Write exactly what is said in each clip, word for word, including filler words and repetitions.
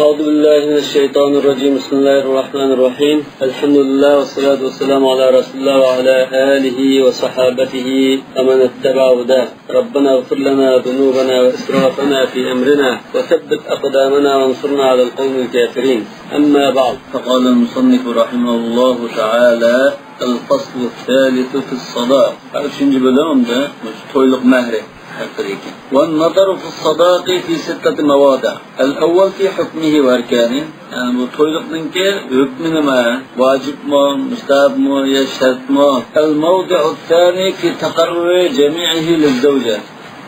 أعوذ بالله من الشيطان الرجيم. بسم الله الرحمن الرحيم. الحمد لله والصلاة والسلام على رسول الله وعلى آله وصحابته ومن اتبع هداه. ربنا اغفر لنا ذنوبنا وإسرافنا في أمرنا وثبت أقدامنا وانصرنا على القوم الكافرين. أما بعد، فقال المصنف رحمه الله تعالى: الفصل الثالث في الصداق. ئۈچىنچى بۆلۈم، ئەمدى مۇشۇ تويلۇق مەھرى ھەققىدىكى. والنظر في الصداق في ستة مواضع. الأول في حكمه وأركانه. يەنى بۇ تويلۇقنىڭكى ھۆكمى نېمە؟ ۋاجىپمۇ، مۇستەھەبمۇ يا شەرتمۇ؟ الموضع الثاني في تقرر جميعه للزوجة.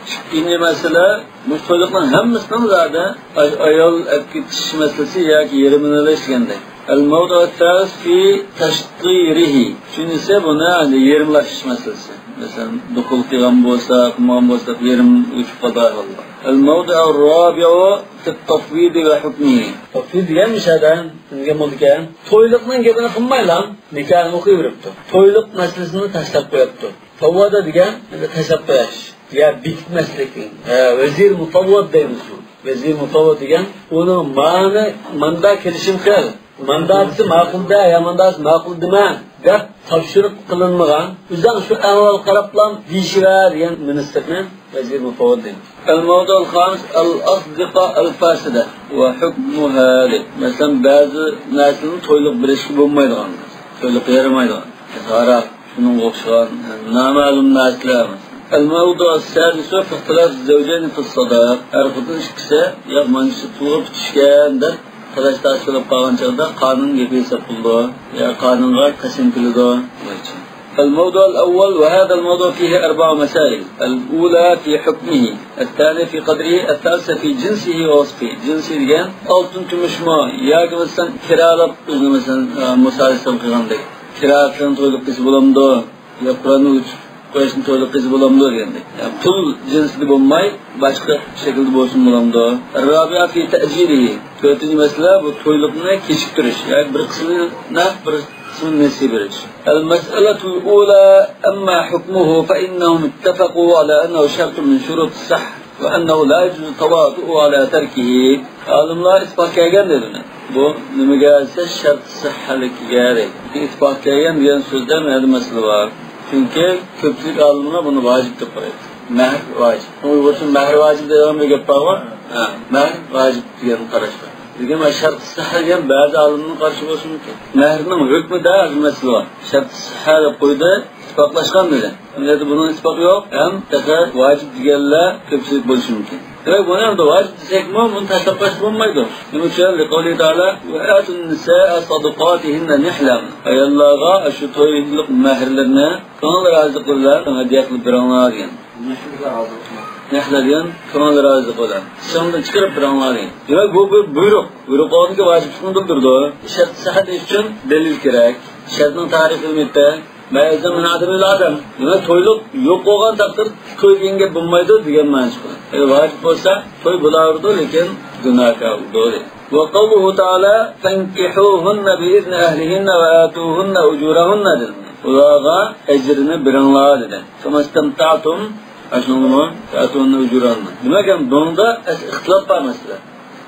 ئىككىنچى مەسىلە، مۇشۇ تويلۇقنىڭ ھەممىسىنىڭ زادى ئاي-، ئايال ئەپ كېتىش مەسىلىسى ياكى يېرىم ئېلىش دېگەندەك. الموضع الثالث في تشطيره. ئۈچىنچىسى بۇنى يېرىملاشتۇرۇش مەسىلىسى. مەسىلەن، دۇخۇل قىلغان بولسا، قىلمىغان بولسا، يېرىم ئۆچۈپ قالىدىغان ئەھۋاللار. الموضع الرابع في التفويض وحكمه. تفويض دېگەن مۇشۇ يەردە نېمە دېگەن بولىدىكەن؟ تويلۇقنىڭ گېپىنى قىلمايلا، نىكاھنى ئوقۇيۋېرىپتۇ. تويلۇق مەسىلىسىنى تاشلاپ قويۇپتۇ. فوّض دېگەن، ئەمدى تاشلاپ قويۇش. يا بېكىتمەسلىك. ھە، ۋەزىر مۇفەۋۋىز دەيمىز بۇ. ۋەزىر مۇفەۋۋىز دېگەن، ئۇنىڭ ماڭا ماندا كېلىشىم قىل. ماندا دېسە ماقۇل دە، يا ماندا دېسە ماقۇل دېمە، دەپ تاپشۇرۇق قىلىنمىغان. ئۆزۈڭ شۇ ئەھۋالغا قاراپلا دېيىشىۋەر دېگەن مىنىستىرنى ۋەزىر مۇفەۋۋىز دەيمىز. الموضع الخامس الأصدقاء الفاسدة وحكمها دەيدۇ. مەسىلەن، بەزى نەرسىنى تويلۇق بېرىشكە بولمايدىغان، تويلۇق يارىمايدىغان. ھاراق، شۇنىڭغا ئوخشىغان نامەلۇم نەرسىلەر. الموضع السادس في اختلاف الزوجين في الصداق. ئەر خوتۇن ئىككىسى، ياق، مانا شۇ پۇلغا پۈتۈشكەن دەپ تالاش تارتىش بولۇپ قالغان چاغدا قانۇن گېپى ھېساب قىلىدۇ. يا قانۇنغا قەسەم كېلىدۇ. الموضع الأول، وهذا الموضع فيه أربع مسائل. الأولى في حكمه، الثانية في قدره، الثالثة في جنسه ووصفه. جىنسى دېگەن ئالتۇن، كۈمۈشمۇ ياكى مەسىلەن كىرالىق، ئۆزىنى مەسىلەن، ئە، مۇسادىسە قىلغاندەك. كىرا قىلغان تويلۇق قىلسا بولامدۇ؟ يا قۇرئان ئۆچۈپ قويۇشنى تويلۇق قىلسا بولامدۇ دېگەندەك. يا پۇل جىنسىدا بولماي، باشقا شەكىلدە بولسىمۇ بولامدۇ؟ الرابعة في تأجيله. تۆتىنچى مەسىلە، بۇ تويلۇقنى كېچىكتۈرۈش. ياكى بىر قىسمىنى نەق، بىر قىسمىنى نېسى بېرىش. المسألة الأولى، أما حكمه فإنهم اتفقوا على أنه شرط من شروط الصحة وأنه لا يجوز التواطؤ على تركه. ئالىملار ئىتتىپاق كەلگەن دېدى. بۇ نېمىگە دېسە، شەرت سىھھەلىكىگە دەيدۇ. ئىتتىپاق كەلگەن دېگەن سۆزدە مەنىدە مەسىلە بار. چۈنكى كۆپچىلىك ئالىملار بۇنى ۋاجىپ دەپ قارايدۇ. مەھر ۋاجىپ. ئۇيغۇرچە مەھر ۋاجىپ دەيدىغان بىر گەپ بارغۇ. ھە، مەھر ۋاجىپ دېگەن قاراش بار. لېكىن مانا شەرت سىھھە دېگەن بەزى ئالىمنىڭ قارىشى بولۇشى مۇمكىن. مەھرنىڭ ھۆكمىدە بىر مەسىلە بار. شەرت سىھھە دەپ قويدى، ئىتتىپاقلاشقان دېدى. ئەمدى بۇنىڭ ئىتتىپاقى يوق، ھەم تېخى ۋاجىپ دېگەنلەر كۆپچىلىك بولۇشى مۇمكىن. دېمەك، بۇنى ئەمدى ۋاجىپ دېسەكمۇ، بۇنى تاشلاپ قويسا بولمايدۇ. نېمە ئۈچۈن؟ لقوله تعالى: وآتوا النساء صدقاتهن نحلة. ئاياللارغا ئاشۇ تويلۇق مەھرلىرىنى كۆڭۈل رازىلىقى بىلەن ھەدىيە قىلىپ بېرىڭلار دېگەن. نەھلە دېگەن كۆڭۈل رازىلىقى بىلەن. ئىشىڭدىن چىقىرىپ بېرىڭلار دېگەن. دېمەك، بۇ بىر بۇيرۇق. بۇيرۇق بولغاندىكىن ۋاجىپلىقنى بىلدۈرىدۇ. شەرت سىھھەت ئىش ئۈچۈن دەلىل كېرەك. شەرتنىڭ تەرىپى نېمە؟ ما يلزم من عدمه العدم. دېمەك، تويلۇق يوق بولغان تەقدىردە توي دېگەن گەپ بولمايدۇ دېگەن مەنىسى. ئەگەر ۋاجىپ بولسا، توي بولاۋېرىدۇ، لېكىن گۇناھكار بولىدۇ. وقوله تعالى: فانكحوهن بإذن أهلهن وآتوهن أجورهن دېدى. ئۇلارغا ئەجرىنى بېرىڭلار دېدى. فما استمتعتم، ئاشۇنىڭغىمۇ فآتوهن أجورهن. دېمەك، بۇنىڭدا ئىختىلاپ بار مەسىلە.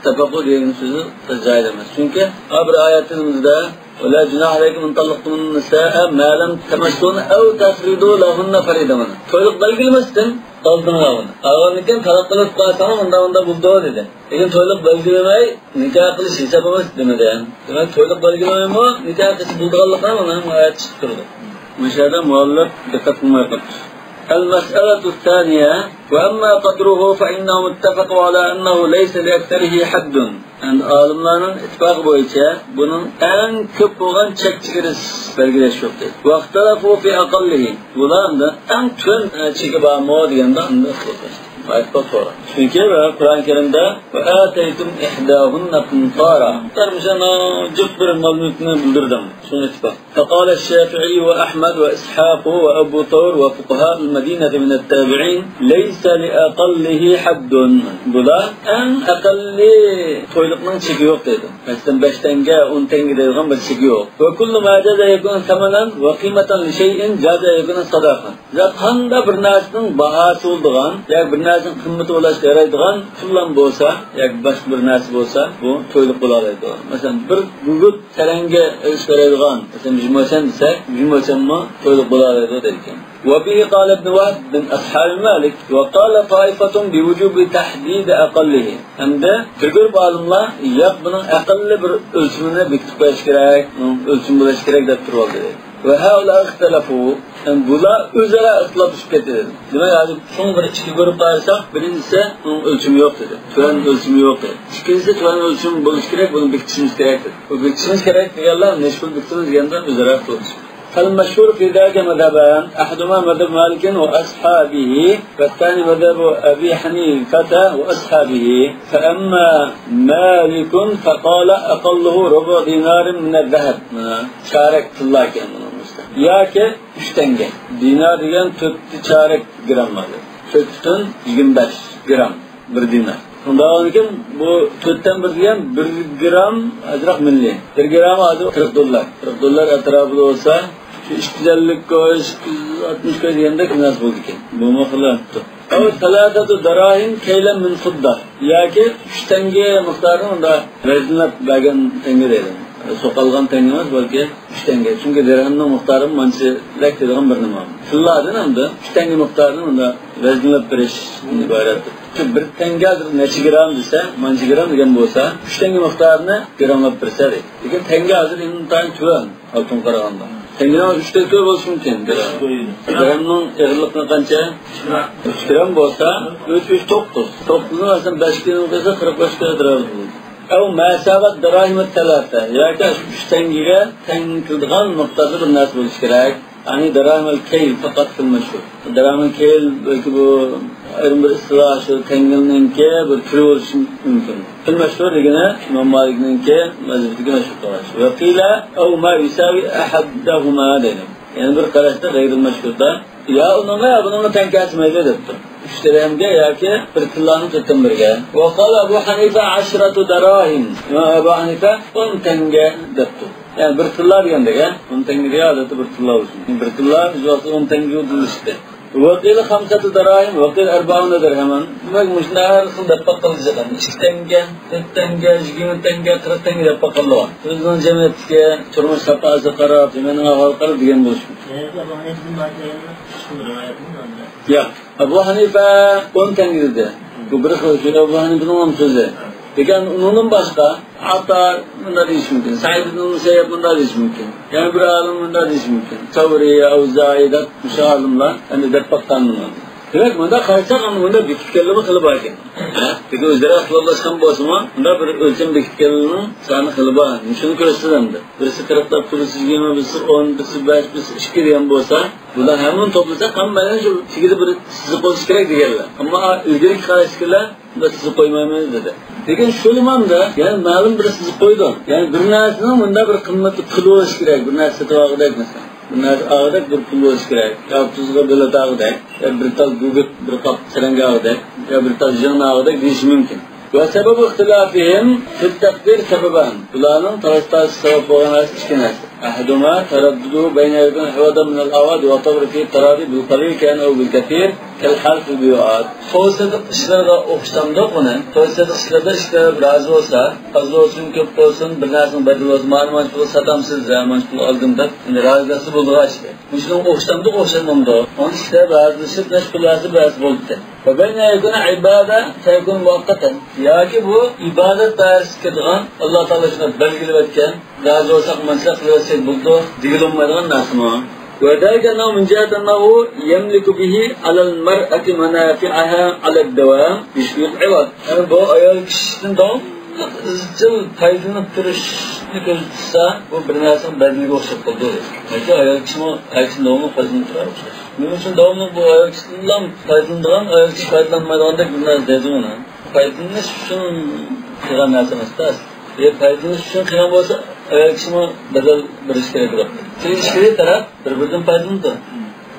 تەپەققۇ دېگەن سۆزى جايىدا ئەمەس. چۈنكى ھە بىر ئايەتىمىزدە: ولا جناح عليكم إن طلقتم النساء ما لم تمسوهن أو تفرضوا لهن فريضة. تويلۇق بەلگىلىمەستىن ئالدىڭلار ئۇنى. ئالغاندىن كېيىن تالاق قىلىپ قالساڭ، ئۇندا ئۇندا بولىدۇ دېدى. لېكىن تويلۇق بەلگىلىمەي نىكاھ قىلىش ھېسابلىماس دېمىدى. دېمەك، تويلۇق بەلگىلىمەيمۇ نىكاھ قىلسا بولىدىغانلىقىنى مانا بۇ ئايەت چىقىپ تۇرىدۇ. مۇشۇ يەردە مۇئەللىپ دىققەت قىلماي قاپتۇ. المسألة الثانية، وأما قدره فإنهم اتفقوا على أنه ليس لأكثره حد. ئەمدى ئالىملارنىڭ ئىتتىپاقى بويىچە بۇنىڭ ئەڭ كۆپ بولغان چەك چېگرىسى بەلگىلەش يوق دەيدۇ. واختلفوا في أقله. بۇلار ئەمدى ئەڭ تۆۋەن، ئە، چېكى بارمۇ دېگەندە ئەمدى ئىختىلاپلاشتى. ئايەتتە سورا. چۈنكى قۇرئان كەرىمدە: وآتيتم إحداهن قنطارا. قىنتار مۇشۇ جىق بىر مال-مۈلۈكنى بىلدۈرىدۇ. شۇڭا ئېيتىپ باق. فقال الشافعي وأحمد وإسحاق وأبو ثور وفقهاء المدينة من التابعين: ليس لأقله حد. بۇلار ئەڭ ئەقەللىي تويلۇقنىڭ چېكى يوق دەيدۇ. مەسىلەن، بەش تەڭگە، ئون تەڭگە دەيدىغان بىر چېكى يوق. وكل ما جاز أن يكون ثمنا وقيمة لشيء جاز أن يكون صداقا. قانداق بىر نەرسىنىڭ باھاسى بولىدىغان ياكى بىر نەرسىنىڭ قىممىتى بولۇشقا يارايدىغان پۇللام بولسا ياكى باشقا بىر نەرسە بولسا، بۇ تويلۇق بولالايدۇ. مەسىلەن، بىر گۈگۈت سەرەڭگە ئېلىشقا يارايدىغان، مەسىلەن، يۈز موچەن دېسەك، يۈز موچەنمۇ تويلۇق بولالايدۇ دەيدىكەن. وبه قال ابن وهب من أصحاب مالك، وقال طائفة بوجوب تحديد أقله. ھەمدە بىر گۇرۇپ ئالىملار، ياق، بۇنىڭ ئەقەللىي بىر ئۆلچىمىنى بېكىتىپ قويۇش كېرەك، ئۆلچىمى بولۇشى كېرەك دەپ تۇرۇۋالدى. وهؤلاء اختلفوا، يەنى بۇلار ئۆزئارا ئىختىلاپلىشىپ كەتتى دېدى. دېمەك، ھازىر چوڭ بىر ئىككى گۇرۇپقا ئايرىساق، بىرىنچىسى ئۇنىڭ ئۆلچىمى يوق دېدى. تۆۋەن ئۆلچىمى يوق دېدى. ئىككىنچىسى تۆۋەن ئۆلچىمى بولۇشى كېرەك، بۇنى بېكىتىشىمىز كېرەك دېدى. بۇ بېكىتىشىمىز كېرەك دېگەنلەر نېمىشقا بېكىتىمىز دېگەندە ئۆزئارا ئىختىلاپلىشىپ. فالمشهور في ذلك مذهبان، أحدهما مذهب مالك وأصحابه، والثاني مذهب أبي حنيفة وأصحابه. فأما مالك فقال أقله ربع دينار من الذهب. مانا چارەك تىللا ئىكەن بۇنىڭ ئۈستى. ياكى ئۈچ تەڭگە. دىنار دېگەن تۆتتە چارەك گرام بار. تۆت پۈتۈن يىگىرمە بەش گرام بىر دىنار. شۇنداق بولغاندىكىن بۇ تۆتتىن بىر دېگەن بىر گرام ئازراق مىللىي. بىر گرام ھازىر قىرىق دوللار. قىرىق دوللار ئەتراپىدا بولسا، شۇ ئىككى يۈز ئەللىك كوي، ئىككى يۈز ئاتمىش كوي دېگەندەك نەرسە بولىدىكەن. بۇمۇ خېلى ئارتۇق. أو ثلاثة دراهم كيلا من فضة. ياكى ئۈچ تەڭگە مىقدارىنى ئۇندا ۋەزنلەپ بەرگەن تەڭگە دەيدۇ. سوقالغان تەڭگە ئەمەس، بەلكى ئۈچ تەڭگە. چۈنكى دىرھەمنىڭ مىقدارى مانچىلىك دەيدىغان بىر نېمە. تىللادىن ئەمدى ئۈچ تەڭگە مىقدارىنى ئۇندا ۋەزنلەپ بېرىشتىن ئىبارەت. شۇ بىر تەڭگە ھازىر نەچچە گرام دېسە، مانچە گرام دېگەن بولسا، ئۈچ تەڭگە مىقدارىنى گراملاپ بېرىسە دەيدۇ. لېكىن تەڭگە ھازىر ئىنتايىن تۆۋەن. ئالتۇنغا قارىغاندا. تەڭگىنىڭ ئۈچتىن كۆپ بولۇشى مۇمكىن. دىرھەمنىڭ ئېغىرلىقى قانچە؟ ئۈچ گرام بولسا، ئۈچ، ئۈچ، توققۇز. توققۇزنىڭ ئەسلى بەش كىلونى قىلسا، قىرىق بەش كىلو دىرھەم بولىدۇ. أو ما ساوت دراهم الثلاثة. ياكى شۇ ئۈچ تەڭگىگە تەڭ كېلىدىغان مىقداردا بىر نەرسە بولۇشى كېرەك. يەنى دراهم الكيل فقط في المشهور. دراهم الكيل بەلكى بۇ ئايرىم بىر ئىستىلاھ، شۇ تەڭگىلنىڭكى بىر تۈرى بولۇشى مۇمكىن. في المشهور دېگىنى ئىمام مالىكنىڭكى مەزھىپىدىكى مەشھۇر قاراش. وقيل أو ما يساوي أحدهما دەيدۇ. يەنە بىر قاراشتا غەيرىل مەشھۇردا يا ئۇنىڭغا يا بۇنىڭغا تەڭ كەلسە مەيلى دەپتۇ. ئۈچ دىرھەمگە ياكى بىر تىللانىڭ تۆتتىن بىرىگە. وقال أبو حنيفة عشرة دراهم. ئىمام ئەبۇ ھەنىفە ئون تەڭگە دەپتۇ. يەنى بىر تىللا دېگەندەك، ھە؟ ئون تەڭگە دېگەن ئادەتتە بىر تىللا بولسۇن. بىر تىللا بىز ۋاقىتتا ئون تەڭگىگە دېيىشتى. وقيل خمسة دراهم وقيل أربعون درهما. دېمەك، مۇشۇنداق ھەر خىل دەپ باققانلىقى. ئىككى تەڭگە، تۆت تەڭگە، يىگىرمە تەڭگە، قىرىق تەڭگە دەپ باققانلىقى. بىزنىڭ جەمئىيەتتىكى تۇرمۇش ساپاسىغا قاراپ، زېمىننىڭ ئەھۋالىغا قاراپ دېگەن بولۇشى مۇمكىن. ياق. ئەبۇ ھەنىفە ئون تەڭگە دېدى. بۇ بىر خىل سۆز، ئەبۇ ھەنىفىنىڭ ئون سۆزى. لېكىن ئۇنىڭدىن باشقا ئاتا مۇنداق دېيىشى مۇمكىن، سەئىد ئىبن مۇسەييەب مۇنداق دېيىشى مۇمكىن، يەنە بىر ئالىم مۇنداق دېيىشى مۇمكىن، سەۋرى، ئەۋزائى دەپ مۇشۇ ئالىملار ئەمدى دەپ باققان بۇنى. دېمەك، مۇنداق قارىساق، ئەمدى مۇنداق بېكىتكەنلىرىمۇ خېلى بار ئىكەن. ھە؟ لېكىن ئۆزئارا ئىختىلاپلاشقان بولسىمۇ، مۇنداق بىر ئۆلچەم بېكىتكەنلىرىنىڭ سانى خېلى بار. مۇشۇنى كۆرسىتىدۇ ئەمدى. بىرسى قىرىق دەپ، بىرسى يىگىرمە، بىرسى ئون، بىرسى بەش، بىرسى ئىككى دېگەن بولسا، بۇلار ھەممىنى توپلىساق، ھەممەيلەن شۇ تېگىدە بىر سىزىق بولۇشى كېرەك دېگەنلەر. ئەمما ئىلگىرىكى قاراشتىكىلەر بۇنداق سىزىق قويمايمىز دېدى. لېكىن شۇ نېمەمدە، يەنى مەلۇم بىر سىزىق قويدۇ. يەنى بىر نەرسىنىڭ مۇنداق بىر قىممىتى، پۇل بولۇشى كېرەك، بىر نەرسە سېتىۋالغۇدەك مەسىلەن. بىر نەرسە ئالغۇدەك بىر پۇل بولۇشى كېرەك. يا ئوتتۇزغا بېلەت ئالغۇدەك، يا بىر تال گۈگۈت، بىر قاپ سەرەڭگە ئالغۇدەك، يا بىر تال ژىڭنە ئالغۇدەك دېيىشى مۇمكىن. وسبب اختلافهم في التقدير سببان. بۇلارنىڭ تالاش-تارتىشى سەۋەب بولغان نەرسە ئىككى نەرسە. أحدهما تردده بين أن يكون عوضا من الأعواض ويعتبر فيه التراضي بالقليل كان أو بالكثير كالحال في البيوعات. توي-سېتىق ئىشلىرىغا ئوخشىتامدۇق ئۇنى؟ توي-سېتىق ئىشلىرىدا ئىككى تەرەپ رازى بولسا، ئاز بولسۇن، كۆپ بولسۇن، بىر نەرسىنىڭ بەدىلى بولسا، مانا مانچە پۇلغا ساتامسىز، ھە، مانچە پۇلغا ئالدىم دەپ، ئەمدى رازىلاشسا بولىدىغان ئىش. مۇشۇنىڭغا ئوخشىتامدۇق، ئوخشاتمامدۇق؟ ئۇنى ئىككى تەرەپ رازىلىشىپ، نەچچە پۇل بەرسە بەرسە بولىدىكەن. وبين أن يكون عبادة فيكون مؤقتا. ياكى بۇ ئىبادەت دائىرىسىگە كىرىدىغان، ئاللا تائالا شۇنداق بەلگىلىۋەتكەن، رازى بولساق مانچىلىك قىلىۋەتسەك بولىدۇ دېگىلى بولمايدىغان نەرسىمۇ. وذلك أنه من جهة أنه يملك به على المرأة منافعها على الدوام بشروط العوض. يەنى بۇ ئايال كىشىدىن داۋاملىق ئىزچىل پايدىلىنىپ تۇرۇشنى كۆزدە تۇتسا، بۇ بىر نەرسىنىڭ بەدىلىگە ئوخشاپ قالىدۇ. چۈنكى ئايال كىشىمۇ ئەركىچىدىن داۋاملىق پايدىلىنىپ تۇرار ئوخشاش. نېمە ئۈچۈن داۋاملىق بۇ ئايال كىشىدىنلا پايدىلىنىدىغان، ئايال كىشى پايدىلانمايدىغاندەك بىر نەرسە دەيدۇ ئۇنى؟ پايدىلىنىش ئۈچۈن قىلغان نەرسە ئەمەس-تە ئەسلى. ئە، پايدىلىنىش ئۈچۈن قىلغان بولسا، ئايال كىشىمۇ بەدەل بېرىش كېرەك بولۇپ. شۇ ئىككى تەرەپ بىر-بىرىدىن پايدىلىنىدۇ.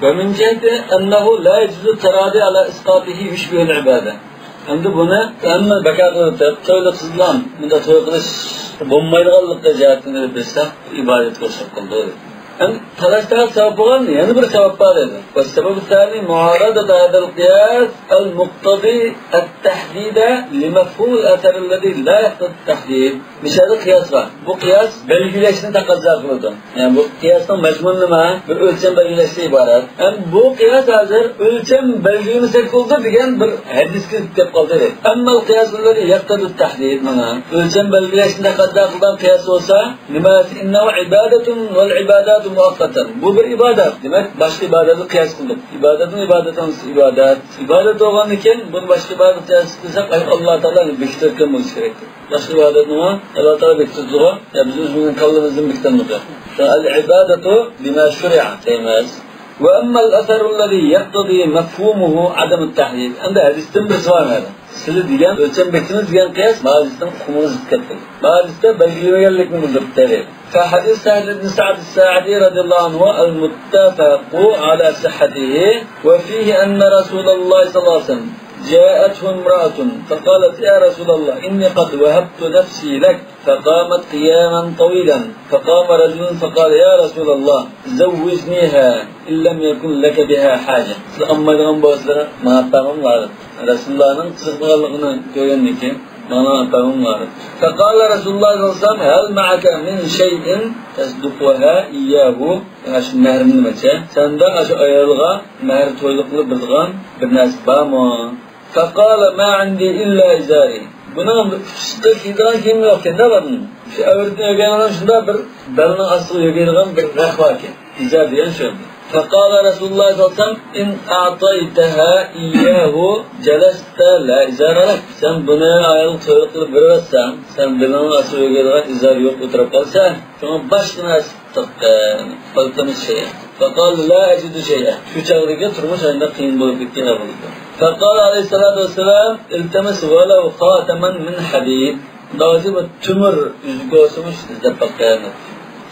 ومن جهة أنه لا يجوز التراضي على إسقاطه يشبه العبادة. ئەمدى بۇنى ھەممە بىكار قىلىپ، تويلۇق قىزلار بۇنداق توي قىلىش بولمايدىغانلىقى جەھەتتىن ئېلىپ بېرسەك، ئىبادەتكە ئوخشاپ قالىدۇ. ھەم تالاش-تارتىش سەۋەب بولغان يەنە بىر سەۋەب بار ئىدى. والسبب الثاني معارضة هذا القياس المقتضي التحديد لمفهوم الأثر الذي لا يقتضي التحديد. مىسالدا قىياس بار. بۇ قىياس بەلگىلەشنى تەقەززا قىلىدۇ. يەنى بۇ قىياسنىڭ مەزمۇنى نېمە؟ بىر ئۆلچەم بەلگىلەشتىن ئىبارەت. ھەم بۇ قىياس ھازىر ئۆلچەم بەلگىلىمىسەك بولىدۇ دېگەن بىر ھەدىسكە كېلىپ قالدى. أما القياس الذي يقتضي التحديد، مانا ئۆلچەم بەلگىلەشنى تەقەززا قىلغان قىياس بولسا، نېمە؟ إنه عبادة والعبادات مؤقتة. بۇ بىر ئىبادەت. دېمەك، باشقا ئىبادەتنى قىياس قىلدۇق. ئىبادەتنىڭ ئىبادىتى ھەممىسى ئىبادەت. ئىبادەت بولغاندىن كېيىن بۇنى باشقا ئىبادەتكە قىياس قىلساق، ئەي، ئاللا تائالا بېكىتىۋەتكەن بولۇشى كېرەك. باشقا ئىبادەتنىمۇ ئاللا تائالا بېكىتىپتۇغۇ. يا بىز ئۆزىمىزنىڭ كاللىمىزدىن بېكىتەلمىدۇق. العبادة بما شرع دەيمىز. وأما الأثر الذي يقتضي مفهومه عدم التحديد. ئەمدى ھەدىستىن بىرسى بار مەنە. سىلى دېگەن ئۆلچەم بېكىتىمىز دېگەن قىياس ماجىسنىڭ ئۇقۇمىغا زىت كەپ قالدى. ماجىستا بەلگىلىمىگەنلىكنى بىلدۈرۈپ بەردى. فحديث سهل بن سعد الساعدي رضي الله عنه المتفق على صحته وفيه أن رسول الله صلى الله عليه وسلم جاءته امرأة فقالت: يا رسول الله، إني قد وهبت نفسي لك. فقامت قياما طويلا. فقام رجل فقال: يا رسول الله، زوجنيها إن لم يكن لك بها حاجة. سىلەر ئالمايدىغان بولسىلەر، ماڭا بەرمەڭلار. رەسۇلۇللانىڭ قىزىقمىغانلىقىنى كۆرگەندىن كېيىن، ماڭا بەرمەڭلار. فقال رسول الله صلى الله عليه وسلم: هل معك من شيء تصدقها إياه؟ ئاشۇ مەھرىمنى بەرچە. سەندە ئاشۇ ئايالغا مەھىر تويلۇق قىلىپ بېرىدىغان بىر نەرسە بارمۇ؟ فقال: ما عندي إلا إزاري. بۇنىڭ ئۈستىگە كىيىدىغان كىيىمى يوق ئىكەن-دە بۇنىڭ. شۇ ئەۋرىتىنى يۆگەيدىغان شۇنداق بىر بەلنىڭ ئاستىغا يۆگەيدىغان بىر رەخ بار ئىكەن. ئىزار دېگەن شۇ. فقال رسول الله صلى الله عليه وسلم: إن أعطيتها إياه جلست لا إزار لك. سەن بۇنى ئايالغا تويلۇق قىلىپ بېرىۋەتسەڭ، سەن بېلىڭنىڭ ئاستىغا يۆگەيدىغان ئىزار يوق ئولتۇرۇپ قالىسەن. شۇڭا باشقا نەرسە تاپقىن. فالتمس شيئا. فقال: لا أجد شيئا. شۇ چاغدىكى تۇرمۇش ئەنە قىيىن بولۇپ كەتكەن ئەھۋالدا. فقال عليه الصلاة والسلام: التمس ولو خاتما من حديد. داۋزى بىر تۆمۈر ئۈزۈك بولسىمۇ ئىزدەپ باققىن.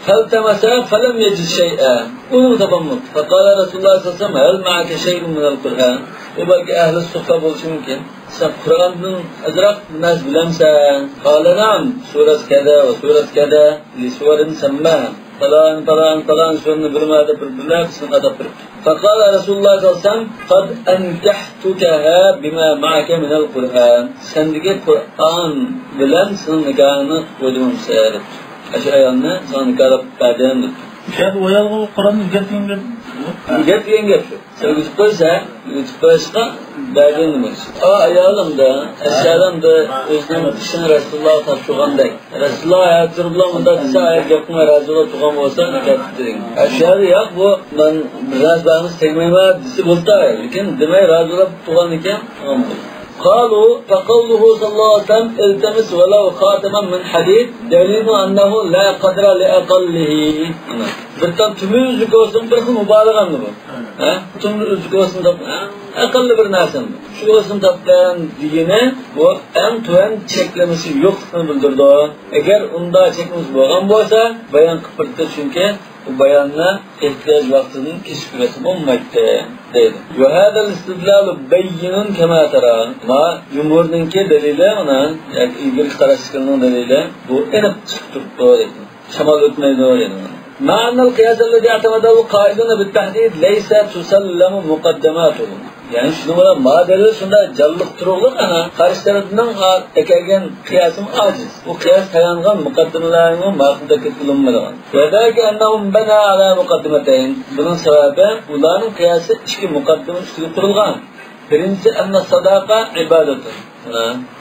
فالتمس فلم يجد شيئا. ئۇنىمۇ تاپالمىدى. فقال رسول الله صلى الله عليه وسلم: هل معك شيء من القرآن؟ بۇ بەلكى ئەھلى سۇففا بولۇشى مۇمكىن. سەن قۇرئاندىن ئازراق نەرسە بىلەمسەن؟ قال: نعم، سورة كذا وسورة كذا لسور سماها. پالان، پالان، پالان سورىنى بىلمە دەپ بىر بىرلەپ سىنى ئاتاپ بېرىپتۇ. فقال رسول الله صلى الله عليه وسلم: قد أنكحتكها بما معك من القرآن. سەندىكى قۇرئان بىلەن سېنىڭ نىكاھىڭنى قويدۇم دېسە دەپتۇ. ئاشۇ ئايالنى ساڭا نىكاھلاپ بەردىم دەپتۇ. يا بۇ ئايالغا قۇرئاننى ئۆگەتكەن گەپ. ئۆگەت دېگەن گەپ شۇ. سەن ئۆگىتىپ قويسا، ئۆگىتىپ قويۇشقا بەردىم دېمەكچى. ئا، ئايالىمدا، ئەشيالىمدا ئۆزىنىڭ ئىشىنى رەسۇلۇللاغا تاپشۇرغاندەك. رەسۇلۇللا ھەزىر بىلەن مۇنداق دېسە، ئايال گەپكە رازى بولۇپ تۇرغان بولسا، نىكاھ تۇتۇپ دېگەن. ئەشيالى ياق، بۇ مەن بىر نەرسە بەرمىسە تەگمەيمەن دېسە بولدى. لېكىن دېمەي رازى بولۇپ تۇرغاندىكىن، تامام بولدى. قالوا فقوله صلى الله عليه وسلم: التمس ولو خاتما من حديد دليل أنه لا قدر لأقله. بىر تال تۆمۈر ئۈزۈك بولسۇن، بىر خىل مۇبالىغە ئەمدى بۇ. ھە؟ تۆمۈر ئۈزۈك بولسۇن دەپ، ھە؟ ئەقەللىي بىر نەرسە. شۇ بولسۇن دەپتىن دېگىنى، بۇ ئەڭ تۆۋەن چەكلىمىسى يوقلۇقىنى بىلدۈرىدۇ. ئەگەر ئۇنداق چەكلىمىسى بولغان بولسا، بايان قىلىپ بېرىپتۇ، چۈنكى بۇ باياننى ئېھتىياج ۋاقتىدىن كېچىكتۈرۈۋەتسە بولمايتتى، دەيدۇ. وهذا الاستدلال بين كما ترى. ما جۇمھۇرنىڭكى دەلىلى، مانا، ياكى ئىلگىرىكى قاراشتىكىلەرنىڭ دەلىلى، بۇ ئېنىق چىقىپ تۇرۇپتۇ، دەيدۇ. شامال ئۆتمەيدۇ، دەيدۇ. مع أن القياس الذي اعتمده القائلون بالتحديد ليس تسلم مقدماته. يەنى شۇنىڭ بىلەن ما دەلىل شۇنداق جانلىق تۇرۇقلۇق، ئەنە، قارشى تەرەپنىڭ ئا-، ئەكەلگەن قىياسىمۇ ئاجىز. بۇ قىياس تايانغان مۇقەددىمىلەرنىڭ ماقۇل دەپ كېتىلمىدىغان. وذلك أنهم بنوا على مقدمتين. بۇنىڭ سەۋەبى، ئۇلارنىڭ قىياسى ئىككى مۇقەددىمە ئۈستىگە قۇرۇلغان. بىرىنچى، أن الصداقة عبادة.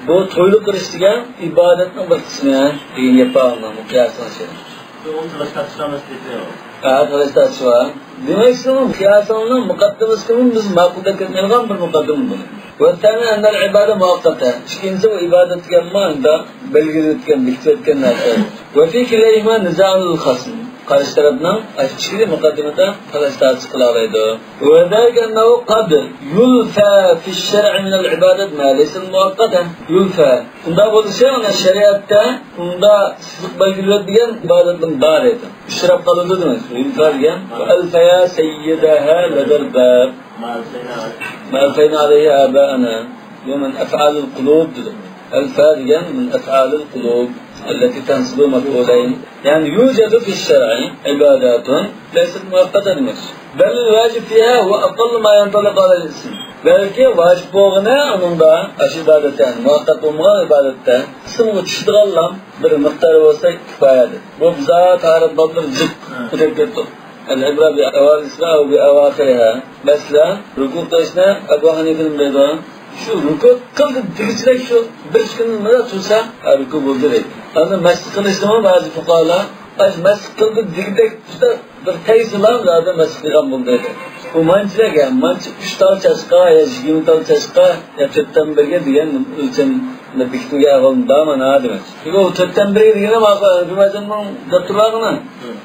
بۇ تويلۇق قىلىش دېگەن ئىبادەتنىڭ بىر قىسمى دېگەن گەپ بار ئۇنىڭ قىياسىنىڭ ئىچىدە. ھە، قىياس تارتىشى بار. دېمەك، شۇنىڭ قىياسىنىڭ مۇقەددىمىسىمۇ بىز ماقۇل دەپ كەتمەيدىغان بىر مۇقەددىمە بۇ. والثاني أن العبادة مؤقتة. ئىككىنچىسى، ئۇ ئىبادەت دېگەنمۇ ئەمدى بەلگىلىۋەتكەن، بېكىتىۋەتكەن نەرسە. وفي كليهما نزاع الخصم. قارشى تەرەپنىڭ ئىچكى مۇقەددىمىدە تالاش-تارتىش قىلالايدۇ. وذلك أنه قد يلفى في الشرع من العبادات ما ليس مؤقتا. يلفى. ئۇنداق بولۇشى، ئانا شەرىئەتتە ئۇنداق سىزىق بەلگىلەپ بەرگەن ئىبادەتنىڭ بار ئىدى. ئۇچراپ قالىدۇ دېمەك. يلفى دېگەن. وألفيا سيدها لدى الباب. ما ألفينا عليه آباءنا. ومن أفعال القلوب دېدۇق. ألفى دېگەن من أفعال القلوب التي تنصب مفعولين. يعنى يوجد في الشرع عبادات ليست مؤقتة دېمەكچى. بل الواجب فيها هو أقل ما ينطلق عليه الاسم. بەلكى ۋاجىپ بولغىنى ئۇنىڭدا، ئاشۇ ئىبادەتتە، يەنى مۇۋەققەت بولمىغان ئىبادەتتە ئىسىمغا چۈشىدىغانلا بىر مىقدارى بولسا كۇپايە. بۇ بىزا تاھارەت بابلىرى جىق ئۆتۈپ كەتتۇق. العبرة بأوائل الصلاة أو بأواخرها. مەسىلەن، رۇكۇ قىلىشنى ئەبۇ ھەنىفىنىڭ دەيدۇ. شۇ رۇكۇ قىلدى دېگۈچىلىك شۇ بىر ئىككى مىنۇت تۇرسا، ھە، رۇكۇ بولدى دەيدۇ. ئەمدى مەسخ قىلىشنىمۇ بەزى فۇقاھالار، ئاش مەسخ قىلدى دېگۈدەك تۇرسا، بىر تەگسىلا زادى مەسخ قىلغان بولدى دەيدۇ. بۇ مانچىلىك، ھە، مانچە ئۈچ تال چاچقا يا يىگىرمە تال چاچقا يا تۆت تال بىرگە دېگەن ئۆلچەم بېكىتىلگەن ئەھۋالدا مانا دېمەكچى. چۈنكى ئۇ تۆتتىن بىرى دېگىنى ماقۇل، ھەنىفىي مەزھەپنىڭ دەپ تۇرغانىنى.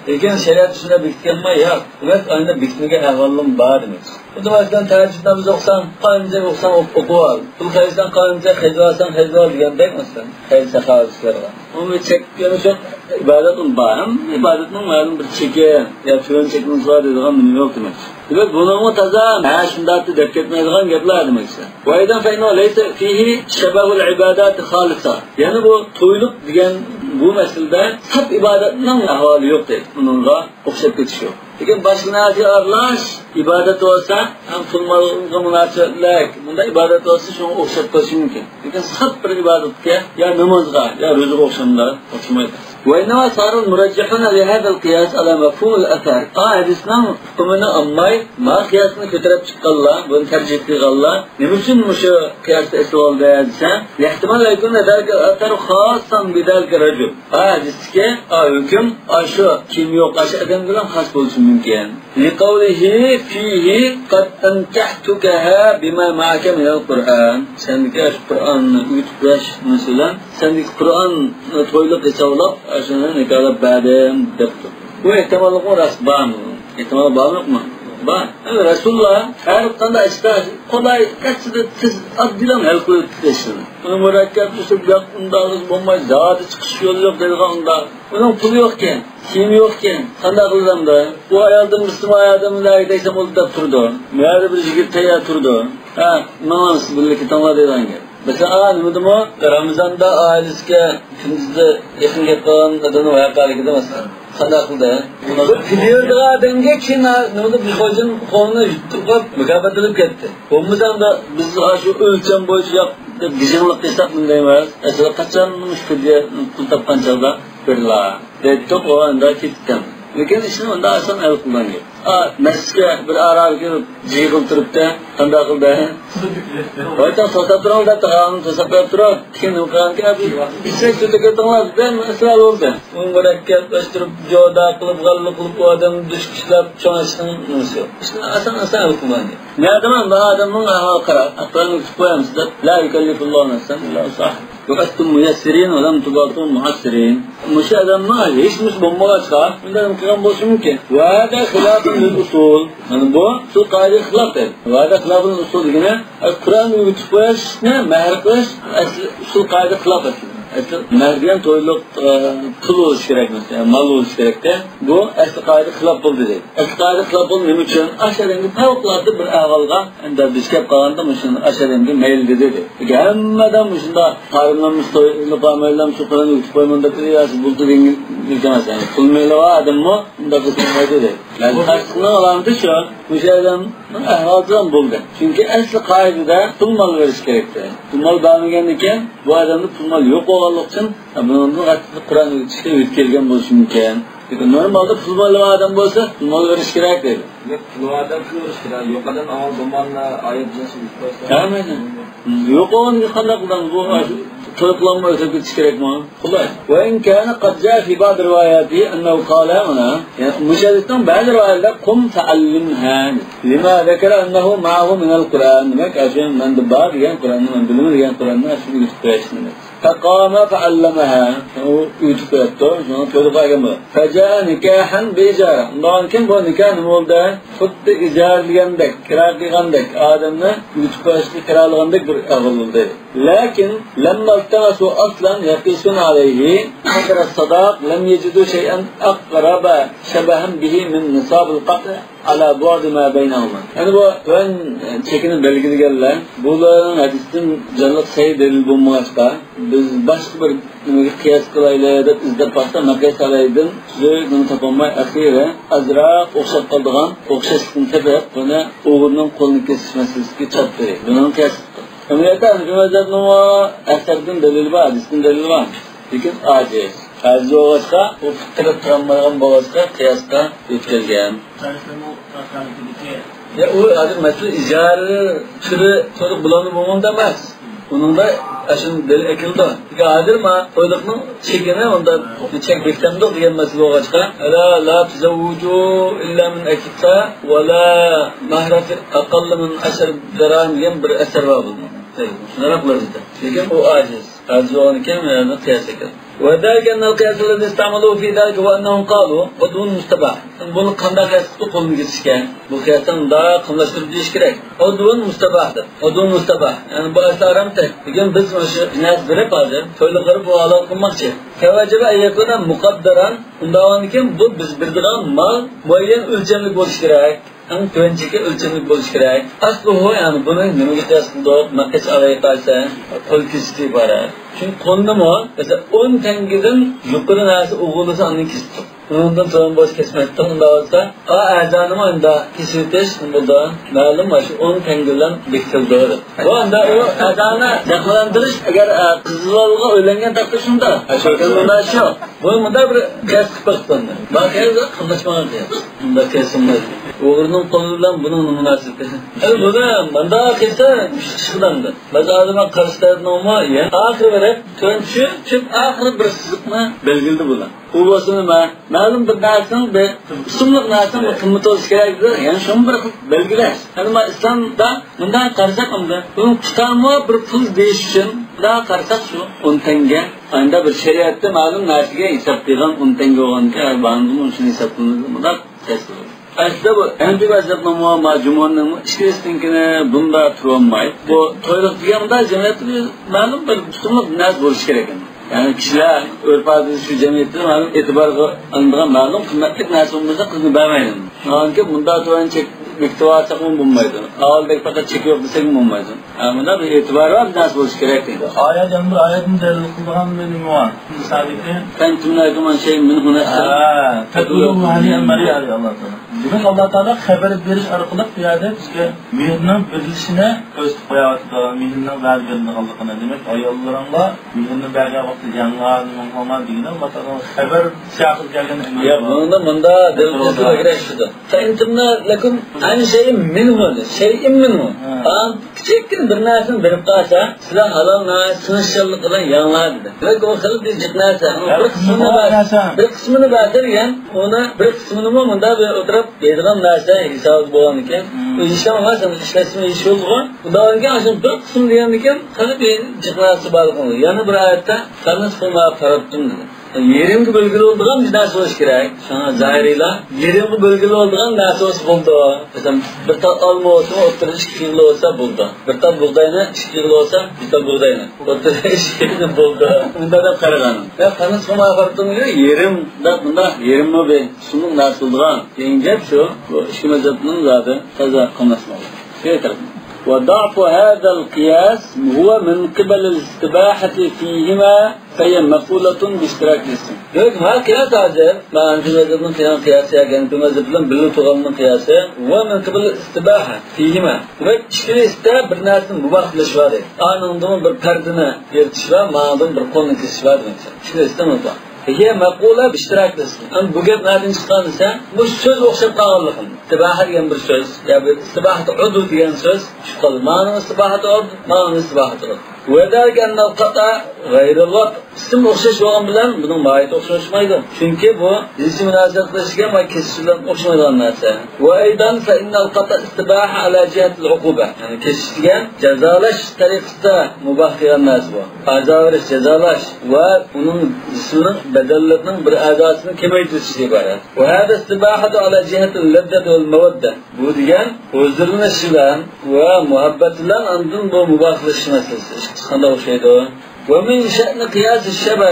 لېكىن شەرىئەت ئۈستىدە بېكىتكەنمۇ ياق. دېمەك، ئاندىن بېكىتىلگەن ئەھۋالدىن بار دېمەكچى. خۇددى مەسىلەن، تەھەججۇد نامىزى ئوقۇساڭ، قانچە ئوقۇساڭ ئوق-، ئوقۇۋال. پۇل خەجلىسەڭ، قانچە خەجلىۋالساڭ خەجلىۋال دېگەندەك مەسىلەن. خەج ساخاۋەتلەرگە. ئۇنىڭ بىر چەكلىمىسى يوق. ئىبادەت ئۇنى بار. ھەممە ئىبادەتنىڭ مەلۇم بىر چېكى يا تۆۋەن چەكلىمىسى بار دەيدىغان نېمە يوق دېمەكچى. دېمەك، بۇنىڭمۇ تازا، ھە، شۇنداق دەپ كەتمەيدىغان گەپلەر دېمەكچى. وأيضا فإنه ليس فيه شبه العبادات خالصة. يەنى بۇ تويلۇق دېگەن بۇ مەسىلىدە ساپ ئىبادەتنىڭ ئەھۋالى يوق دەيدۇ. ئۇنىڭغا ئوخشاپ كېتىش يوق. لېكىن باشقا نەرسىگە ئارىلاش ئىبادەت بولسا، ھەم پۇل مالغا مۇناسىۋەتلىك بۇنداق ئىبادەت بولسا، شۇڭا ئوخشاپ قېلىشى مۇمكىن. لېكىن ساپ بىر ئىبادەتكە، يا نامازغا، يا روزىغا ئوخشامدا ئوخشىمايدۇ. وإنما صار المرجحون لهذا القياس على مفهوم الأثر. ئا ھەدىسنىڭ ئۇقۇمىنى ئالماي، ما قىياسنى كۆتۈرۈپ چىققانلار، بۇنى تەرجىھ قىلغانلار نېمە ئۈچۈن مۇشۇ قىياسنى ئېسىۋالدى دېسە، يەھتىمال يەكۇنۇ ذلىكەل ئەسەرۇ خاسسەن بىزالىكەر رەجۇل. ئا ھەدىستىكى ئا ھۆكۈم ئاشۇ كىيىمى يوق ئاشۇ ئادەم بىلەن خاس بولۇشى مۇمكىن. لىقەۋلىھى فىھى قەد ئەنكەھتۇكەھا بىما مەئەكە مىنەل قۇرئان. سەندىكى ئاشۇ قۇرئاننى ئۆگىتىپ بېرىش مەسىلەن، سەندىكى قۇرئاننى تويلۇق ھېسابلاپ، ئاشۇنى نىكاھلاپ بەردىم دەپتۇ. بۇ ئېھتىماللىقمۇ راست بارمۇ؟ ئېھتىمال بارمۇ يوقمۇ؟ بار. ئەمما رەسۇلۇللا ھەر قانداق ئىشتا قولاي، ئەسلىدە تېز، ئاددىيلا ھەل قىلىپ ئىشنى. ئۇنى مۇرەككەپ ئىشلىتىپ، ياق، ئۇنداق بولماي، زادى چىقىش يولى يوق دەيدىغان ئۇنداق. ئۇنىڭ پۇلى يوقكەن، كىيىمى يوقكەن، قانداق قىلىدۇ ئەمدى؟ بۇ ئايالدىن بىرسىمۇ ئايالدىن نەگە دەيسەم بولدى دەپ تۇرىدۇ. نەدە بىر يىگىت تەييار تۇرىدۇ. ھە، ماڭا سىز بىللە كېتىڭلار دەيدىغان گەپ. مەسىلەن، ئا، نېمە دېدىمۇ؟ رامىزاندا ئائىلىسىگە كۈندۈزدە يېقىن كەپ قالغان ئادەمنىڭ ۋەقەلىكىدە، مەسىلەن، قانداق قىلدى؟ بۇ پىدىيە بېرىدىغان ئادەمگە كېيىن، ھە، نېمە دېدى، بىر خوجام قولىنى يۇتۇپ قويۇپ، مۇكاپاتلىنىپ كەتتى. بولمىسا ئۇنداق بىز ئاشۇ ئۆلچەم بويىچە ياق دەپ گىجىڭلىق قىلساق نېمە دەيمىز؟ ئەسلى قاچان مۇشۇ پىدىيە پۇل تاپقان چاغدا بېرىلا دەيتتۇق، ئۇ ئاندا كېتىپتىمەن. لېكىن ئىشنى ئۇنداق ئاسان ھەل قىلغان گەپ. ئا، مەسچىتكە بىر ئارا كىرىپ جىغىل تۇرۇپتۇ. قانداق قىلدى؟ ھويتاڭ توختاپ تۇرۇڭ دەپ، تاغامنى توساپ قويۇپ تۇرۇپ، كېيىن نېمە قىلغانكىن، ئىچسەك سۈتى كېتىڭلار دېدى، مەسىلە بولدى. ئۇ مۇرەككەپلەشتۈرۈپ، جودا قىلىپ، غەلۋە قىلىپ، ئۇ ئادەمنى دۈشكە ئىشلەپ، چوڭ ئىشنىڭ نېمىسى يوق. ئىشنى ئاسان-ئاسان ھەل قىلغان گەپ. نەدىمۇ بۇ ئادەمنىڭ ئەھۋالىغا قاراپ، ئەقلىنى كۈتۈپ قويامسىز دەپ، لا يۇكەللىفۇللاھۇ نەفسەن ئىللا ۋۇسئەھا. بۇئىستۇم مۇيەسسىرىن ۋە لەم تۇبئەسۇ مۇئەسسىرىن. مۇشۇ ئادەمنىڭ ھېچ نېمىسى بولمىغاچقا، بۇنداق نېمە قىلغان بولۇشى مۇمكىن. ۋە ھازا خىلاپۇن لىل ئۇسۇل. مانا بۇ ئۇسۇل قائىدىگە خىلاپ دەيدۇ. ۋە ھازا خىلاپۇن لىل ئۇسۇل دېگىنى، قۇرئان ئۆگىتىپ قويۇشنى مەھىر قىلىش ئەسلى ئۇسۇل قائىدىگە خىلاپ ئەسلى. ئەسلى مەھىر دېگەن تويلۇق، ئە، پۇل بولۇشى كېرەك مەسىلەن، مال بولۇشى كېرەكتە. بۇ ئەسلى قائىدىگە خىلاپ بولدى دەيدۇ. ئەسلى قائىدىگە خىلاپ بولدى نېمە ئۈچۈن؟ ئاشۇ ئادەمگە پەۋقۇلئاددە بىر ئەھۋالغا ئەمدى دۇچ كېلىپ قالغاندا مۇشۇنى ئاشۇ ئادەمگە مەيلى دېدى دەيدۇ. ھەممە ئادەم مۇشۇنداق قارىملام مۇشۇ تويلۇق بارمايلا مۇشۇ قۇرئان ئۆگىتىپ قويىمەن دەپ ياسى بولدى دېگەن ئەمەس. يەنى پۇل مېلى بار ئادەممۇ ئۇنداق قىلسا بولمايدۇ دەيدۇ. يەنى پاسىقلىقنىڭ ئالامىتى شۇ. مۇشۇ ئادەمنىڭ ئەھۋالى بىلەن بولدى. چۈنكى ئەسلى قائىدىدە پۇل مال بېرىش كېرەكتى. پۇل مال بەرمىگەندىن كېيىن بۇ ئادەمدە پۇل مال يوق بولغانلىقى ئۈچۈن، بۇنىڭدىن قەتئىي قۇرئان ئۆگىتىشكە ۋەكىل كەلگەن بولۇشى مۇمكىن. لېكىن نورمالدا پۇل مالى بار ئادەم بولسا، پۇل مال بېرىش كېرەك دەيدۇ. پۇل بار ئادەم پۇل بېرىش كېرەك. يوق ئادەم ئاڭا زاماندا ئايەت جىنسى بېرىپ قويسا. ھەممىدىن. يوق ئادەمگە قانداق قىلىدۇ؟ بۇ ئاشۇ توي قىلالماي ئۆتۈپ كېتىش كېرەكمۇ؟ قولاي. وإن كان قد جاء في بعض رواياته أنه قال، مانا، يەنى مۇشۇ ھەدىسنىڭ بەزى رىۋايەتلىرىدە قم فعلمها، لما ذكر أنه معه من القرآن، دېمەك، ئاشۇ مەندە بار دېگەن قۇرئاننى، مەن بىلىمەن دېگەن قۇرئاننى ئاشۇ ئۆگىتىپ قويۇشنى. فقام فعلمها. ئۇ ئۆتۈپ كېتىپتۇ، شۇنىڭ تۆلىگە قالغان بۇ. فجاء نكاحا بإجارة. ئۇنداقتىن كېيىن بۇ نىكاھ نېمە بولدى؟ خۇددى ئىجارىلىگەندەك، كىرا قىلغاندەك، ئادەمنى ئۆتۈپ كېتىشكە كىرالىغاندەك بىر ئەھۋال بولدى. لكن لما التمسوا أصلا يقيسون عليه قدر الصداق لم يجدوا شيئا أقرب شبها به من نصاب القطع على بعد ما بينهما. يەنى بۇ تۆۋەن چېكىنى بەلگىلىگەنلەر، بۇلارنىڭ ھەدىستىن جانلىق سەھىھ دەلىل بولمىغاچقا، بىز باشقا بىر نېمىگە قىياس قىلايلى دەپ ئىزدەپ باقسا، مەقىس ئالايدىن تۈزۈكنى تاپالماي، ئاخىرى ئازراق ئوخشاپ قالىدىغان ئوخشاشلىقنى تېپىپ، بۇنى ئوغرىنىڭ قولىنى كېسىش مەسىلىسىگە چاتتى. بۇنىڭ قىياس قىلدى. ئەمەلىيەتتە ھەنىفىي مەزھەپنىڭمۇ ئەسەردىن دەلىلى بار، ھەدىستىن دەلىلى بار. لېكىن ئاجىز. ئاجىز بولغاچقا، ئۇ پۇت تېرەپ تۇرالمايدىغان بولغاچقا، قىياسقا يۆتكەلگەن. يا، ئۇ ھازىر مەسىلە ئىجارە تۈرى، تۈرى بۇلارنى بولغاندا ئەمەس. ئۇنىڭدا ئاشۇنى دەلىل ئەكېلىدۇ. لېكىن ھازىر ما تويلۇقنىڭ چېكىنى ئۇندا چەك بېكىتەمدۇق دېگەن مەسىلە بولغاچقا، لا، لا تزوجوا إلا من أكثر ولا مهر أقل من عشر دراهم دېگەن بىر ئەسەر بار بۇنىڭ. شۇنداق بىر ئەسەر. لېكىن ئۇ ئاجىز. ئاجىز بولغاندىكىن، يەنى قىياس ئەكەلدى. وذلك أن القياس الذي استعملوه في ذلك هو أنهم قالوا عضو مستباح. بۇنى قانداق قىياس قىلىپ قولدىن كېسىشكەن؟ بۇ قىياسنى مۇنداق قاملاشتۇرۇپ دېيىش كېرەك. عضو مستباح دەپ. عضو مستباح. يەنى بۇ ئەسلى ھارام تەك. لېكىن بىز مانا شۇ نەرسە بېرىپ ھازىر تويلۇقلىرى بۇ ھالال قىلماقچى. فوجب أن يكون مقدرا. ئۇنداق بولغاندىكىن بۇ بىز بېرىدىغان مال مۇئەييەن ئۆلچەملىك بولۇشى كېرەك. ئەڭ تۆۋەن چېكى ئۆلچەملىك بولۇشى كېرەك. ئەسلىھۇ، يەنى بۇنى نېمىگە قىياس قىلدۇق؟ مەقىچ ئالايقا دېسە، قول كېسىشتىن ئىبارەت. چۈنكى قولنىمۇ، مەسىلەن، ئون تەڭگىدىن يۇقىرى نەرسە ئوغرىلىسا ئاندىن كېسىپتۇ. ئۇنىڭدىن تۆۋەن بولسا كەسمەيتتى. ئۇنداق بولسا، ئا ئەزانىمۇ ئەمدى كېسىۋېتىش، بۇ دا مەلۇم، مانا شۇ ئون تەڭگە بىلەن بېكىتىلدى. بۇ ئەمدى ئۇ ئەزانى زەخىملەندۈرۈش، ئەگەر، ئە، قىزلارغا ئۆيلەنگەن تەقدىر شۇنداق. شۇ مۇنداق شۇ. بۇ مۇنداق بىر قىياس قىلىپ باقتىم. بۇ قىياس قاملاشمىغان قىياس. مۇنداق قىياس قىلمايدۇ. ئوغرىنىڭ قولى بىلەن بۇنىڭ نېمە مۇناسىۋىتى؟ ئەي، بۇنى مۇنداق قىلسا چىقىدۇ. بەزى ئادەملەر قارشى تەرەپنىڭمۇ، يەنى ئاخىرى بېرىپ، تۆۋەن چۈشۈپ، چۈشۈپ، ئاخىرى بىر سىزىقنى بەلگىلىدى بۇلار. ئۇ بولسا نېمە؟ مەلۇم بىر نەرسىنىڭ بىر ئىسىملىق نەرسىنىڭ بىر قىممىتى بولۇشى كېرەك، يەنى شۇنى بىر خىل بەلگىلەش. ئەمما ئىسلامدا مۇنداق قارىساق ئەمدى، بۇنىڭ قۇتارمۇ بىر پۇل دېيىش ئۈچۈن مۇنداق قارىساق شۇ ئون تەڭگە. ئەمدى بىر شەرىئەتتە مەلۇم نەرسىگە ھېساب قىلغان ئون تەڭگە بولغاندىكىن، ھە، بارىنىمۇ شۇنى ھېساب قىلىمىز، مۇنداق قىياس قىلىدۇ. ئەسلىدە بۇ ھەنىفىي مەزھەپنىڭمۇ، ما جۇمھۇرنىڭمۇ ئىككىلىسىنىڭكىنى بۇنداق تۇرۇۋالماي. بۇ تويلۇق دېگەن مۇنداق جەمئىيەتتە بىر مەلۇم بىر تۇتۇملۇق نەرسە بولۇشى كېرەك. يەنى كىشىلەر ئۆرپ-ئادىتى شۇ جەمئىيەتتە مەلۇم ئېتىبارغا ئالىنىدىغان مەلۇم قىممەتلىك نەرسە بولمىسا قىزنى بەرمەيدۇ. شۇنىڭدىن كېيىن مۇنداق تۆۋەن چەك بېكىتىۋالساقمۇ بولمايدۇ. ئاۋۋالدەك پەقەت چېكى يوق دېسەكمۇ بولمايدۇ. ھە، مۇنداق بىر ئېتىبارى بار بىر نەرسە بولۇشى كېرەك دەيدۇ. ئايەت، يەنە بىر ئايەتنى دەلىل قىلىدىغان نېمە بار؟ سابىتى. فإن تبن لكم عن شيء منه نفسا. ھە، فكلوه هنيئا مريئا دەيدۇ ئاللا تائالا. دېمەك، ئاللا تائالا خەۋەر بېرىش ئارقىلىق بۇ يەردە بىزگە مېھىرنىڭ بېرىلىشىنى كۆرسىتىپ قويۇۋاتىدۇ، مېھىرنىڭ ۋەدە بېرىلىدىغانلىقىنى. دېمەك، ئاياللىرىڭلار مېھىرنى بەرگەن ۋاقىتتا يەڭلار، نېمە قىلماڭلار دېگىنى ئاللا تائالانىڭ خەۋەر سىياقىدا كەلگەن ئەمەس. ياق، بۇنىڭدا مۇنداق دەلىل قىلسا بەكرەك چۈشىدۇ. فإن تبن لكم عن شيء منه، شيء منه. ھە. ئا، كىچىككىنە بىر نەرسىنى بېرىپ قالسا، سىلەر ھالال نەرسە سىڭىشچانلىق بىلەن يەڭلار دېدى. دېمەك، ئۇ خېلى بىر جىق نەرسە. بىر قىسمىنى بەر-، بىر قىسمىنى بەرسە دېگەن، ئۇنى بىر قىسمىنىمۇ مۇنداق بىر ئولتۇرۇپ يەيدىغان نەرسە ھېسابىدا بولغاندىكىن، مم. ئۆزى ئىشلەڭلار، سەن ئىشلەشمۇ ئىش يولىغا. ئۇنداق بولغاندىكىن، ئاشۇ بىر قىسىم دېگەندىكىن، خېلى بىر جىق نەرسە بارلىقىنى. يەنە بىر ئايەتتە، فنصف ما فرضتم دېدى. يېرىمگە بۆلگىلى بولىدىغان بىر نەرسە بولۇشى كېرەك. شۇڭا زاھىرىيلار يېرىمگە بۆلگىلى بولىدىغان نەرسە بولسا بولىدۇ. مەسىلەن، بىر تال ئالما بولسىمۇ، ئوتتۇرىدا ئىككى يىل بولسا بولىدۇ. بىر تال بۇغداينى ئىككى يىل بولسا، بىر تال بۇغداينى ئوتتۇرىدا ئىككى يىل بولىدۇ. مۇنداق دەپ قارىغان. يا، فنصف ما فرضتم دېگەن يېرىم دەپ، مۇنداق يېرىممۇ بىر سۇملۇق نەرسە بولىدىغان دېگەن گەپ شۇ. بۇ ئىككى مەزھەپنىڭ زادى تازا قاملاشمىغان. شۇ تەرەپ. وضعف هذا القياس هو من قبل الاستباحة فيهما فهي مقولة باشتراك الاسم. دېمەك، ما قىياس ھازىر، مانا ھەنىفىي مەزھەپنىڭ قىلغان قىياسى ياكى ھەنىفىي مەزھەپ بىلەن بىللە تۇرغاننىڭ قىياسى، ۋە مىن قىبىل ئىستىباھە فىھىما. دېمەك، ئىككىلىسىدە بىر نەرسىنى مۇباھ قىلىش بار دەيدۇ. ئانىڭدىمۇ بىر پەردىنى يېرىتىش بار، ماڭىدىمۇ بىر قولنى كېسىش بار دېمەكچى. ئىككىلىسىدە مۇباھ. ھىيە مەقۇلە بىشتىراك دېسە. ئەمدى بۇ گەپ نەدىن چىققان دېسە، بۇ سۆز ئوخشاپ قالغانلىقىدىن. ئىستىباھە دېگەن بىر سۆز، يا بىر ئىستىباھەتۇ ئۇدۇ دېگەن سۆز چۈشۈپ قالدى. ماڭىنىڭ ئىستىباھەتۇ ئۇدۇ، ماڭىنىڭ ئىستىباھەتۇ ئۇدۇ. وذلك أن القطع غير الوطء. ئىسىم ئوخشاش بولغان بىلەن بۇنىڭ ماھىيىتى ئوخشاشمايدۇ. چۈنكى بۇ جىنسىي مۇناسىۋەت قىلىش دېگەن ۋە كېسىش بىلەن ئوخشىمايدىغان نەرسە. وأيضا فإن القطع استباحة على جهة العقوبة. يەنى كېسىش دېگەن جازالاش تەرىقىسىدە مۇباھ قىلغان نەرسە بۇ. ئازا بېرىش، جازالاش ۋە ئۇنىڭ جىسمىنىڭ، بەدەنلىرىنىڭ بىر ئەزاسىنى كېمەيتىشتىن ئىبارەت. وهذا استباحة على جهة اللذة والمودة. بۇ دېگەن ھۇزۇرلىنىش بىلەن ۋە مۇھەببەت بىلەن ئاندىن بۇ مۇباھلىشىش مەسىلىسى. قانداق ئوخشايدۇ؟ ومن شأن قياس الشبه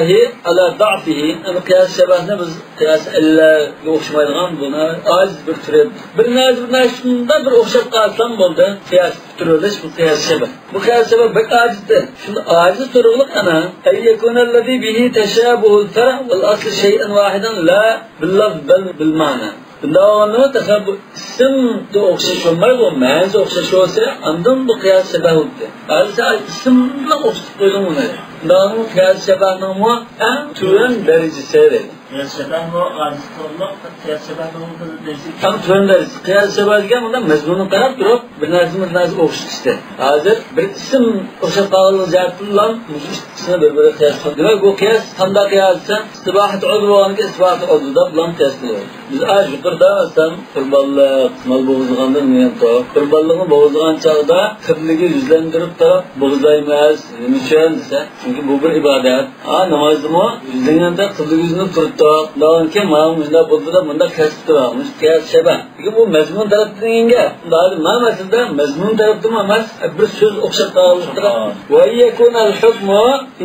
على ضعفه. يەنى قىياس شەبەھنى بىز قىياس ئەللەرگە ئوخشىمايدىغان، بۇنى ئاجىز بىر تۈرى. بىر نەرسە بىر نەرسە شۇنداق بىر ئوخشاپ قالسام بولدى. قىياس تۈرىلىش، بۇ قىياس شەبەھ. بۇ قىياس شەبەھ بەك ئاجىزدى. شۇنداق ئاجىز تۇرۇقلۇق ئەنە. أن يكون الذي به تشابه الفرع والأصل شيئا واحدا لا باللفظ بل بالمعنى. بۇنداق بولغاندا تېخى بۇ ئىسىمدا ئوخشاش بولماي، بۇ مەنىسى ئوخشاش بولسا، ئاندىن بۇ قىياس شەبەھ بولدى. ھازىر سەن ئىسىملا ئوخشىتىپ قويدۇڭ بۇنى. بۇنداقنىڭ قىياس شەبەھنىڭمۇ ئەڭ تۆۋەن دەرىجىسى دەيدۇ. قىياس شەبەھ بۇ ئاجىز قىلىدۇ، قىياس شەبەھ بۇ بىر دەرىجە. ئەڭ تۆۋەن دەرىجىسى. قىياس شەبەھ دېگەن بۇنداق مەزمۇنغا قاراپ تۇرۇپ، بىر نەرسىدىن بىر نەرسە ئوخشىتىشتى. ھازىر بىر ئىسىم ئوخشاپ قالغانلىقى جەھەتتىن بۇلار مۇشۇ ئىككىسىنى بىر-بىرىگە قىياس قىلدى. دېمەك، بۇ قىياس قانداق قىياس دېسە، ئىستىباھەت ئۇزۋى بولغاندىكىن ئىستىباھەت ئۇزۋى دەپ بۇلارنى قىياس قىلىۋالدى. بىز ئاز يۇقىرىدا مەسىلەن، قۇربانلىق، مال بوغۇزلىغاندىن بۇيان تۇرۇپ، قۇربانلىقنى بوغۇزلىغان چاغدا قىبلىگە يۈزلەندۈرۈپ تۇرۇپ بوغۇزلايمىز. نېمە ئۈچۈن دېسە، چۈنكى بۇ بىر ئىبادەت. ھا، نامازدىمۇ يۈزلەنگەندە قىبلىگە يۈزلىنىپ تۇرۇپ تۇرۇپ، ئۇندىن كېيىن مانا مۇشۇنداق بولدى دەپ مۇنداق قىياس قىلىۋالدى. مۇشۇ قىياس شەبەھ. لېكىن بۇ مەزمۇن تەرەپتىن دېگەن گەپ. ئۇنداق ما مەسىلىدە مەزمۇن تەرەپتىنمۇ ئەمەس، بىر سۆز ئوخشاپ قالغانلىقتا. وأن يكون الحكم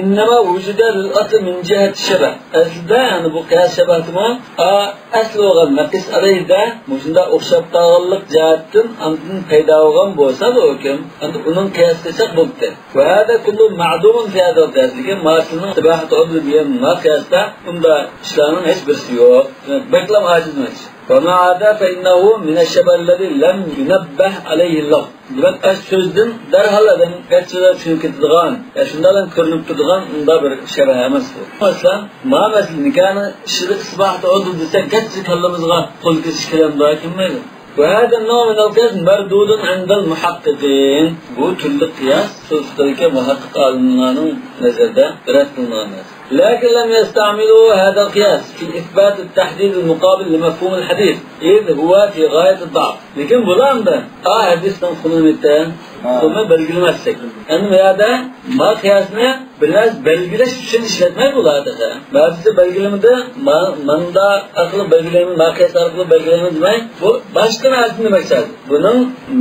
إنما وجد للأصل من جهة الشبه. ئەسلىدە، يەنى بۇ قىياس شەبەھتىمۇ، ئا، ئەسلى بولغان نەقىس ئەلەيھىدە مۇشۇنداق ئوخشاپ قالغانلىق جەھەتتىن ئاندىن پەيدا بولغان بولسا بۇ ھۆكۈم، ئەمدى ئۇنىڭ قىياس قىلساق بولدى. وهذا كله معدوم في هذا القياس. لېكىن ماسىلنىڭ ئىستىباھەت ئۇزۋى دېگەن ما قىياستا ئۇنداق ئىشلارنىڭ ھېچ بىرسى يوق. بەكلا ئاجىز مەسىلە. وما عدا فإنه من الشبه الذي لم ينبه عليه اللفظ. دېمەك، ئاشۇ سۆزدىن دەرھال ئادەم گەرچە چۈشىنىپ كېتىدىغان، يا شۇنداقلا كۆرۈنۈپ تۇرىدىغان ئۇنداق بىر شەبەھ ئەمەس بۇ. مەسىلەن، ما مەسىلە نىكاھنىڭ ئىشىدا ئىستىباھەت ئۇزۋى دېسەك، گەرچە كاللىمىزغا قول كېسىش كېلەمدۇ، كەلمەيدۇ. وهذا النوع من القياس مردود عند المحققين. بۇ تۈرلۈك قىياس سۆز ئۈستىدىكى مۇھەققىق ئالىملارنىڭ نەزىرىدە رەت قىلىنغان نەرسە. لكن لم يستعملوا هذا القياس في إثبات التحديد المقابل لمفهوم الحديث، إذ هو في غاية الضعف. لېكىن بۇلار ئەمدى، ئا، ھەدىسنىڭ خۇنۇمىتى، ھا. بۇنى بەلگىلىمەسلىك. ئەمدى بۇ يەردە ما قىياسنى بىر نەرسە بەلگىلەش ئۈچۈن ئىشلەتمەي بۇلار تېخى. بەزىسى بەلگىلىمىدى، ما-، ماندا ئارقىلىق بەلگىلەيمىز، ما قىياس ئارقىلىق بەلگىلەيمىز دېمەي، بۇ باشقا نەرسىنى دېمەكچى. بۇنىڭ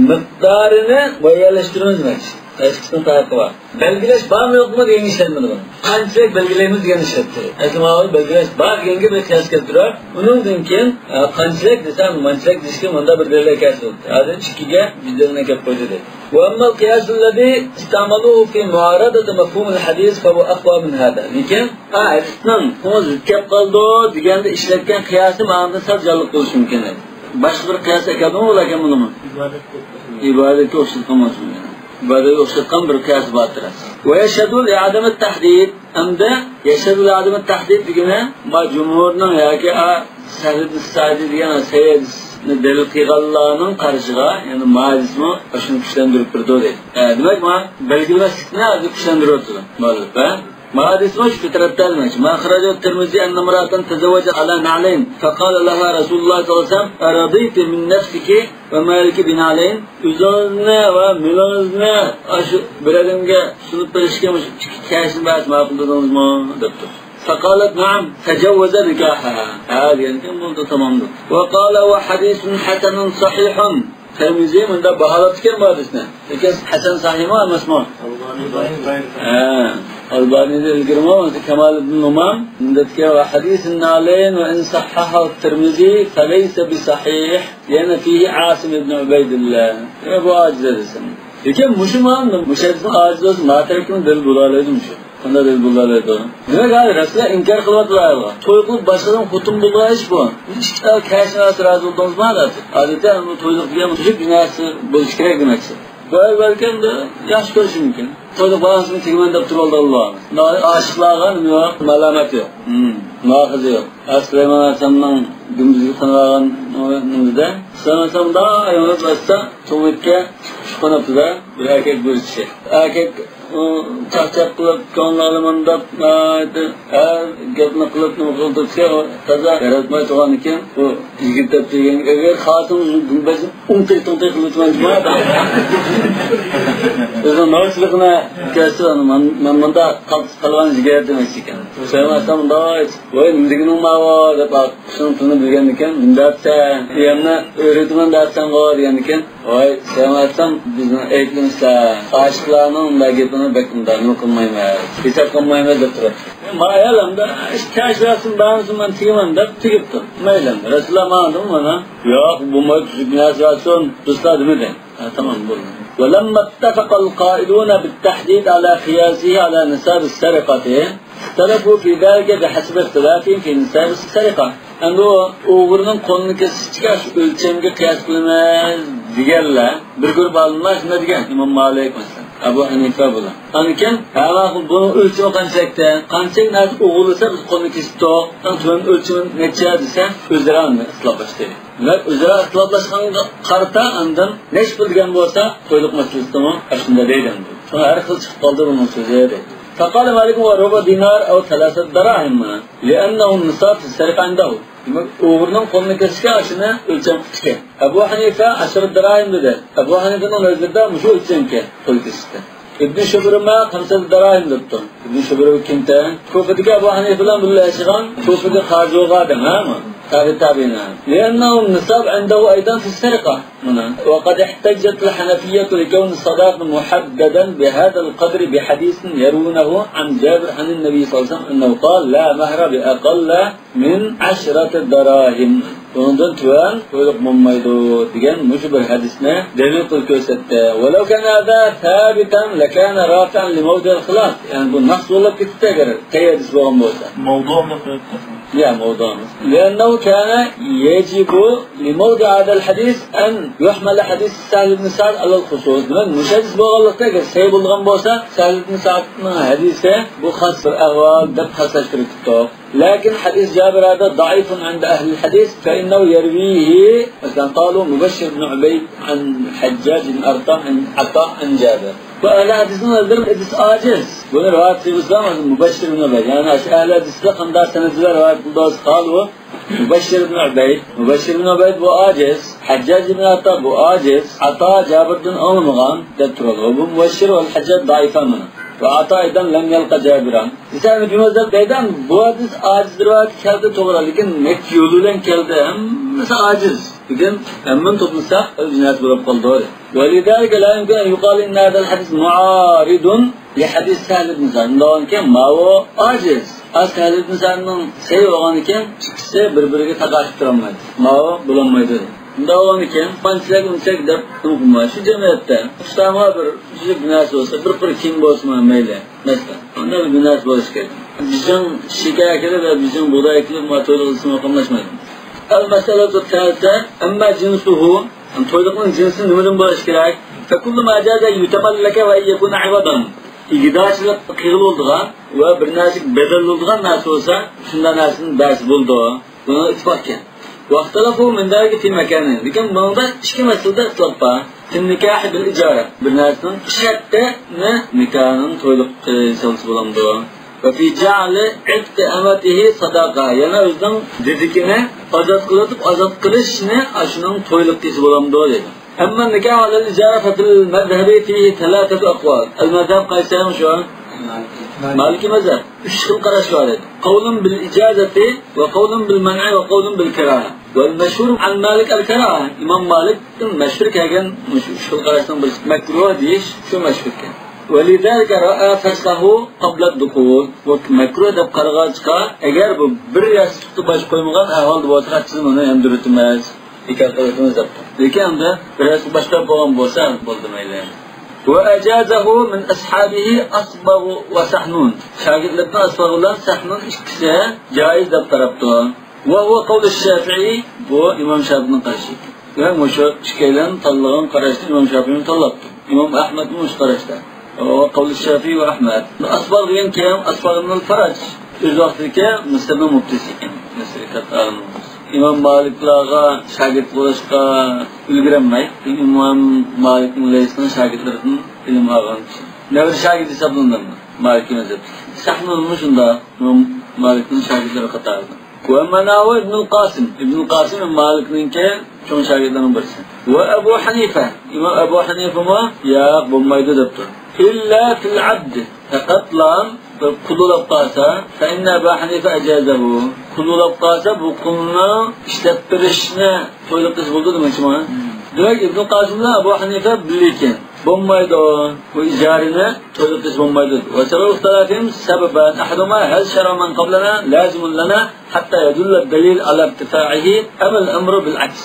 مىقدارىنى مۇئەييەنلەشتۈرىمىز دېمەكچى. ئىككىسىنىڭ پەرقى بار. بەلگىلەش بارمۇ يوقمۇ دېگەنگە ئىشلەتمىدى بۇنى. قانچىلىك بەلگىلەيمىز دېگەننى ئىشلەتتى. ئەسلى ماۋۇ بەلگىلەش بار دېگەنگە بىر قىياس كەلتۈرۈپ، ئۇنىڭدىن كېيىن، ئە، قانچىلىك دېسە، مانچىلىك دېيىشكە مۇنداق بىر دەلىل كەلسۇن. ھازىر ئىككىگە بىر دەلىلنى كەپ قويدى دەيدۇ. وأما القياس الذي استعملوه في معارضة مفهوم الحديث فهو أقوى من هذا. لېكىن، ھە، ھەدىسنىڭ قوڭى زىت كەپ قالىدۇ دېگەندە ئىشلەتكەن قىياسى ماڭىدىن سەل جانلىق بولۇشى مۇمكىن. باشقا بىر قىياس ئەكەلدىمۇ بۇلاركەن بۇنىمۇ؟ ئىبادەتكە ئوخشاتقان بولسۇن. ئىبادەتكە ئوخشاتقان بىر قىياس بارتىر. ويشهد لعدم التحديد. ئەمدى يشهد لعدم التحديد دېگىنى، ما جۇمھۇرنىڭ ياكى، ئا، سەھل ئىبن سەئدى دېگەن سەئىدنى دەلىل قىلغانلارنىڭ قارىشىغا، يەنى ما ھەدىسمۇ شۇنى كۈچلەندۈرۈپ بېرىدۇ دەيدۇ. ئە، دېمەك، ما بەلگىلىمەسلىكنى ھازىر كۈچلەندۈرۈۋاتىدۇ مۇئەللىپ، ھە؟ ما ھەدىسمۇ شۇ تەرەپتە دېمەكچى. ما أخرجه الترمذي أن امرأة تزوجت على نعلين فقال لها رسول الله صلى الله عليه وسلم: أرضيت من نفسك ومالك بنعلين؟ ئۆزىڭىزنى ۋە مېلىڭىزنى ئاشۇ بىر ئادەمگە سۇنۇپ بېرىشكە مۇشۇ ئىككى كەشنى بەرسە ماقۇل دېدىڭىزمۇ؟ دەپتۇ. فقالت: نعم، فجوز نكاحها. ھە دېگەنكىن بولدى، تامامدۇر. وقال: وهو حديث حسن صحيح. تىرمىزى مۇنداق باھالاپتىكەن بۇ ھەدىسنى. لېكىن ھەسەن سەھىھمۇ ئەمەسمۇ؟ ھە، ئالبانىدىن ئىلگىرىمۇ كامالىدىن نومان مۇنداق دېگەن: وحديث النعلين وإن صححه الترمذي فليس بصحيح لأن فيه عاصم بن عبيد الله. بۇ ئاجىز ھەدىس. لېكىن مۇشۇ مانا مۇشۇ ھەدىسنىڭ ئاجىز بولسا ما تەرەپتىن دەلىل بولالايدۇ مۇشۇ. قانداق دەپ بولالىدۇ؟ دېمەك، ھازىر رەسۇلەن ئىنكار قىلىۋاتىدۇ ئايالغا. توي قىلىپ باشقىدىن خوتۇن بولىدىغان ئىش بۇ. ئىككى تال كەشنى ئالسا رازى بولدىڭىزمۇ؟ دەپ. ئادەتتە بۇ تويلۇق دېگەن مۇشۇ بىر نەرسە بولۇشى كېرەك دېمەكچى. بۇ ئايال بەلكىم ياخشى كۆرۈشى مۇمكىن. تويلۇق بالىسىنى تېگىمەن دەپ تۇرۇۋالىدىغان بار. ئاشىقلارغا نېمە يوق؟ مالامەت يوق. مۇئاخىزە يوق. سۇلايمان ئەلەيھىسسالامنىڭ گۈمبىزىگە قونۇۋالغان نېمىدە، سۇلايمان ئەلەيھىسسالام دائىم باشتا تۇمۇتكە قونۇپتۇ-دە، بىر ئەركەك، بىر چىشى. ئەركەك، ئۇ، چاقچاق قىلىپ، كۆڭلىنى ئالىمەن دەپ، ناھايىتى ھەر گەپنى قىلىپ، نېمە قىلىپ تۇرسا، تازا ياراتماي تۇرغاندىكىن، بۇ يىگىت دەپ دېگەن، ئەگەر خالىسىڭىز، گۈمبەزنى ئوڭتەي-توڭتەي قىلىۋېتىمەن جۇما. ئۆزىنىڭ نوچىلىقىنى كۆرسىتىپ، مەن، مەن مۇنداق قالتىس پالۋان جىگەر دېمەكچى ئىكەن. سۆيمەسەم مۇنداق، ۋاي، نېمە دېگىنىڭ ماۋۇ دەپ، قىشنىڭ تىلىنى بىلگەندىكىن، نېمە دەپسەن، ئىيەمنى ئۆرۈتىمەن دەپسەنغۇ دېگەندىكىن، ۋاي، سۆيمەسەم بىزنىڭ ئەيىبلىرىمىزلەر، ئاشىقلارنىڭ مۇنداق گېپىنى بەك مۇنداق نېمە قىلمايمىز، ھېساب قىلمايمىز دەپ تۇراتتى. ما ئايال ئەمدى، ئىش كەش بەرسۇن، بەرمىسۇن، مەن تېگىمەن دەپ تېگىپتۇ. مەيلى، رەسۇلۇللا ماڭا دېدىمۇ مانا، ياق، بولمايدۇ، تۈزۈك نەرسە بەرسۇن، دوستلار دېمىدى. ھە، تامام، بولدى. ولما اتفق القائلون بالتحديد على قياسه على نصاب السرقة اختلفوا في ذلك بحسب اختلافهم في نصاب السرقة. ئەمدى ئۇ ئوغرىنىڭ قولىنى كېسىشكە شۇ ئۆلچەمگە قىياس قىلىمىز دېگەنلەر بىر گۇرۇپپا ئالىملار شۇنداق دېگەن، ئىمام مالىك مەسىلەن، ئەبۇ ھەنىفە بۇلار. ئاندىن كېيىن، ھە، ماقۇل، بۇنىڭ ئۆلچىمى قانچىلىكتە؟ قانچىلىك نەرسە ئوغرىلىسا بىز قولىنى كېسىپتۇق، ئەڭ تۆۋەن ئۆلچىمى نەچچە دېسە، ئۆزئارا ئىختىلاپلاشتى. دېمەك، ئۆزئارا ئىختىلاپلاشقانغا قارىتا ئاندىن نەچچە پۇل دېگەن بولسا، تويلۇق مەسىلىسىدىمۇ ئاشۇنداق دەيدۇ ئەمدى. شۇڭا ھەر خىل چىقىپ قالدى بۇنىڭ سۆزى دەيدۇ. فقال مالك وربع دينار أو ثلاثة دراهم لأنه النصاب في السرقة عنده. دېمەك، ئوغرىنىڭ قولىنى كېسىشكە ئاشۇنى ئۆلچەم قىپتىكەن. ئەبۇ ھەنىفە عشرة دراهم دېدى. ئەبۇ ھەنىفىنىڭ نەزىرىدە مۇشۇ ئۆلچەمكەن قول كېسىشتە. ئىبن شۇبرىمە خەمسە دراهم دەپتۇ. ئىبن شۇبرىمە كىمكەن؟ كۇفىدىكى ئەبۇ ھەنىفە بىلەن بىللە ياشىغان، كۇفىدىكى قازى بولغان ئادەم، ھە؟ تابى تابىئىن. لأنه النصاب عنده أيضا في السرقة. مانا. وقد احتجت الحنفية لكون الصداق محددا بهذا القدر بحديث يروونه عن جابر عن النبي صلى الله عليه وسلم أنه قال: لا مهر بأقل من عشرة دراهم. بۇنىڭدىن تۆۋەن تويلۇق بولمايدۇ دېگەن مۇشۇ بىر ھەدىسنى دەلىل قىلىپ كۆرسەتتى. ولو كان هذا ثابتا لكان رافعا لموضع الخلاف. يەنى بۇ نەس بولۇپ كېتىپتۇ ئەگەر قەيەر ھەدىس بولغان بولسا. موضوع دەپ قويۇپتۇ. يا، موضوع. لأنه كان يجب لموضع هذا الحديث أن يحمل حديث سهل بن سعد على الخصوص. دېمەك، مۇشۇ ھەدىس بولغانلىقتا، ئەگەر سەھىھ بولىدىغان بولسا، سەھىل ئىبن سەئدنىڭ ھەدىسى بۇ خاس بىر ئەھۋال دەپ خاسلاشتۇرۇپ كېتىپتۇ. لكن حديث جابر هذا ضعيف عند أهل الحديث، فإنه يرويه، مەسىلەن، قالوا مبشر بن عبيد عن حجاج بن أرطاء عن عطاء عن جابر. بۇ ئەھلى ھەدىسنىڭ ئۆزلىرى ھەدىس ئاجىز. بۇنى رىۋايەت قىلسا مۇبەششىر بىن ئۇبەيد. يەنى شۇ ئەھلى ھەدىسلەر قانداق سەنەد بىلەن رىۋايەت قىلدى دېسە، قالۇ مۇبەششىر بىن ئۇبەيد. مۇبەششىر بىن ئۇبەيد بۇ ئاجىز. ھەججاج بىن ئاتا بۇ ئاجىز. ئاتا جابىردىن ئاڭلىمىغان دەپ تۇرىدۇ. بۇ مۇبەششىر ۋە ھەججاج زەئىفە مانا. ۋە ئاتا ئەيدەن لەم يەلقە جابىرا. دېسە، ئەمدى بۇ مەزھەپ دەيدۇ، بۇ ھەدىس ئاجىز رىۋايەت كەلدى توغرا، لېكىن نەچچە يول بىلەن كەلدى، ھەممىسى ئاجىز. لېكىن ھەممىنى توپلىساق، بىر نەرسە بولۇپ قالدى. ولذلك لا يمكن أن يقال إن هذا الحديث معارض لحديث سهل بن سعد. ئۇنداق بولغانكەن، ماۋۇ ئاجىز. ئا، سهل بن سعدنىڭ سەھىھ بولغانىكەن، ئىككىسى بىر-بىرىگە تاقاشىپ تۇرالمايدۇ. ماۋۇ بولالمايدۇ. ئۇنداق بولغانىكەن، ئانچىلىك، ئۇنچىلىك دەپ ئۇقماي. شۇ جەمئىيەتتە ئۇستامغا بىر كىچىك بىر نەرسە بولسا، بىر قىر كىيىم بولسىمۇ مەيلى. مەسىلەن، ئۇنداق بىر نەرسە بولۇشى كېرەك. بېيجىڭ شېكەر ئەكېلىپ ۋە بېيجىڭ بۇغداي ئەكېلىپ، ما تويلۇق قىلسىمۇ قاملاشمايدۇ. المسألة الثالثة، أما جنسه، تويلۇقنىڭ جىنسى نېمىدىن بولۇشى كېرەك؟ فكل ما جاز أن يتملك وأن يكون عوضا. ئىگىدارچىلىق قىلغىلى بولىدىغان ۋە بىر نەرسىگە بەدەل بولىدىغان نەرسە بولسا، شۇنداق نەرسىنى بەرسە بولىدۇ. بۇنىڭ ئىتتىپاق ئىكەن. واختلفوا من ذلك في مكانين. لېكىن بۇنىڭدا ئىككى مەسىلىدە ئىختىلاپ بار. في النكاح بالإجارة. بىر نەرسىنىڭ شەرتىنى نىكاھنىڭ تويلۇق قىلسا بولامدۇ؟ وفي جعل عتق أمته صداقة. يەنە ئۆزىنىڭ دېدىكىنى ئازاد قىلىۋېتىپ، ئازاد قىلىشنى ئاشۇنىڭ تويلۇق قىلسا بولامدۇ دەيدۇ. أما النكاح على الإجارة ففي المذهب فيه ثلاثة أقوال. المذهب قايسى شۇ؟ مالىكىي مەزھەپ. ئۈچ خىل قاراش بار ئىدى. قول بالإجازة وقول بالمنع وقول بالكراهة. والمشهور عن مالك الكراهة. ئىمام مالىكتىن مەشھۇر كەلگەن مۇشۇ ئۈچ خىل قاراشنىڭ بىرسى مەكرۇھ دېيىش شۇ مەشھۇركەن. ولذلك رأى فسخه قبل الدخول. بۇ مەكرۇھ دەپ قارىغاچقا، ئەگەر بۇ بىر ياستۇقتا باش قويمىغان ئەھۋالدا بولسا، قەتئىي ئۇنى ياندۇرۇۋېتىمىز. بىكار قىلىۋېتىمىز دەپتۇ. لېكىن ئەمدى بىر ياستۇق باشقا بولغان بولسا بولدى مەيلى. وأجازه من أصحابه أصبغ وسحنون. شاگىرتلىرىدىن ئەسۋەغ بىلەن سەھنۇن ئىككىسى جائىز دەپ قاراپتۇ. وهو قول الشافعي، بۇ ئىمام شافىئىنىڭ قارىشى. ۋە مۇشۇ ئىككىيلەن تاللىغان قاراشنى ئىمام شافىئىمۇ تاللاپتۇ. ئىمام ئەھمەدمۇ مۇشۇ قاراشتا. وهو قول الشافعي وأحمد. ئەسۋەغ دېگەن كىم؟ ئەسۋەغ ئىبنۇل فەرەج. ئۆز ۋاقتىدىكى مىسىرنىڭ مۇپتىسى ئىكەن. مىسىرغا كاتتا ئالىم بولغان. ئىمام مالىكلارغا شاگىرت بولۇشقا ئۈلگۈرەلمەي، ئىمام مالىكنىڭ لەيسنىڭ شاگىرتلىرىدىن ئىلىم ئالغان كىشى. نەۋرە شاگىرت ھېسابلىنىدۇ مالىكىي مەزھەپتىكى. سەھنۇنمۇ شۇنداق، ئىمام مالىكنىڭ شاگىرتلىرى قاتارىدا. ۋە مەناۋى ئىبنۇل قاسىم. ئىبنۇل قاسىم مالىكنىڭكى چوڭ شاگىرتلىرىنىڭ بىرسى. ۋە ئەبۇ ھەنىفە. ئىمام ئەبۇ ھەنىفىمۇ ياق، بولمايدۇ دەپتۇ. ئىللا فىل ئەبدى. پەقەتلا بىر قۇل ئۇلاپ قالسا، فەئىننە ئەبا ھەنىفە ئەجازەھۇ. قۇل ئۇلاپ قالسا، بۇ قۇلنى ئىشلەپ بېرىشنى تويلۇق قىلسا بولىدۇ دېمەكچىمۇ؟ دېمەك، ئىبنۇ قاسىم بىلەن ئەبۇ ھەنىفە بىللىكەن. بولمايدۇ. بۇ ئىجارىنى تويلۇق قىلسا بولمايدۇ. وسبب اختلافهم سببان. أحدهما هل شرع من قبلنا لازم لنا حتى يدل الدليل على ارتفاعه أم الأمر بالعكس.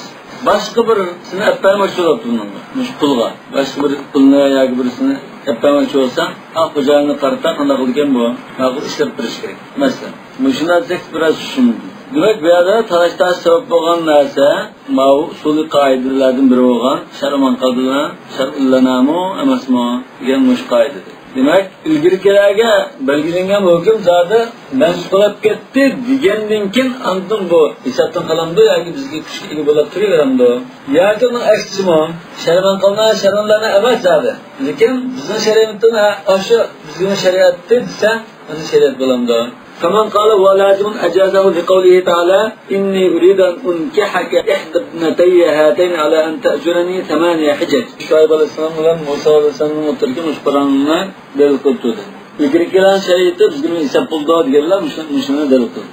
باشقا بىرسىنى ئەپ بەرمەكچى بولۇپتۇ بۇنىڭغا، مۇشۇ قۇلغا. باشقا بىر قۇلنى ياكى بىرسىنى ئەپ بەرمەكچى بولسا، ئا، خوجايىنى قارىتا، قانداق قىلىدىكەن بۇ؟ ماقۇل ئىشلەپ بېرىش كېرەك. مەسىلەن، مۇشۇنداق دېسەك بىراز چۈشىنىدۇ. دېمەك، بۇ يەردە تالاش-تارتىش سەۋەب بولغان نەرسە، ماۋۇ ئۇسۇلىي قائىدىلەردىن بىرى بولغان شەرئى مەن قەبلىنا شەرئۇن لەنامۇ ئەمەسمۇ دېگەن مۇشۇ قائىدىدە. دېمەك، ئىلگىرىكىلەرگە بەلگىلەنگەن ھۆكۈم زادى مەنسۇخ بولۇپ كەتتى دېگەندىن كېيىن، ئاندىن بۇ ھېسابتىن قالامدۇ ياكى بىزگە كۈچكە ئىگە بولۇپ تۇرۇۋېرەمدۇ؟ ياكى ئۇنىڭ ئەكسىچىمۇ، شەرئى مەن قەبلىنا شەرئۇن لەنا ئەمەس زادى. لېكىن بىزنىڭ شەرىئىتىمىز ئاشۇ بىزنىڭ شەرىئەتتى دېسە، ئۇنى شەرىئەت بولامدۇ؟ فمن قال هو لازم أجازه لقوله تعالى: إني أريد أن أنكحك إحدى ابنتي هاتين على أن تأجرني ثماني حجج. شۇئەيب ئەلەيھىسسالام بىلەن مۇسا ئەلەيھىسسالامنىڭ ئوتتۇرىدىكى مۇشۇ پاراڭنى دەلىل قىلىپ تۇردى. ئىلگىرىكىلەرنىڭ شەرىئىتى بىزگىمۇ ھېساب بولىدۇ دېگەنلەر مۇشۇ، مۇشۇنى دەلىل قىلدى.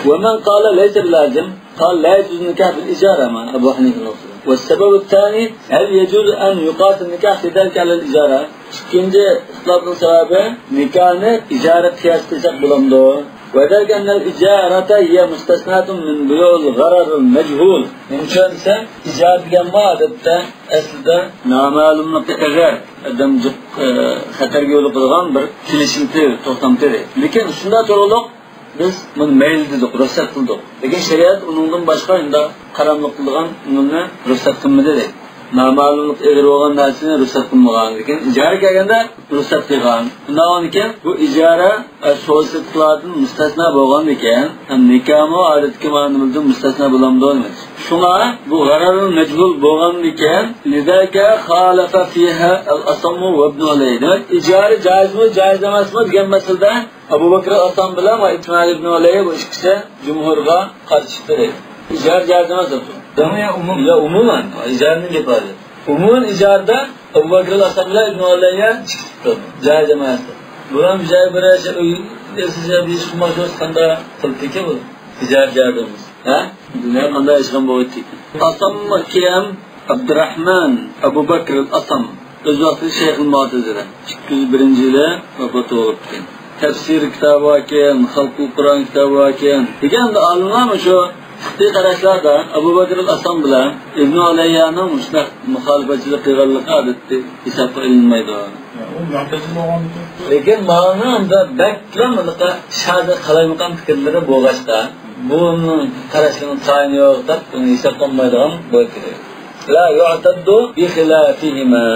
ومن قال ليس بلازم قال لا يجوز النكاح بالإجارة مع أبو حنيفة. والسبب الثاني: هل يجوز أن يقاس النكاح في ذلك على الإجارة؟ ئىككىنچى ئىختىلاپنىڭ سەۋەبى، نىكاھنى ئىجارە قىياس قىلساق بولامدۇ؟ وذلك أن الإجارة هي مستثناة من بيوع الغرر المجهول. نېمە ئۈچۈن دېسە، ئىجارە دېگەنمۇ ئادەتتە ئەسلىدە نامەلۇملۇقى ئېغىر، ئادەم جىق، ئە، خەتەرگە يولۇقىدىغان بىر كېلىشىمتى، توختامتى. لېكىن شۇنداق تۇرۇقلۇق بىز بۇنى مەيلى دېدۇق، رۇخسەت قىلدۇق. لېكىن شەرىئەت ئۇنىڭدىن باشقا ئۇنداق ھاراملىق قىلىدىغان ئۇنىڭنى رۇخسەت قىلمىدى دەيدۇ. نامەلۇملۇق ئېغىر بولغان نەرسىنى رۇخسەت قىلمىغان، لېكىن ئىجارە كەلگەندە رۇخسەت قىلغان. شۇنداق بولغاندىكىن بۇ ئىجارە، ئە، سودا سېتىقلاردىن مۇستەسنا بولغاندىكىن، ھەم نىكاھمۇ ئادەتتىكى مۇئامىلىدىن مۇستەسنا بولامدۇ دېمەكچى. شۇڭا بۇ غەرەرۇل مەجھۇل بولغاندىكىن، لذلك خالف فيها الأصم وابن علي. دېمەك، ئىجارە جائىزمۇ، جائىز ئەمەسمۇ دېگەن مەسىلىدە ئەبۇ بەكرى ئەسەم بىلەن ۋە ئىسمائىل ئىبنى ئۇلەييە بۇ ئىككىسى جۇمھۇرغا قارشى چىقتى دەيدۇ. ئىجارە جائىز ئەمەس دەپتۇ. دەڭ يا ئومۇم؟ يا ئومۇمەن، ئىجارىنىڭ گېپى ھازىر. ئومۇمەن ئىجارىدە ئەبۇ بەكرى ئەسەم بىلەن ئىبنى ئۇلەييە چىقىپ تۇرىدۇ. جائىز ئەمەس دەپ. بۇلار بىر جايغا بىر ئىش، ئۆي، ئىش قىلماقچى بولسا قانداق قىلىدىكى بۇ؟ ئىجارە جائىز ئەمەس. ھە؟ دۇنيا قانداق ياشىغان بولغىيتتى. ئەسەم كىم؟ ئابدۇراھمان ئەبۇ بەكر ئەسەم. ئۆز ۋاقتىدا شەيخۇل مۇئتەزىلە. ئىككى يۈز بىرىنچى يىلى ۋاپات بولۇپتىكەن. تەپسىر كىتابى باركەن، خەلقۇل قۇرئان كىتابى باركەن. دېگەن ئالىملار مۇشۇ فىقھىي قاراشلاردا ئەبۇ بەكر ئەسەم بىلەن ئىبنى ئۇلەييەنىڭ مۇشۇنداق مۇخالىپەتچىلىك قىلغانلىقى ئادەتتە ھېسابقا ئېلىنمايدۇ. ئۇ مۇئتەزىلە بولغاندىكىن. لېكىن مانا بەكلا بۇنىڭغا شاز قالايمىقان پىكىرلىرى بولغاچقا، بۇنىڭ قاراشلىرىنىڭ تايىنى يوق دەپ، بۇنى ھېسابقا ئالمايدىغان بولۇپ كېتىدۇ. لا يعتد بخلافهما.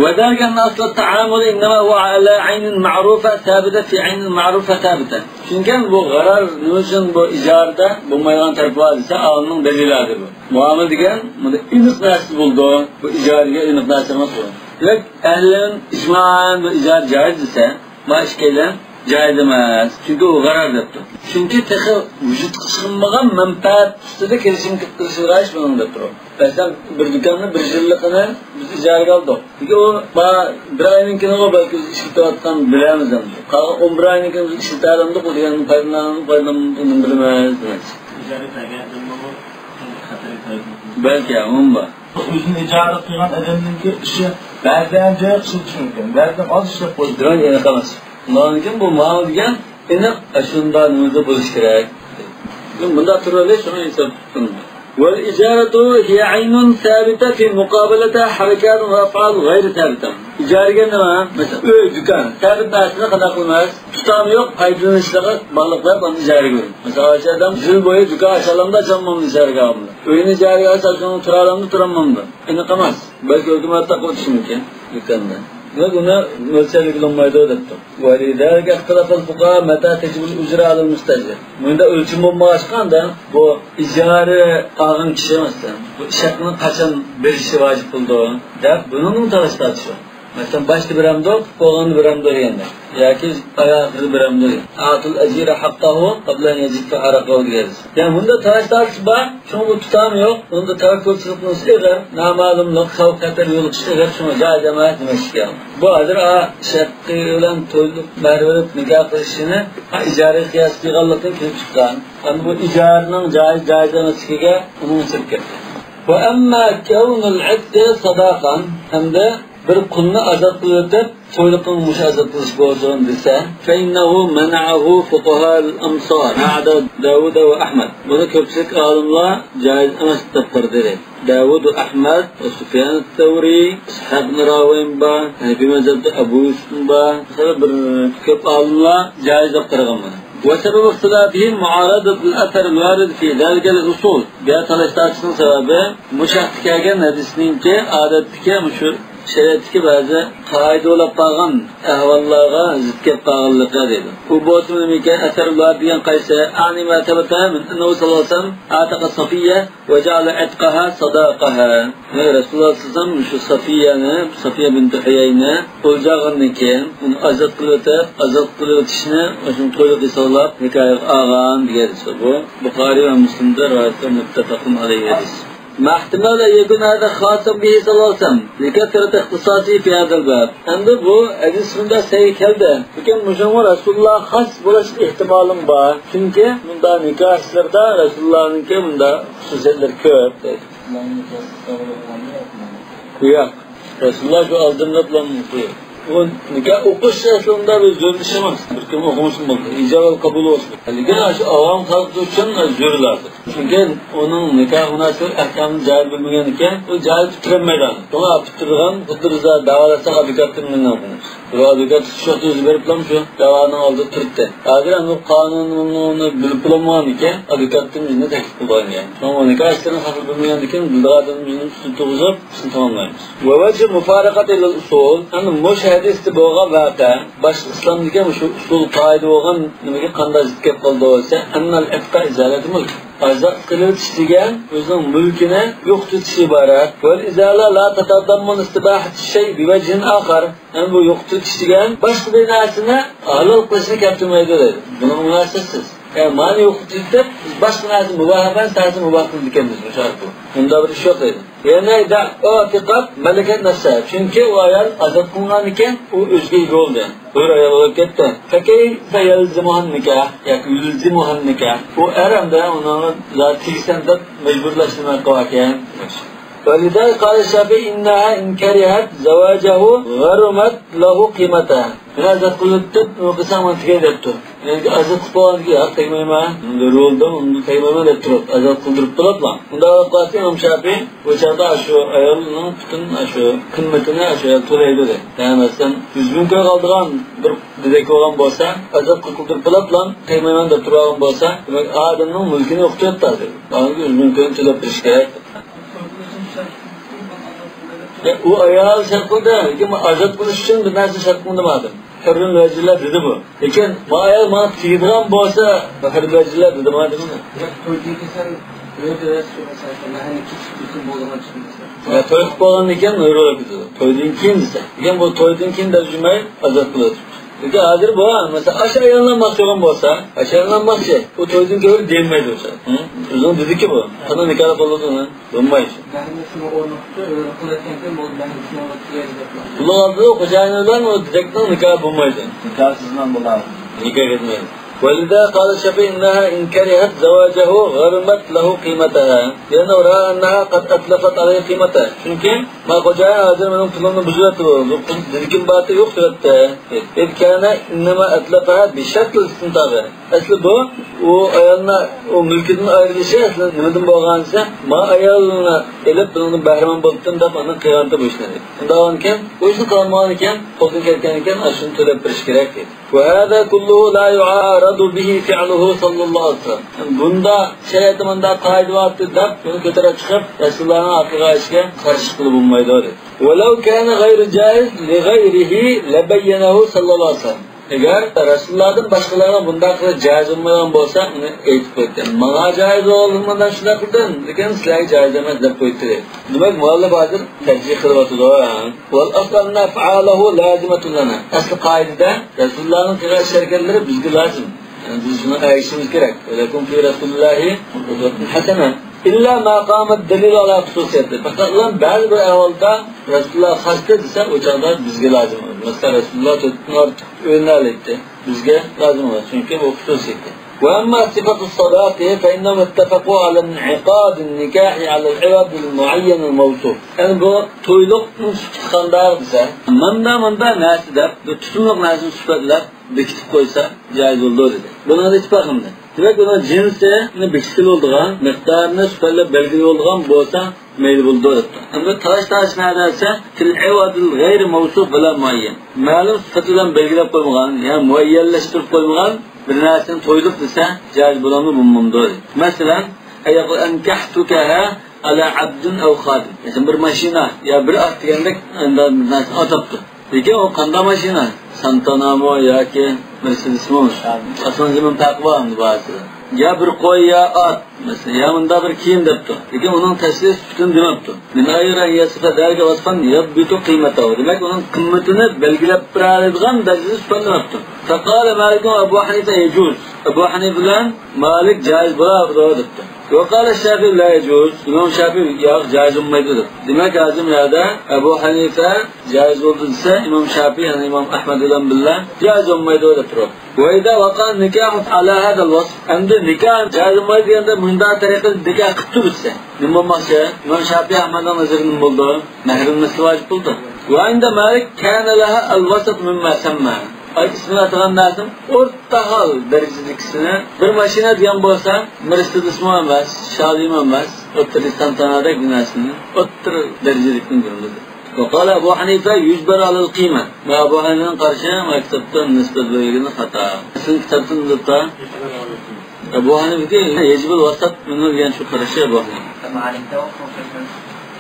وذلك أن أصل التعامل إنما هو على عين معروفة ثابتة في عين معروفة ثابتة. چۈنكى بۇ غەرەر نېمە ئۈچۈن بۇ ئىجارىدە بولمايدىغان تەرىپى بار دېسە، ئالىمنىڭ دەلىلى ھازىر بۇ. مۇئامىلە دېگەن بۇندا ئېنىق نەرسە بولىدۇ. بۇ ئىجارىگە ئېنىق نەرسە ئەمەس بۇ. دېمەك، ئەھلىن ئىجمائەن بۇ ئىجارە جائىز دېسە، ما ئىككىيلەن جائىز ئەمەس. چۈنكى ئۇ غەرەر دەپتۇ. چۈنكى تېخى ۋۇجۇدقا چىقمىغان مەنپەئەت ئۈستىدە كېلىشىم قىلىش رايىش بۇنىڭ دەپ تۇرۇپ. مەسىلەن، بىر دۇكاننىڭ بىر يىللىقىنى بىز ئىجارىگە ئالدۇق. چۈنكى ئۇ ما بىر ئاينىڭكىنىغۇ بەلكى بىز ئىشلىتىۋاتقان بىلەمىز ئەمدى. قالغان ئون بىر ئاينىڭكىنى بىز ئىشلىتەلەمدۇق، ئۇ دېگەندىن پايدىلانامدۇ، پايدىلانمامدۇ، ئۇنى بىلمەيمىز دېمەكچى. ئىجارە بەرگەندىنمۇ خەتەرگە تايىنىپ. بەلكى، ئۇمۇ بار. ئۆزىنى ئىجارە قىلغان ئادەمنىڭكى ئىشى بەزىدە ئەنجايغا ئىشلىتىشى مۇمكىن، بەزىدە ئاز ئىشلەپ قويۇشى مۇمكىن. دېمەك، ئېنىق ئەمەس. ئۇنىڭدىن كېيىن بۇ ماۋۇ دېگەن ئېنىق ئاشۇنداق نېمىدە بولۇشى كېرەك. مۇنداق تۇرۇۋېلىش شۇڭا ھېساب قىلىنىدۇ. والإجارة هي عين ثابتة في مقابلتها حركات وأفعال غير ثابتة. ئىجارە دېگەن نېمە؟ مەسىلەن، ئۆي، دۇكان. سابىت نەرسىنى قانداق قىلىمىز؟ تۇتامى يوق، پايدىلىنىشلىققا باغلىق بىلەن ئۇنى ئىجارىگە بېرىدۇ. مەسىلەن، ئاشۇ ئادەم يىل بويى دۇكان ئاچالامدۇ، ئاچالمامدۇ ئىجارىگە ئالغاندا؟ ئۆينى ئىجارىگە ئالسا، شۇنىڭ تۇرالامدۇ، تۇرالمامدۇ؟ ئېنىق ئەمەس. بەلكى ھۆكۈمەت تاقا ئۆتۈشى مۇمكىن دۇكاندا. دېمەك، ئۇنى مۆلچەرلىگىلى بولمايدۇ دەپتۇ. ولذلك اختلف الفقهاء متى تجب الأجرة على المستأجر. بۇندا ئۆلچىمى بولمىغاچقا، ئاندا بۇ ئىجارە ئالغان كىشى، مەسىلەن، بۇ ئىش ھەققىنى قاچان بېرىشى ۋاجىپ بولىدۇ دەپ، بۇنىڭمۇ تالاش تارتىشى بار. مەسىلەن، باشتا بېرەمدۇ، بولغاندا بېرەمدۇ دېگەندە، ياكى ئاخىرىدا بېرەمدۇ دېگەن. آتوا الأجير حقه قبل أن يجف عرقه دېگەن. يەنى بۇندا تالاش تارتىش بار، شۇڭا بۇ تۇتامى يوق. بۇندا تەۋەككۈلچىلىك نېمىسى ئېغىر، نامەلۇملۇق، خەۋپ خەتەر يولۇقۇش ئېغىر، شۇڭا جائىز ئەمەس دېمەكچىكەن. بۇ ھازىر ئا، شەرقى بىلەن تويلۇق مەھرى بېرىپ نىكاھ قىلىشىنى ئىجارە قىياس قىلغانلىقتىن كېلىپ چىققان. ئەمما بۇ ئىجارىنىڭ جائىز، جائىز ئەمەسلىكىگە ئۇنىڭ چىقىپ كەتتى. وأما كون العتق صداقا، ھەمدە بىر قۇلنى ئازاد قىلىۋېتىپ، تويلۇقنىڭ مۇشۇ ئازاد قىلىش بولسۇن دېسە، فإنه منعه فقهاء الأمصار ما عدا داود وأحمد. بۇنى كۆپچىلىك ئالىملار جائىز ئەمەس دەپ قارىدى. داۋۇد ئەھمەد، سۇفيان سەۋرى، ئىسھاق ئىبن راھويم بار، ھەنەفىي مەزھەپتە ئەبۇ يۈسۈف بار. خېلى بىر كۆپ ئالىملار جائىز دەپ قارىغان بۇنى. وسبب اختلافهم معارضة الأثر الوارد في ذلك للأصول. بۇ يەردە تالاش تارتىشنىڭ سەۋەبى مۇشۇ ھەقتە كەلگەن ھەدىسنىڭكى ئادەتتىكى مۇشۇ شەرىئەتتىكى بەزى قائىدە بولۇپ قالغان ئەھۋاللارغا زىت كېلىپ قالغانلىقى دەيدۇ. ئۇ بولسىمۇ نېمىكەن، ئەسەر بار دېگەن قايسى؟ أعني ما ثبت من أنه صلى الله عليه وسلم أعتق صفية وجعل عتقها صداقها. رەسۇلۇللاھ سەللەللاھۇ ئەلەيھى ۋەسەللەم شۇ سەفىيەنى، سەفىيە بىنتى ھۇيەينى ئۆلجە ئالغاندىن كېيىن، ئۇنى ئازاد قىلىۋېتىپ، ئازاد قىلىۋېتىشنى شۇ تويلۇق ھېسابلاپ نىكاھقا ئالغان دېگەن ھەدىس بۇ. بۇخارىي ۋە مۇسلىمدا رىۋايەت، مۇتتەپەقۇن ئەلەيھى ھەدىس. ما احتمل أن يكون هذا خاصا به صلى الله عليه وسلم لكثرة اختصاصه في هذا الباب. ئەمدى بۇ ھەدىس شۇنداق سەھىھ كەلدى. لېكىن مۇشۇنىڭغا رەسۇلۇللاھ خاس بولۇش ئېھتىمالىمۇ بار. چۈنكى مۇنداق نىكاھ ئىشلىرىدا رەسۇلۇللاھنىڭكى مۇنداق خۇسۇسىيەتلىرى كۆپ. ياق. رەسۇلۇللاھ شۇ ئالدىمدا بىلەن ئۇ نىكاھ ئوقۇش ئەسلىدە بىر زۆرۈر ئىش ئەمەس. بىر كىم ئوقۇمىسىمۇ بولىدۇ. ئىجاب ۋە قوبۇل بولسۇن. لېكىن شۇ ئاۋام خەلق ئۈچۈن زۆرۈر لازىم. چۈنكى ئۇنىڭ نىكاھ مۇناسىۋەت ئەھكامىنى جاھىل بىلمىگەن ئىكەن، ئۇ جاھىل پۈتتۈرەلمەيدۇ. شۇڭا پۈتتۈرىدىغان خۇددى بىز داۋالاشساق ئادۋوكاتتىن مېنى ئوقۇمىز. بىر ئادۋوكات شۇ ۋاقىت ئۆزى بېرىپلام شۇ داۋانىڭ ئالدىدا تۇرۇپتۇ. ھازىر ئەمدى قانۇننى بىلىپ بولالمىغان ئىكەن، ئادۋوكاتتىن بىزنى تەكلىپ قىلىدىغان گەپ. شۇڭا نىكاھ ئىشلىرىنى خەقلەر بىلمىگەندىكىن، بىلىدىغان ئادەم بىزنى ئۈستىدە تۇرغۇزۇپ، ئىشنى تاماملايمىز. ووجه مفارقة للأصول، ئەمدى مۇشۇ ھەدىستە بولغان ۋەقە، باشقا ئىسلامدىكى مۇشۇ ئۇسۇل قائىدە بولغان نېمىگە قانداق زىت كەپ قالدى دېسە، أن العتق إزالة ملك. ئازاد قىلىۋېتىش دېگەن ئۆزىنىڭ مۈلكىنى يوقىتىۋېتىش ئىبارەت. والإزالة لا تتضمن استباحة الشيء بوجه آخر. يەنى بۇ يوقىتىۋېتىش دېگەن باشقا بىر نەرسىنى ھالال قىلىشنى كەلتۈرمەيدۇ دەيدۇ. بۇنىڭ مۇناسىۋىتى سىز. يەنى مانا يوقىتىۋېتىپ، بىز باشقا نەرسە مۇباھ ئەمەس نەرسىنى مۇباھ قىلىدىكەنمىز مۇشۇ ئارقىلىق. بۇنداق بىر ئىش يوق دەيدۇ. يەنى إذا أعتقت ملكت نفسها. چۈنكى ئۇ ئايال ئازاد قىلىنغاندىكىن، ئۇ ئۆزىگە ئىگە بولدى. ھۆر ئايال بولۇپ كەتتى. فكيف يلزمها النكاح؟ ياكى يلزمها النكاح؟ ئۇ ئەر ئەمدى ئۇنىڭغا تېگىسەن دەپ مەجبۇرلاش نېمە قىلاركەن؟ ولذلك قال الشافعي إنها إن كرهت زواجه غرمت له قيمتها. مېنى ئازاد قىلىۋېتىپ، نېمە قىلساڭ ماڭا تېگەي دەپتۇ. يەنى ئازاد قىلىپ بولغاندىن كېيىن، ياق، تەگمەيمەن، رولدىن ئۇنى تەگمەيمەن دەپ تۇرۇپ، ئازاد قىلدۇرۇپ بولۇپلا. ئۇنداق بولۇپ قالسا، ئىمام شافىي بۇ چاغدا شۇ ئايالنىڭ پۈتۈن شۇ قىممىتىنى شۇ ئايال تۆلەيدۇ دەيدۇ. يەنى مەسىلەن، يۈز مىڭ كوي قالىدىغان بىر دېدەك بولغان بولسا، ئازاد قىلدۇرۇپ بولۇپلا، تەگمەيمەن دەپ تۇرۇۋالغان بولسا، دېمەك، ئادەمنىڭ مۈلكىنى يوقىتىۋەتتى ھازىر. ئۇنىڭ يۈز مىڭ كوينى تۆلەپ بېرىش كېرەك. يا، ئۇ ئايال شەرت قىلدى، لېكىن ئازاد قىلىش ئۈچۈن بىر نەرسە شەرت قىلدى مادەم. ھۆررىل ۋەجىللە دېدى بۇ. لېكىن ما ئايال ماڭا تېگىدىغان بولسا، ھۆررىل ۋەجىللە دېدى مادەم. ياق، تويدىن كېيىن سەن ئۆيدە رەس قىلمىسەن، مەھەللە كېچىك تۇرسۇن بولىدىغان چىقمىسا. يا، توي قىلىپ بولغاندىن كېيىن ھۆررىل كېتىدۇ. تويدىن كېيىن دېسە. لېكىن بۇ تويدىن كېيىن دەپ يۈرمەي ئازاد قىلىۋېتىپتۇ. لېكىن ھازىر بۇ، مەسىلەن، ئاشۇ ئايالنى ئالماقچى بولغان بولسا، ئاشۇ ئايالنى ئالماقچى. ئۇ تويدىن كېيىن دېيەلمەيدۇ. ھە؟ ئۆزىنىڭ دېدىكى بۇ. قانداق نىكاھ بولىدۇ؟ بولمايدۇ. مەھرىمىسىنى ئورنىتىپ، ئۆزى قىلىۋەتكەن كېيىن بولدى، مەھرىمىسىنى ئورنىتىپ بېرەيلى دەپ. بۇنىڭ ئالدىدا خوجايىنى بىلەن ئۇ دېدەكنىڭ نىكاھى بولمايدۇ. نىكاھسىز بولمايدۇ. نىكاھ كەتمەيدۇ. ولذا قال الشافعي إنها إن كرهت زواجه غرمت له قيمتها، لأنه رأى أنها قد أتلفت عليه قيمته. چۈنكى ما خوجايىن ھازىر مېنىڭ پۇلۇمنى بۇزۇۋەتتى بۇ. بۇ پۇل دېدىكىم بارتى يوق دەۋەتتى. إذ كان إنما أتلفها بشرط الاستنطاق. ئەسلى بۇ، ئۇ ئايالنى، ئۇ مۈلكىدىن ئايرىلىشى ئەسلى نېمىدىن بولغان دېسە، ما ئايالنى ئېلىپ، بۇنىڭدىن بەھرىمەن بولۇپتىم دەپ ئاندىن قىلغانتى بۇ ئىشنى. شۇنداق بولغانكەن، بۇ ئىشنى قىلالمىغان ئىكەن، قولدىن كەتكەن ئىكەن، ئاشۇنى تۆلەپ بېرىش كېرەك دەيدۇ. وهذا كله لا يعارض به فعله صلى الله عليه وسلم. بۇنداق شەرىئەتتە مۇنداق قائىدە بار دەپ، بۇنى كۆتۈرۈپ چىقىپ، رەسۇلۇللانىڭ ئارقىغا ئىشكە قارشى قىلىپ بولمايدۇ دەيدۇ. ولو كان غير جائز لغيره لبينه صلى الله عليه وسلم. ئەگەر رەسۇلۇللادىن باشقىلارغا بۇنداق قىلىش جائىز بولمىغان بولسا، ئۇنى ئېيتىپ قويدى. ماڭا جائىز بولغىنىڭدىن شۇنداق قىلدىم، لېكىن سىلەرگە جائىز ئەمەس دەپ قويدى. دېمەك، مۇئەللىپ ھازىر تەرجىھ قىلىۋاتىدۇ. والأصل أن أفعاله لازمة لنا. ئەسلى قائىدىدە رەسۇلۇللانىڭ قىلغان ئىش-ھەرىكەتلىرى بىزگە لازىم. يەنى بىز شۇنى ئەگىشىمىز كېرەك. ولكم في رسول الله أسوة حسنة. إلا ما قام الدليل على خصوصيته. پەقەتلا بەزى بىر ئەھۋالدا رەسۇلۇللا خاستى دېسە، ئۇ چاغدا بىزگە لازىم. مەسىلەن، رەسۇلۇللا تۆتتىن ئارتۇق ئۆرۈنەلەيتتى. بىزگە لازىم ئەمەس، چۈنكى بۇ خۇسۇسىيىتى. وأما صفة الصداق فإنهم اتفقوا على انعقاد النكاح على العوض المعين الموصوف. يەنى بۇ تويلۇقنىڭ سۈپىتى قانداق دېسە، ماندا، ماندا نەرسە دەپ، بىر تۇتۇملۇق نەرسىنى سۈپەتلەپ بېكىتىپ قويسا جايىز بولىدۇ دېدى. بۇنىڭدا ئىتتىپاق قىلدى. دېمەك، ئۇنىڭ جىنسىنى بېكىتكىلى بولىدىغان، مىقدارىنى سۈپەتلەپ بەلگىلىگەن بولسا مەيلى بولىدۇ دەپتۇ. ئەمدى تالاش تارتىش نەدە دېسە، في العوض الغير موصوف ولا معين. مەلۇم سۈپەت بىلەن بەلگىلەپ قويمىغان، يا مۇئەييەنلەشتۈرۈپ قويمىغان بىر نەرسىنى تويلۇق دېسە جايىز بولامدۇ، بولمامدۇ؟ مەسىلەن، يقول أنكحتكها على عبد أو خادم. مەسىلەن، بىر ماشىنا يا بىر ئات دېگەندەك، ئەندى بىر نەرسىنى ئاتاپتۇ. لېكىن ئۇ قانداق ماشىنا؟ سانتانامۇ ياكى مېرسېدېسمۇ؟ ئاسمان زېمىن پەرقى بار ئەمدى بۇ ئارىسىدا. يا بىر قوي، يا ئات، مەسىلەن، يا مۇنداق بىر كىيىم دەپتۇ. لېكىن ئۇنىڭ تەسلىي سۈپىتىنى دېمەپتۇ. من غير أن يصف ذلك وصفا يضبط قيمته. دېمەك، ئۇنىڭ قىممىتىنى بەلگىلەپ بېرەلەيدىغان دەرىجىدە سۈپەتلىمەپتۇ. فقال مالك وأبو حنيفة يجوز. ئەبۇ ھەنىفە بىلەن مالىك جائىز بولىدۇ دەپتۇ. وقال الشافعي لا يجوز. ئىمام شافىي ياق، جائىز بولمايدۇ دەپتۇ. دېمەك، ھازىر بۇ يەردە ئەبۇ ھەنىفە جائىز بولدى دېسە، ئىمام شافىي، يەنى ئىمام ئەھمەد بىلەن بىللە جائىز بولمايدۇ دەپ تۇرۇپتۇ. وإذا وقع النكاح على هذا الوصف. ئەمدى نىكاھ جائىز بولمايدۇ دېگەندە مۇنداق تەرىقىدە نىكاھ قىلىپ تۇرسا، نېمە بولماقچى؟ ئىمام شافىي ئەھمەدنىڭ نەزىرىدە نېمە بولىدۇ؟ مەھرىم نىسفى ۋاجىپ بولىدۇ. وعند مالك كان لها الوسط مما سمى. ئاي، ئىسمىنى ئاتىغان نەرسىنىڭ ئورتا ھال دەرىجىدىكىسىنى، بىر ماشىنا دېگەن بولسا، مېرسېدېسمۇ ئەمەس، شادىمۇ ئەمەس، ئوتتۇرا سانتانادەك بىر نەرسىنى، ئوتتۇرا دەرىجىدىكىنى دېيىلىدۇ. وقال أبو حنيفة يجبر على القيمة. مانا ئەبۇ ھەنىفەنىڭ قارىشى، مانا كىتابتا نىسبەت بەرگىنى خاتا. سىزنىڭ كىتابتا نىسبەتتا ئەبۇ ھەنىفىدىكى يجب الوسط منه دېگەن شۇ قارىشى ئەبۇ ھەنىفە.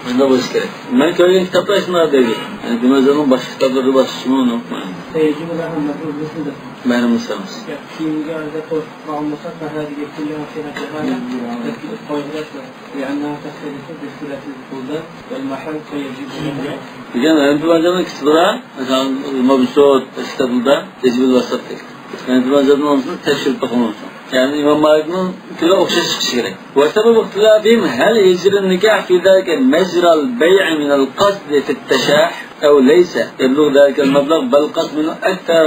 شۇنداق بولۇشى كېرەك. مەن كۆرگەن كىتابتا شۇنداق دەيدۇ. يەنى ئىمام ئەزھەرنىڭ باشقا كىتابلىرىدا باشقىچىمۇ ئۇنىمايمەن. يجب لها مەھرۇم مەھرۇم مەسىلە. كىيىمگە توسۇق قالمىسا، فهذه كلها فيها جهالة، تركيب قويغۇلاشلار. لأنها تختلف باختلاف البلدان والمحل فيجب لها. دېگەن ھەنىفى مەزھەبنىڭ كىتابىدا، مەسىلەن، مەبسۇت، كىتابىدا يجب الوسط دەيدۇ. ھەنىفى مەزھەبنىڭ ئۇنىسىنى تەكشۈرۈپ باقمامسىز؟ يەنى ئىمام مالىكنىڭكىلا ئوخشاش چىقىشى كېرەك. وسبب اختلافهم هل يجري النكاح في ذلك مجرى البيع من القصد في التشاح أو ليس يبلغ ذلك المبلغ بل قصد منه أكثر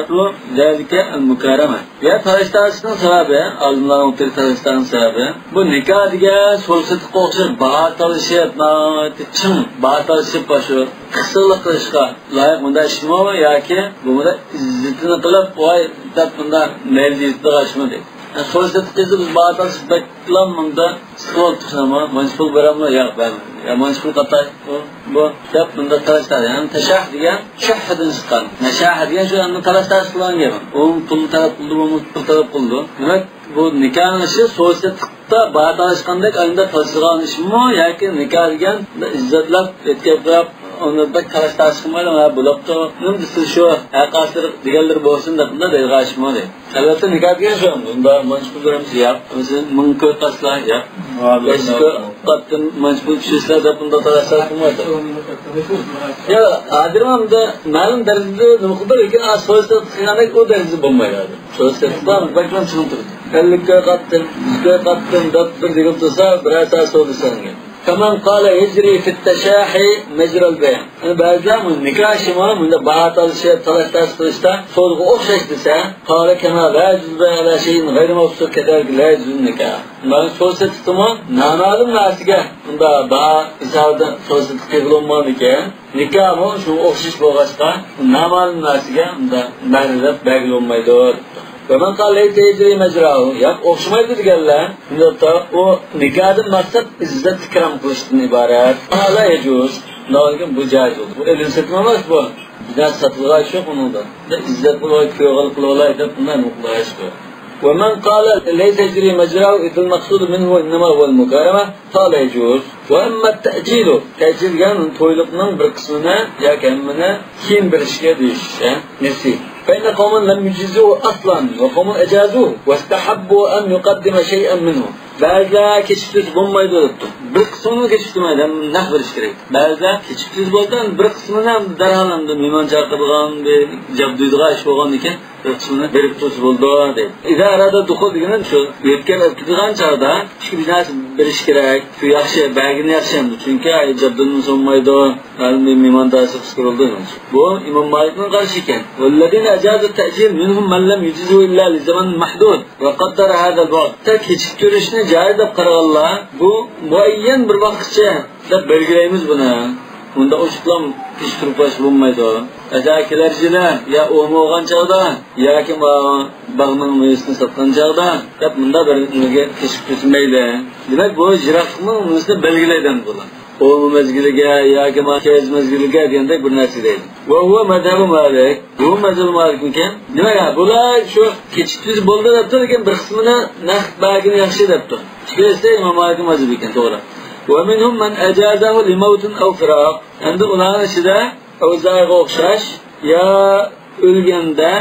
ذلك المكارمة. يا تالاش تارتىشنىڭ سەۋەبى، ئالىملارنىڭ ئوتتۇرىغا تالىشىشنىڭ سەۋەبى، بۇ نىكاھ دېگەن سودا سېتىققا ئوخشاش باھا تالىشىپ، ناھايىتى چىڭ باھا تالىشىپ، باشۇ قىسىقلىق قىلىشقا لايىق مۇنداق ئىشمۇ ياكى بۇ مۇنداق ئىززىتىنى قىلىپ، ۋاي دەپ مۇنداق مەيلى يېتىدىغان ئىشمۇ دەيدۇ. سودا سېتىق قىلسا بىز باھا تالىشىپ بەكلا مۇنداق سىقىۋالدۇق شۇنداقمۇ؟ مانچە پۇل بېرەمدۇ؟ ياق، بەرمەيدۇ. يا مانچە پۇل قاتاي، بۇ، بۇ دەپ مۇنداق تالاش تارتىش. يەنى تەشاھ دېگەن شەھدىن چىققان. نەشەھ دېگەن شۇ ئەمدى تالاش تارتىش قىلغان گەپ. ئۇ پۇلنى تەلەپ قىلدى، بۇ پۇل تەلەپ قىلدى. دېمەك، بۇ نىكاھنىڭ ئىشى سودا سېتىقتا باھا تالاشقاندەك ئاينىدا تالىشىدىغان ئىشمۇ ياكى نىكاھ دېگەن ئىززەتلەپ، ئېتىكەتلەپ، ئۇنى بەك تالاش تارتىش قىلمايدۇ، ھە، بولاپتۇ. نېمە دېسە شۇ، ھەر قايسىلىرى دېگەنلىرى بولسۇن دەپ مۇنداق دەيدىغان ئىشمۇ دەيدۇ. ئەلۋەتتە، نىكاھ دېگەن شۇ، بۇندا مانچە پۇل بېرىمىز، ياق. مەسىلەن، مىڭ كوي قاتسىلا، ياق. بەش يۈز كوي قاتتىن مانچە پۇل چۈشۈرسىلەر دەپ بۇنداق تالاشلار قىلمايدۇ. يا، ھازىر ئەمدى مەلۇم دەرىجىدە نېمە قىلدى، لېكىن ئا، سودا سېتىق قىلغاندەك ئۇ دەرىجىدە بولمايدۇ ھازىر. سودا سېتىقتا بەكلا چىڭ تۇرىدۇ. ئەللىك كوي قاتتىم، يۈز كوي قاتتىم دەپ بىر دېگىلى تۇرسا، بىرەر سائەت سودا سېتىق. كمن قال يجري في التشاح مجرى البيع. يەنى بەزىلەر بۇ نىكاھ ئىشىمۇ مۇنداق باھا تالىشىپ، تالاش تارتىش قىلىشتا سودىغا ئوخشاش دېسە، قال كما لا يجوز البيع على شيء غير موصوف كذلك لا يجوز النكاح. مانا سودا سېتىقتىمۇ نامەلۇم نەرسىگە مۇنداق باھا ھېسابىدا سودا سېتىق قىلغىلى بولمايدىكەن، نىكاھمۇ شۇنىڭغا ئوخشاش بولغاچقا، نامەلۇم نەرسىگە مۇنداق مەھىر دەپ بەرگىلى بولمايدۇ. ومن قال ليس يجري مجراه، ياق، ئوخشىمايدۇ دېگەنلەر، ئۇنداقتا ئۇ نىكاھدىن مەقسەت ئىززەت ئىكرام قىلىشتىن ئىبارەت. لا يجوز. شۇنداق بولغاندىكىن بۇ جائىز بولدى. بۇ ئېلىم سېتىم ئەمەس بۇ. بىر نەرسە ساتىلغان ئىش يوق ئۇنىڭدا. ئىززەت بولغاي، كۆرگەن قىلىۋالاي دەپ بۇنداق قىلغان ئىش بۇ. ومن قال ليس يجري مجراه إذ المقصود منه إنما هو المكارمة فلا يجوز. وأما التأجيل، تەئجىل دېگەن تويلۇقنىڭ بىر قىسمىنى ياكى ھەممىنى كېيىن بېرىشكە دېيىش، ھە؟ نېسى. فإن قوما لم يجزوه أصلا وقوم أجازوه واستحبوا أن يقدم شيئا منه. بەزىلەر كېچىكتۈرسە بولمايدۇ دەپتۇ. بىر قىسمىنى كېچىكتۈرمەيدۇ، ھەم نەق بېرىش كېرەك. بەزىلەر كېچىكتۈرسە بولىدۇ، بىر قىسمىنى ھەم دەرھال ئەمدى مېھمان چاقىرىدىغان بىر جابدۇيدىغان ئىش بولغاندىكىن، بىر قىسمىنى بېرىپ تۇرسا بولىدۇ دەيدۇ. إذا أراد الدخول دېگىنى شۇ، يۆتكەپ ئەكېتىدىغان چاغدا ئىككى بىر نەرسە بېرىش كېرەك. شۇ ياخشى، بەرگىنى ياخشى ئەمدى. چۈنكى ئاي جابدۇينىڭ سۇنمايدۇ. ھەم مېھمان دائىرىسى قىسقىرىلدى. بۇ ئىمام مالىكنىڭ قارىشى ئىكەن. والذين أجازوا التأجيل منهم من لم يجزه إلا لزمن محدود وقدر هذا البعد. تەك كېچىكتۈرۈشنى جائىز دەپ قارىغانلار، بۇ مۇئەييەن بىر ۋاقىتقىچە دەپ بەلگىلەيمىز بۇنى. بۇنداق ئوچۇقلام كېچىكتۈرۈپ قويۇشقا بولمايدۇ. ئەگەر كېلەر يىلى يا ئومۇ بولغان چاغدا ياكى ما باغنىڭ مېۋىسىنى ساتقان چاغدا دەپ مۇنداق بىر نېمىگە كېچىكتۈرسە مەيلى. دېمەك، بۇ يىراقلىقنىڭ نېمىسىنى بەلگىلەيدۇ بۇلار. ئومۇ مەزگىلىگە ياكى ما كەيز مەزگىلىگە دېگەندەك بىر نەرسە دەيدۇ. وهو مذهب مالك. بۇ مەزھەپ مالىكنىڭكى. دېمەك، ھە، بۇلار شۇ كېچىكتۈرسە بولدى دەپتۇ، لېكىن بىر قىسمىنى نەق بەرگىنى ياخشى دەپتۇ. ئىككىلىسى ئىمام مالىكنىڭ مەزھىپى ئىكەن، توغرا. ومنهم من أجازه لموت أو فراق. ئەمدى ئۇلارنىڭ ئىچىدە ئەۋزائىغا ئوخشاش يا ئۆلگەندە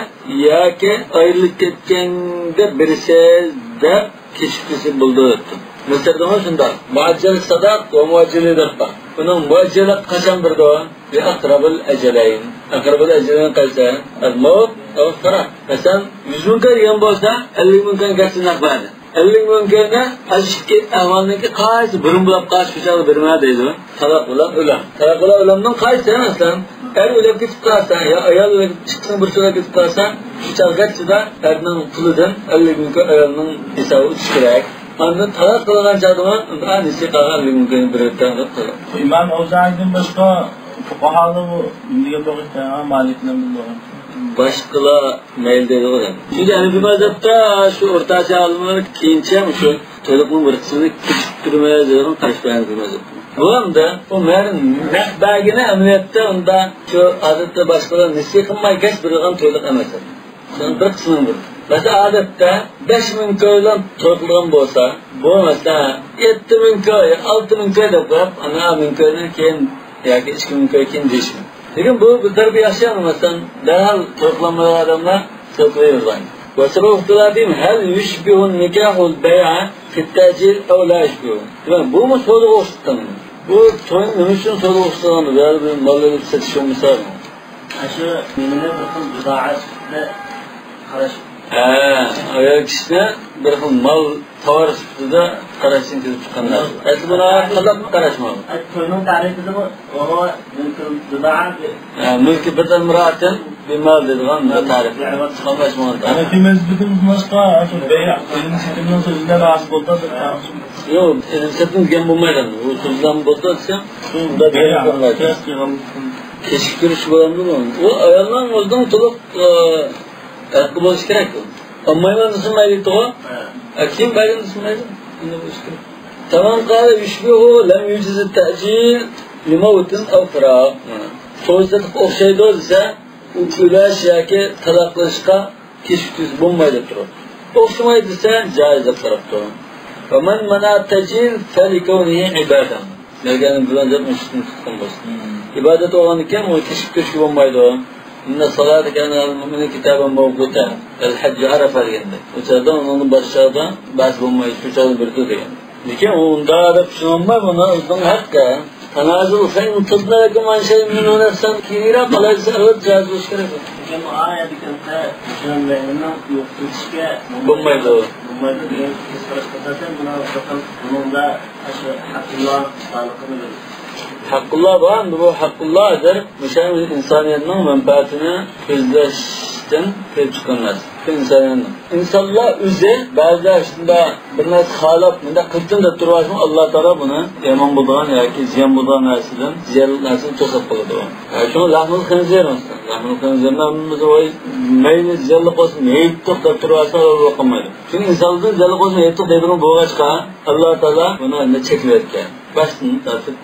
ياكى ئايرىلىپ كەتكەندە بېرىسىز دەپ كېچىكتۈرسە بولىدۇ دەپتۇ. مىسىردىمۇ شۇنداق. مۇئەججەل ساداق ۋە مۇئەججەلى دەپ بار. بۇنىڭ مۇئەججەلى قاچان بېرىدۇ؟ بى ئەقرەبىل ئەجەلەين. ئەقرەبىل ئەجەلەين قايسى؟ ئەل مەۋت ئەۋ فىراق. مەسىلەن، يۈز مىڭ كوي دېگەن بولسا، ئەللىك مىڭ كوي گەرچە نەق بەردى. ئەللىك مىڭ كوينى ئاشۇ ئىككى ئەھۋالنىڭكى قايسى بۇرۇن بولاپ قالسا شۇ چاغدا بېرىمەن دەيدۇ. تالاق بىلەن ئۆلۈم. تالاق بىلەن ئۆلۈمنىڭ قايسى، مەسىلەن، ئەر ئۆلۈپ كېتىپ قالسا يا ئايال ئۆلۈپ، ئىككىسىنىڭ بىرسى ئۆلۈپ كېتىپ قالسا، شۇ چاغ گەرچىدە ئەرنىڭ پۇلىدىن ئەللىك مىڭ كوي ئايالنىڭ ھېسابىغا ئۆتۈش كېرەك. ئاندىن تالاق قىلغان چاغدىمۇ ئەنىسى قالغان ئەللىك مىڭ كوينى بېرىۋېتىڭ دەپ قىلغان. ئىمام ئەۋزائىدىن باشقا فۇقاھالار بۇ نېمە دېگەن بولغان ئىكەن، مالىكنىڭ بىلدۈرگەن. باشقىلار مەيلى دەيدىغۇ دەپ. چۈنكى ھەنىفىي مەزھەپتە شۇ ئورتاچە ئالىملار كېيىنچە مۇشۇ تولۇقنىڭ بىر قىسمىنى كېچىكتۈرمەي دەيدىغان قارىشى بار ھەنىفىي مەزھەپتە. بۇ ئەمدى ئۇ مەر-، نەق بەرگىنى ئەمەلىيەتتە ئۇندا شۇ ئادەتتە باشقىلار نېسى قىلماي گەج بېرىدىغان تولۇق ئەمەس. شۇنىڭ بىر قىسمىنىڭ بىر. مەسىلەن، ئادەتتە بەش مىڭ كوي بىلەن توي قىلغان بولسا، بۇ مەسىلەن، يەتتە مىڭ كوي، ئالتە مىڭ كوي دەپ قويۇپ، ئانا مىڭ كويدىن كېيىن ياكى ئىككى مىڭ كوي كېيىن دېيىشمىدى. لېكىن بۇ بىر تەرىپى ياخشى، مەسىلەن، دەرھال توي قىلالمايدىغان ئادەملەر توي قىلىۋېرىدۇ. وسبب اختلافهم هل يشبه النكاح البيع في التأجيل أو لا يشبه؟ دېمەك، بۇمۇ سودىغا ئوخشىتىدۇ. بۇ توينى نېمە ئۈچۈن سودىغا ئوخشىتىدۇ؟ بىر مال ئېلىپ سېتىش بولمىسا. ئاشۇ نېمىنى بىر خىل بىدائە سۈپىتىدە قاراش. ھە، ئايال كىشىنى بىر خىل مال، تاۋار سۈپىتىدە قاراشتىن كېلىپ چىققان نەرسە. ئەسلى بۇنى قانداق قاراش ماڭا؟ توينىڭ تەرىپىدىمۇ ئۇ مۈلكى بىدائە. ھە، مۈلكى بىدئە ئىمرائەتىن بىمال دەيدىغان تەرىپ. چىقالمايسىز ماڭا. ھەنەفىي مەزھىپىدە بولماسقا، شۇ بەيئە، ئېلىم سېتىمنىڭ سۆزىدە رازى بولسا بىر. يوق، ئېلىم سېتىم دېگەن بولمايدۇ. ئۇ سۆزلەرمۇ بولسا دېسەم، شۇ بەيئە. كېچىكتۈرۈش بولامدۇ بۇ؟ ئۇ ئايالنىڭ ئۆزىنىڭ تولۇق، ئە، ھەققى بولۇشى كېرەك ئۇ. ئالمايمەن دېسە مەيلى توغرا. ھە. ئە، كېيىن بەرگىن دېسە مەيلى. ئۇنداق بولۇشى كېرەك. فمن قال يشبه لم يجز التأجيل لموت أو فراق. توي سېتىق ئوخشايدۇ دېسە، ئۇ ئۆلۈش ياكى تالاق قىلىشقا كېچىكتۈرسە بولمايدۇ دەپ تۇرۇپ. ئوخشىمايدۇ دېسە، جائىز دەپ قاراپتۇ. ومن منع التأجيل فلكونه عبادة. بەرگەن بىلەن دەپ مۇشۇنى تۇتقان بولسۇن. ئىبادەت بولغاندىكىن ئۇنى كېچىكتۈرۈشكە بولمايدۇ. إن الصلاة كانت على المؤمنين كتابا موقوتا. الحج عرفة دېگەندەك. ئۇ چاغدا ئۇنىڭدىن باشقا چاغدا بەس بولمايدۇ، شۇ چاغدا بېرىدۇ دېگەن. لېكىن ئۇ ئۇنداق دەپ چۈشىنىۋالماي، بۇنى ئۆزىنىڭ ھەققى. تنازل فإن طبن لكم عن شيء منه نفسا كېيىنرەك قالايسا، ئەلۋەتتە جائىز بولۇشى كېرەك. لېكىن ئۇ ئايەتتىكى مۇشۇ مەيلىنىڭ يوق قىلىشقا بولمايدۇ. بولمايدۇ دېگەن قىلىش قىلسا، بۇنىڭ بۇنىڭدا شۇ ھەققۇللا بارلىقىنى بىلدى. ھەققۇللا بار، بۇ ھەققۇللا ھازىر مۇشۇ ئىنسانىيەتنىڭ مەنپەئەتىنى كۆزلەشتىن كېلىپ چىققان نەرسە. ئىنسانىيەتنىڭ. ئىنسانلار ئۆزى بەزىدە شۇنداق بىر نەرسە خالاپ، مۇنداق قىلسۇن دەپ تۇرۇۋالسىمۇ، ئاللا تائالا بۇنى يامان بولىدىغان ياكى زىيان بولىدىغان نەرسىدىن، زىيانلىق نەرسىدىن توسۇپ قالىدۇ. شۇڭا لەھمۇل خىنزىر، مەيلى زىيانلىق بولسۇن، ھېيتتۇق دەپ تۇرۇۋالسا، ئۇلار بولۇپ قالمايدۇ. چۈنكى ئىنسانلىقتىن زىيانلىق بولسۇن، ھېيتتۇق دەيدىغان بولغاچقا، ئاللا تائالا بۇنى ئەمدى چەكلەۋەتكەن. باشتىن تارتىپ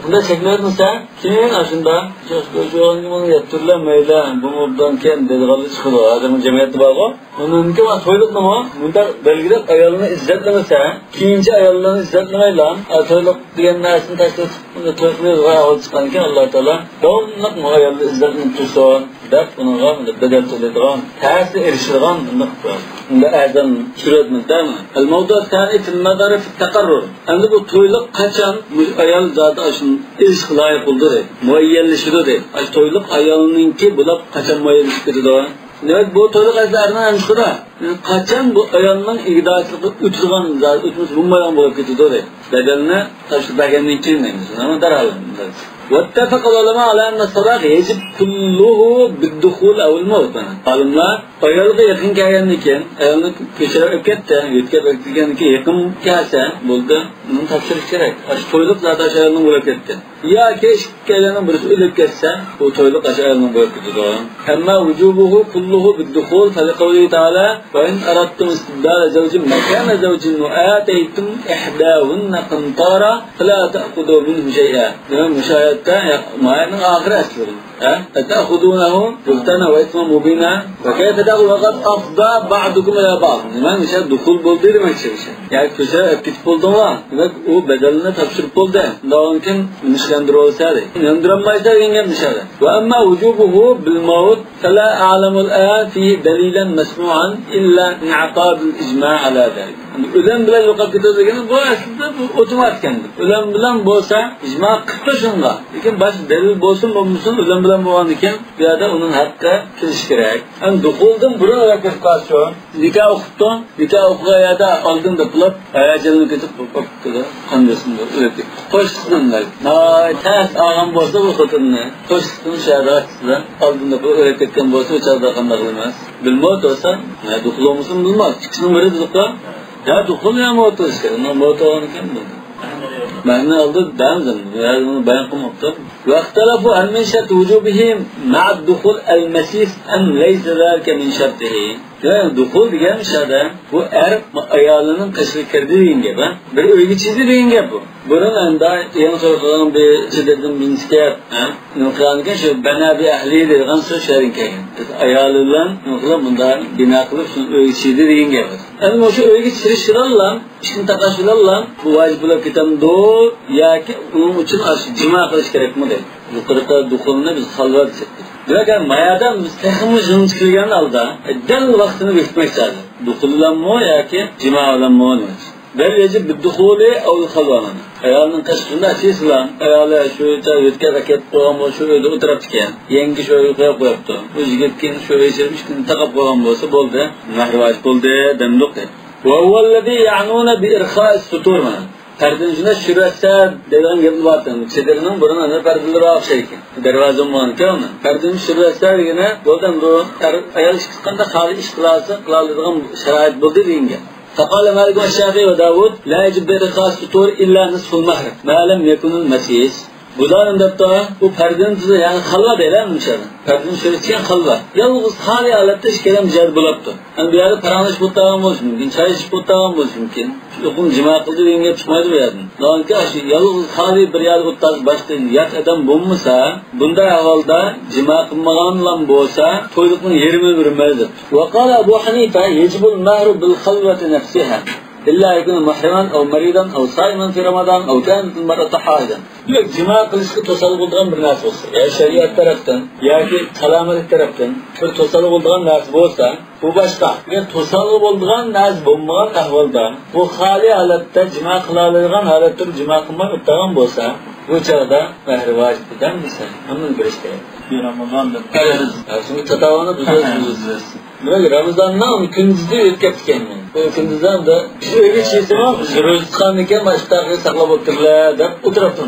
بۇنداق چەكلەۋەتمىسە، كېيىن ئاشۇنداق، شۇ، شۇ، شۇ، بۇنى يەتتۈرلەر مەيلى، بۇمۇ ئوبدانكەن دەيدىغانلار چىقىدۇ. ھازىرمۇ جەمئىيەتتە بارغۇ. ئۇنىڭكى تويلۇقنىمۇ مۇنداق بەلگىلەپ ئايالنى ئىززەتلىمىسە، كېيىنچە ئاياللارنى ئىززەتلىمەيلا، تويلۇق دېگەن نەرسىنى تاشلىۋېتىپ، توي قىلىدىغان ئەھۋال چىققاندىكىن، ئاللا تائالا داۋاملىق ئايالنى ئىززەتلىنىپ تۇرسۇن دەپ، ئۇنىڭغا بەدەل تۆلەيدىغان، تەسىر ئېرىشىدىغان بۇنداق بىر ئەرزان سۈرەتمىز دەيمەن. الموضوع الثاني في النظر في التقرر. ئەمدى بۇ تويلۇق قاچان مۇشۇ ئايال زادى ئاشۇنى ئېلىشقا لايىق بولىدۇ دەيدۇ. مۇئەييەنلىشىدۇ دەيدۇ. ئاشۇ تويلۇق ئايالنىڭكى بولاپ قاچان مۇئەييەنلىشىپ كېتىدۇ؟ دېمەك، بۇ تويلۇق ئەسلى ئەرنىڭ ئەمىسىدۇ. قاچان بۇ ئايالنىڭ ئىگىدارچىلىقى ئۆتىدىغان، ئۆتمىسە بولمايدىغان بولۇپ كېتىدۇ دەيدۇ. بەدەلنى تاشلاپ بەرگەندىن كېيىن دەيمىز. ئەمما دەرھال. واتفق العلماء على أن الصداق يجب كله بالدخول أو الموت. ئالىملار ئايالغا يېقىن كەلگەندىن كېيىن، ئايالنى كۆچۈرۈپ ئۆلۈپ كەتتى، يۆتكەپ ئۆلۈپ كەتكەندىن كېيىن يېقىن كەلسە بولدى، ئۇنى تاپشۇرۇش كېرەك. ئاشۇ تويلۇق زادى ئاشۇ ئايالنىڭ بولۇپ كەتتى. ياكى ئىككىيلەننىڭ بىرسى ئۆلۈپ كەتسە، بۇ تويلۇق ئاشۇ ئايالنىڭ بولۇپ كېتىدۇ. أما وجوبه كله بالدخول فلقوله تعالى: وإن أردتم استبدال زوج مكان زوج وآتيتم إحداهن قنطارا فلا تأخذوا منه شيئا. دېمەك، مۇشۇ ئايەتتە، يا، مايەتنىڭ ئاخىرى ئەسلى. ھە؟ أتأخذونه بهتانا وإثما مبينا؟ وكيف تأخذ وقد أفضى بعضكم إلى بعض؟ نېمە، مۇشۇ دۇخۇل بولدى دېمەكچى مۇشۇ. ياكى كۆچۈرۈپ ئەپ كېتىپ بولدۇڭلار. دېمەك، ئۇ بەدەلنى تاپشۇرۇپ بولدى. ئۇنداقتىن كېيىن نېمە ئىشلەندۈرۈۋالسا دەيدۇ. ئىشلەندۈرەلمەيسە دېگەن گەپ مۇشۇ. وأما وجوبه بالموت فلا أعلم الآن فيه دليلا مسموعا إلا انعقاد الإجماع على ذلك. ئۆلۈم بىلەن يوقاپ كېتىدۇ دېگىنى بۇ ئەسلىدە بۇ ئوتوماتىك ئەمدى. ئۆلۈم بىلەن بولسا ئىجما قىپتۇ شۇنىڭغا. لېكىن باشقا دەلىل بولسۇن بولمىسۇن، ئۆلۈم بىلەن بولغاندىن كېيىن بۇ يەردە ئۇنىڭ ھەققى كېلىشى كېرەك. ئەمدى دۇخۇلدىن بۇرۇن ئۆلۈپ كېتىپ قالسا شۇ. نىكاھ ئوقۇپتۇ. نىكاھ ئوقۇغان يەردە ئالدىمدا پۇلاپ ھاياجانلىنىپ كېتىپ قوپۇپ كېتىدۇ. قان بېسىمى ئۆلۈپ كېتىپ. خوشلۇقتىن دەيدۇ. ناھايىتى تەس ئالغان بولسا بۇ خوتۇننى. خوشلۇقتىن شۇ يەردە ئالدىمدا پۇلاپ ئۆلۈپ كەتكەن بولسا ئۇ چاغدا قانداق قىلىمىز؟ بىلمەيدۇ دېسەم، ھە، دۇخۇل بولمىسىمۇ بىلمەيدۇ. ئىككىسىنىڭ بىرى دۇخۇل. يا دۇخۇل يا موت بولۇشى كېرەك. مانا موت بولغان ئىكەن بۇ. مەننى ئالدى دەمزىم. يا بۇنى بايان قىلماپتۇ. واختلفوا هل من شرط وجوبه مع الدخول المسيس أم ليس ذلك من شرطه؟ يا دۇخۇل دېگەن مۇشۇ يەردە بۇ ئەر ئايالىنىڭ قېشىغا كىردى دېگەن گەپ، ھە؟ بىر ئۆيگە چىدى دېگەن گەپ بۇ. بۇرۇن ئەمدى يېڭى سورىغان بىر چېدىردىن بىنسكەپ، ھە؟ نېمە قىلغانىكەن، شۇ بەنە بى ئەھلى دېگەن سۆز شۇ يەردىن كەلگەن. ئايالى بىلەن نېمە قىلىپ، مۇنداق بىنا قىلىپ، شۇ ئۆيگە چىدى دېگەن گەپ. ئەمدى مۇشۇ ئۆيگە چىرىش بىلەنلا، ئىشىكنى تاقاش بىلەنلا بۇ ۋاجىپ بولۇپ كېتەمدۇ ياكى ئۇنىڭ ئۈچۈن ئاشۇ جىما قىلىش كېرەكمۇ دەيدۇ. يۇقىرىقى دۇخۇلنى بىز خەلۋەت دېسەك. دېمەك، ما يەردە بىز تېخىمۇ يىغىنچە كىرگەن ھالدا، دەل ۋاقتىنى بېكىتمەكچى ھازىر. دۇخۇل بىلەنمۇ ياكى جىما بىلەنمۇ دېمەكچى. بەل يەجىب بىددۇخۇلى ئەۋ خەلۋە مانا. ئايالنىڭ قېشىغا شۇنداق چىسىلا، ئايالى شۇ يۆتكەپ ئەكەپ قويغان بولسا، شۇ ئۆيدە ئولتۇرۇپتىكەن. يەڭگە شۇ ئۆيگە قويۇپ قويۇپتۇ. ئۇ يىگىت كېيىن شۇ ئۆيگە چىقىپ ئىشىكنى تاقاپ قويغان بولسا، بولدى. مەھرى ۋاجىپ بولدى دەمدۇق دەيدۇ. وهو الذي يعنون بإرخاء الستور مانا. پەردىنى شۇنداق چۈشۈرۈۋەتسە دەيدىغان گەپلەر بار ئىكەن. چېدىرنىڭ بۇرۇن ئەنە پەردىلىرى ئوخشايدىكەن. دەرۋازا بولمىغانىكەن ئۇنىڭ. پەردىنى چۈشۈرۈۋەتسە دېگىنى، بولدى ئەمدى ئەر، ئايال ئىككىسى قانداق خالىي ئىش قىلالىسا، قىلالىدىغان شارائىت بولدى دېگەن گەپ. فقال مالك والشافعي وداود: لا يجب إرخاء الستور إلا نصف المهر ما لم يكن المسيس. بۇلار دەپتۇ، بۇ پەردىنى تۇتۇپ، يەنى خەلۋە دەيلى مۇشۇ. پەردىنى چۈشۈرۈۋەتكەن خەلۋە. يالغۇز خالىي ھالەتتە ئىككىلەن بىر يەردە بولۇپتۇ. ئەمدى بۇ يەردە پاراڭلىشىپ ئولتۇرغان بولۇشى مۇمكىن، چاي ئىچىپ ئولتۇرغان بولۇشى مۇمكىن. چوقۇم جىما قىلدى دېگەن گەپ چىقمايدۇ بۇ يەردىن. چۈنكى ئاشۇ يالغۇز خالىي بىر يەردە ئولتۇرغان باشقا يات ئادەم بولمىسا، بۇنداق ئەھۋالدا جىما قىلمىغانلا بولسا، تويلۇقنىڭ يېرىمىنى بېرىمىز دەپتۇ. وقال أبو حنيفة: يجب المهر بالخلوة نفسها. إلا أن يكون محرما أو مريضا أو صائما في رمضان أو كانت المرأة حائضا. دېمەك، جىما قىلىشقا توسالغۇ بولىدىغان بىر نەرسە بولسا، يا شەرىئەت تەرەپتىن ياكى سالامەتلىك تەرەپتىن بىر توسالغۇ بولىدىغان نەرسە بولسا، بۇ باشقا. ئەگەر توسالغۇ بولىدىغان نەرسە بولمىغان ئەھۋالدا، بۇ خالىي ھالەتتە جىما قىلالايدىغان ھالەتتە جىما قىلماي ئولتۇرغان بولسا، بۇ چاغدا مەھرى ۋاجىپ دېدىم دېسە، ھەممىنى بېرىش كېرەك. رامازان دەپ. چۈنكى تاتاۋانى بۇزىسىز. بىراق رامىزاننىڭ كۈندۈزى ئۆتۈپ كەپتىكەن. بۇ كۈندۈزلەردە بىز ئۆيگە چىقسىمۇ، روزا تۇتقاندىكىن مانا ئىپتارنى ساقلاپ ئولتۇرىلا دەپ ئولتۇرۇپتۇ.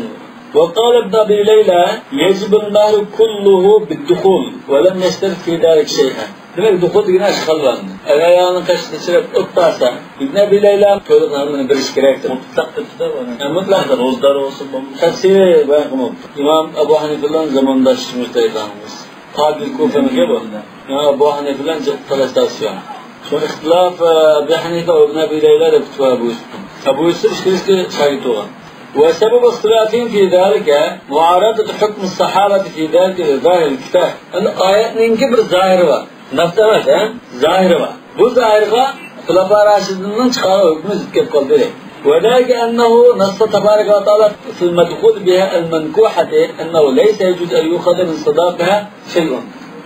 وقال ابن أبي ليلى: يجب المهر كله بالدخول ولم يشترط في ذلك شيئا. دېمەك، دۇخۇل دېگىنى ئاشۇ خەلۋەنى. ئەر ئايالنىڭ قېشىدا چىراپ ئولتۇرسا، ئىبن ئەبى لەيلا تويلۇق ھەممىنى بېرىش كېرەك دەپ. مۇتلەق دەپتۇ-دە بۇنى. ھە، مۇتلەق. روزىدار بولسۇن، بولمىسۇن. تەپسىلىي بايان قىلماپتۇ. ئىمام ئەبۇ ھەنىفە بىلەن زامانداش مۇجتەھىدلىرىمىز. قاضى كوفىنىڭكى بۇ. يا، بۇ ھەنىفە بىلەن جىق تالاش تارتىشىۋالغان. شۇ ئىختىلاپ، ئە، ئەبۇ ھەنىفە ۋە ئىبن ئەبى لەيلە دەپ كىتاب بار بۇ يۈسۈفنىڭ. ئەبۇ يۈسۈف ئىككىلىسى شاگىرت بولغان. وسبب اختلافهم في ذلك معارضة حكم الصحابة في ذلك لظاهر الكتاب. ئەمدى ئايەتنىڭكى بىر زاھىرى بار. نەس ئەمەس، ھە؟ زاھىرى بار. بۇ زاھىرغا خۇلەپا راشىدىننىڭ چىقارغان ھۆكمى زىت كەپ قالدى. وذلك أنه نص تبارك وتعالى في المدخول بها المنكوحة أنه ليس يجوز أن يؤخذ من صداقها شيء.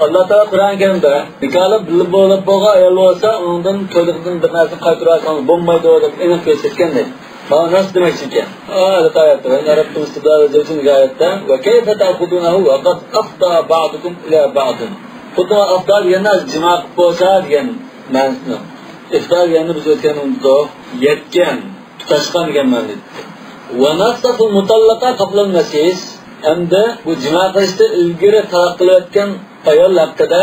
ئاللا تائالا قۇرئان كەرىمدە نىكاھلىق بىللە بولۇپ بولغان ئايال بولسا، ئۇنىڭدىن تويلۇقىدىن بىر نەرسە قايتۇرۇۋالسىڭىز بولمايدۇ دەپ ئېنىق كۆرسەتكەن دەيدۇ. مانا نەس دېمەكچى ئىكەن. ھېلىقى ئايەتتە، وإن أردتم استبدال زوج دېگەن ئايەتتە، وكيف تأخذونه وقد أفضى بعضكم إلى بعض. خۇددى ئافضا دېگەندە جىما قىلىپ بولسا دېگەن مەنىسى. ئىفتا دېگەننى بىز ئۆتكەندە ئۇنتۇدۇق. يەتكەن، تۇتاشقان دېگەن مەنىدە. ونص في المطلقة قبل المسيس. ئەمدى بۇ جىما قىلىشتىن ئىلگىرى تالاق قىلىۋەتكەن ئايال ھەققىدە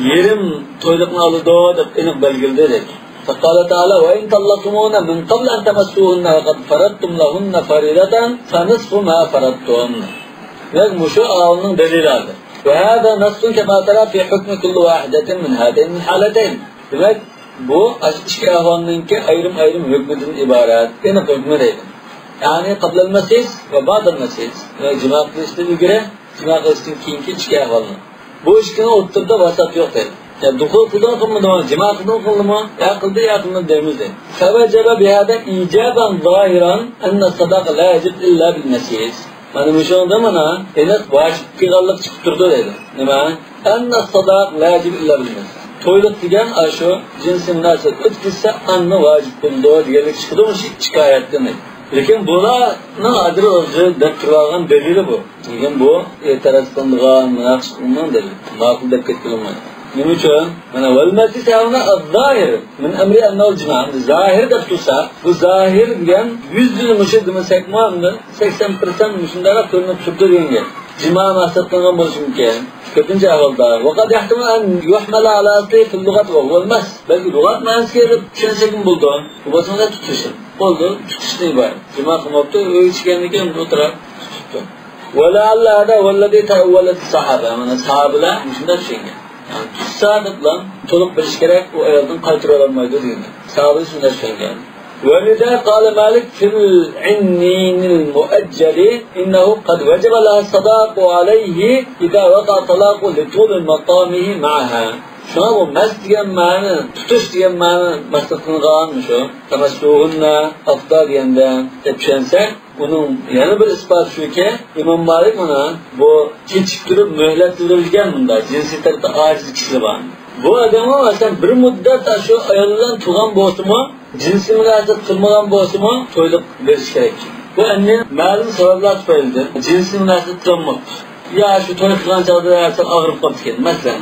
يېرىم تويلۇقنى ئالىدۇ دەپ ئېنىق بەلگىلىدى دەيدۇ. فقال تعالى: وإن طلقتموهن من قبل أن تمسوهن وقد فرضتم لهن فريضة فنصف ما فرضتم. دېمەك، مۇشۇ ئايەتنىڭ دەلىلى ھازىر. وهذا نص كما ترى في حكم كل واحدة من هاتين الحالتين. دېمەك، بۇ ئاشۇ ئىككى ئەھۋالنىڭكى ئايرىم-ئايرىم ھۆكمىدىن ئىبارەت. ئېنىق ھۆكمى دەيدۇ. يەنى قبل المسيس ۋە بعد المسيس. دېمەك، جىما قىلىشتىن ئىلگىرى، جىما قىلىشتىن كېيىنكى ئىككى ئەھۋالنى. بۇ ئىككىنىڭ ئوتتۇرىدا ۋاسات يوق دەيدۇ. يا دۇخۇل قىلدىمۇ قىلمىدىمۇ، جىما قىلدىمۇ قىلدىمۇ، يا قىلدى يا قىلمىدى دەيمىز دەيدۇ. فوجب بهذا إيجابا ظاهرا أن الصداق لا يجب إلا بالمسيس. مانا مۇشۇنىڭدا مانا ئېنىق ۋاجىپ قىلغانلىق چىقىپ تۇرىدۇ دەيدۇ. نېمە؟ أن الصداق لا يجب إلا بالمسيس. تويلۇق دېگەن ئاشۇ جىنسىي مۇناسىۋەت ئۆتكۈزسە ئاندىن ۋاجىپ بولىدۇ دېگەنلىك چىقىدۇ مۇشۇ ئىككى ئايەتتىن. لېكىن بۇلارنىڭ ھازىر ئۆزى دەپ تۇرۇۋالغان دەلىلى بۇ. لېكىن بۇ ئېتىراز قىلىنىدىغان، مۇناقىشە قىلىنىدىغان دەلىل. ماقۇل دەپ كەتكىلى بولمايدۇ. نېمە ئۈچۈن؟ مانا، والمسيس هنا الظاهر من أمر أنه الجماع. زاھىر دەپ تۇرسا، بۇ زاھىر دېگەن يۈز يۈزى مۇشۇ دېمىسەكمۇ، ئەمدى سەكسەن پىرسەنت مۇشۇنداق كۆرۈنۈپ تۇرىدۇ دېگەن گەپ. جىما مەقسەت قىلغان بولۇشى مۇمكىن. كۆپىنچە ئەھۋالدا. وقد يحتمل أن يحمل على أصله في اللغة وهو المس. بەلكى لۇغەت مەنىسىگە دەپ چۈشەنسەكمۇ بولىدۇ. بۇ بولسا تۇتۇشى. بولدى، تۇتۇشتىن ئىبارەت. جىما قىلماپتۇ، ئۆيگە چىققاندىن كېيىن ئولتۇرۇپ تۇتۇپتۇ. ولعل هذا هو الذي تأولت الصحابة. مانا، ساھابىلەر مۇشۇنداق چۈشەنگەن. يەنى تۇتسا دەپلا تولۇق بېرىش كېرەك، ئۇ ئايالدىن قايتۇرۇۋالالمايدۇ دېگەن. ساھابىلەر شۇنداق چۈشەنگەن. ولذا قال مالك في العنين المؤجل إنه قد وجب لها الصداق عليه إذا وقع الطلاق لطول مقامه معها. شۇڭا بۇ مەس دېگەن مەنە، تۇتۇش دېگەن مەنە مەقسەت قىلىنغان شۇ. تەمەسسۇھۇننە ئافدا دېگەندە دەپ چۈشەنسەك، ئۇنىڭ يەنە بىر ئىسپاتى شۇكى، ئىمام مالىك مانا بۇ كېچىكتۈرۈپ مۆھلەت بېرىلگەن مۇنداق جىنسىي تەرەپتە ئاجىز كىشىلەر بار. بۇ ئادەممۇ مەسىلەن بىر مۇددەت شۇ ئايال بىلەن تۇرغان بولسىمۇ، جىنسىي مۇناسىۋەت قىلمىغان بولسىمۇ تويلۇق بېرىش كېرەك. بۇ ئەمدى مەلۇم سەۋەبلەر تۈپەيلىدىن جىنسىي مۇناسىۋەت قىلالماپتۇ. يا شۇ توي قىلغان چاغدا سەل ئاغرىپ قاپتىكەن، مەسىلەن.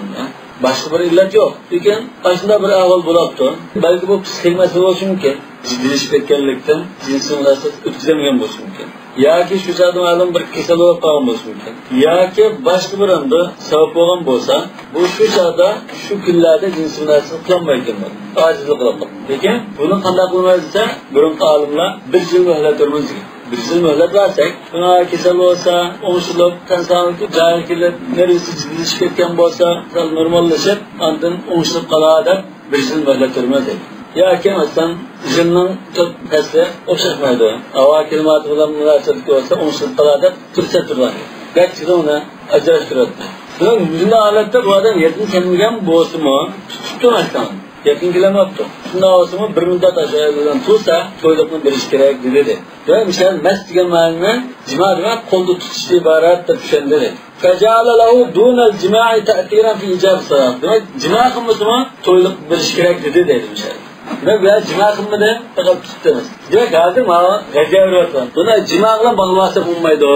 باشقا بىر ئىللەت يوق. لېكىن ئاشۇنداق بىر ئەھۋال بولۇپتۇ. بەلكى بۇ پسىخىك مەسىلە بولۇشى مۇمكىن. جىددىيلىشىپ كەتكەنلىكتىن جىنسىي مۇناسىۋەت ئۆتكۈزەلمىگەن بولۇشى مۇمكىن. ياكى شۇ چاغدا مەلۇم بىر كېسەل بولۇپ قالغان بولۇشى مۇمكىن. ياكى باشقا بىر ئەمدى سەۋەب بولغان بولسا، بۇ شۇ چاغدا، شۇ كۈنلەردە جىنسىي مۇناسىۋەت قىلالمايدىكەن، ئاجىزلىق قىلىپ قالىدۇ. لېكىن بۇنى قانداق قىلىمىز دېسە، بۇرۇنقى ئالىملار بىر يىل مۆھلەت بەرمىز دېگەن. بىر يىل مۆھلەت بەرسەك، بۇنىڭ كېسەل بولسا، ئوڭشىلىپ، تەن سالامىتى جايىغا كېلىپ، نېرۋىسى جىددىيلىشىپ كەتكەن بولسا، سەل نورماللىشىپ، ئاندىن ئوڭشىلىپ قالار دەپ، بىر يىل مۆھلەت بەرمەز دەيدۇ. ياكى مەسىلەن، يىلنىڭ تۆت پەسلى ئوخشاشمايدۇ. ھاۋا كىلىماتى بىلەن مۇناسىۋەتلىك بولسا، ئوڭشىلىپ قالار دەپ تۇرسا تۇرغان. بەك تېز ئۇنى ئاجراشتۇرۇۋەتتى. بۇنىڭ مۇشۇنداق ھالەتتە بۇ ئادەم يېتىن كەلمىگەن بولسىمۇ، تۇتۇپتۇ مەسىلەن. يېتىن كېلەلمەپتۇ. شۇنداق بولسىمۇ، بىر مۇددەت ئاشۇ ئايال بىلەن تۇرسا، تويلۇقنى بېرىش كېرەك، دېدى. دېمەك، مىسال، مەس دېگەن مەنىنى جىما دېمەك، قولدا تۇتۇشتىن ئىبارەت دەپ چۈشەندى. فجعل له دون الجماع تأثيرا في إيجاب الصداق. دېمەك، جىما قىلمىسىمۇ تويلۇق بېرىش كېرەك دېدى دەيدۇ مىسال. دېمەك، بۇ يەردە جىما قىلمىدى، پەقەت تۇتتى ئەمەس. دېمەك، ھازىر ماڭا غەجەۋ بېرىۋاتىدۇ. بۇنى جىما بىلەن باغلىۋالسا بولمايدۇ.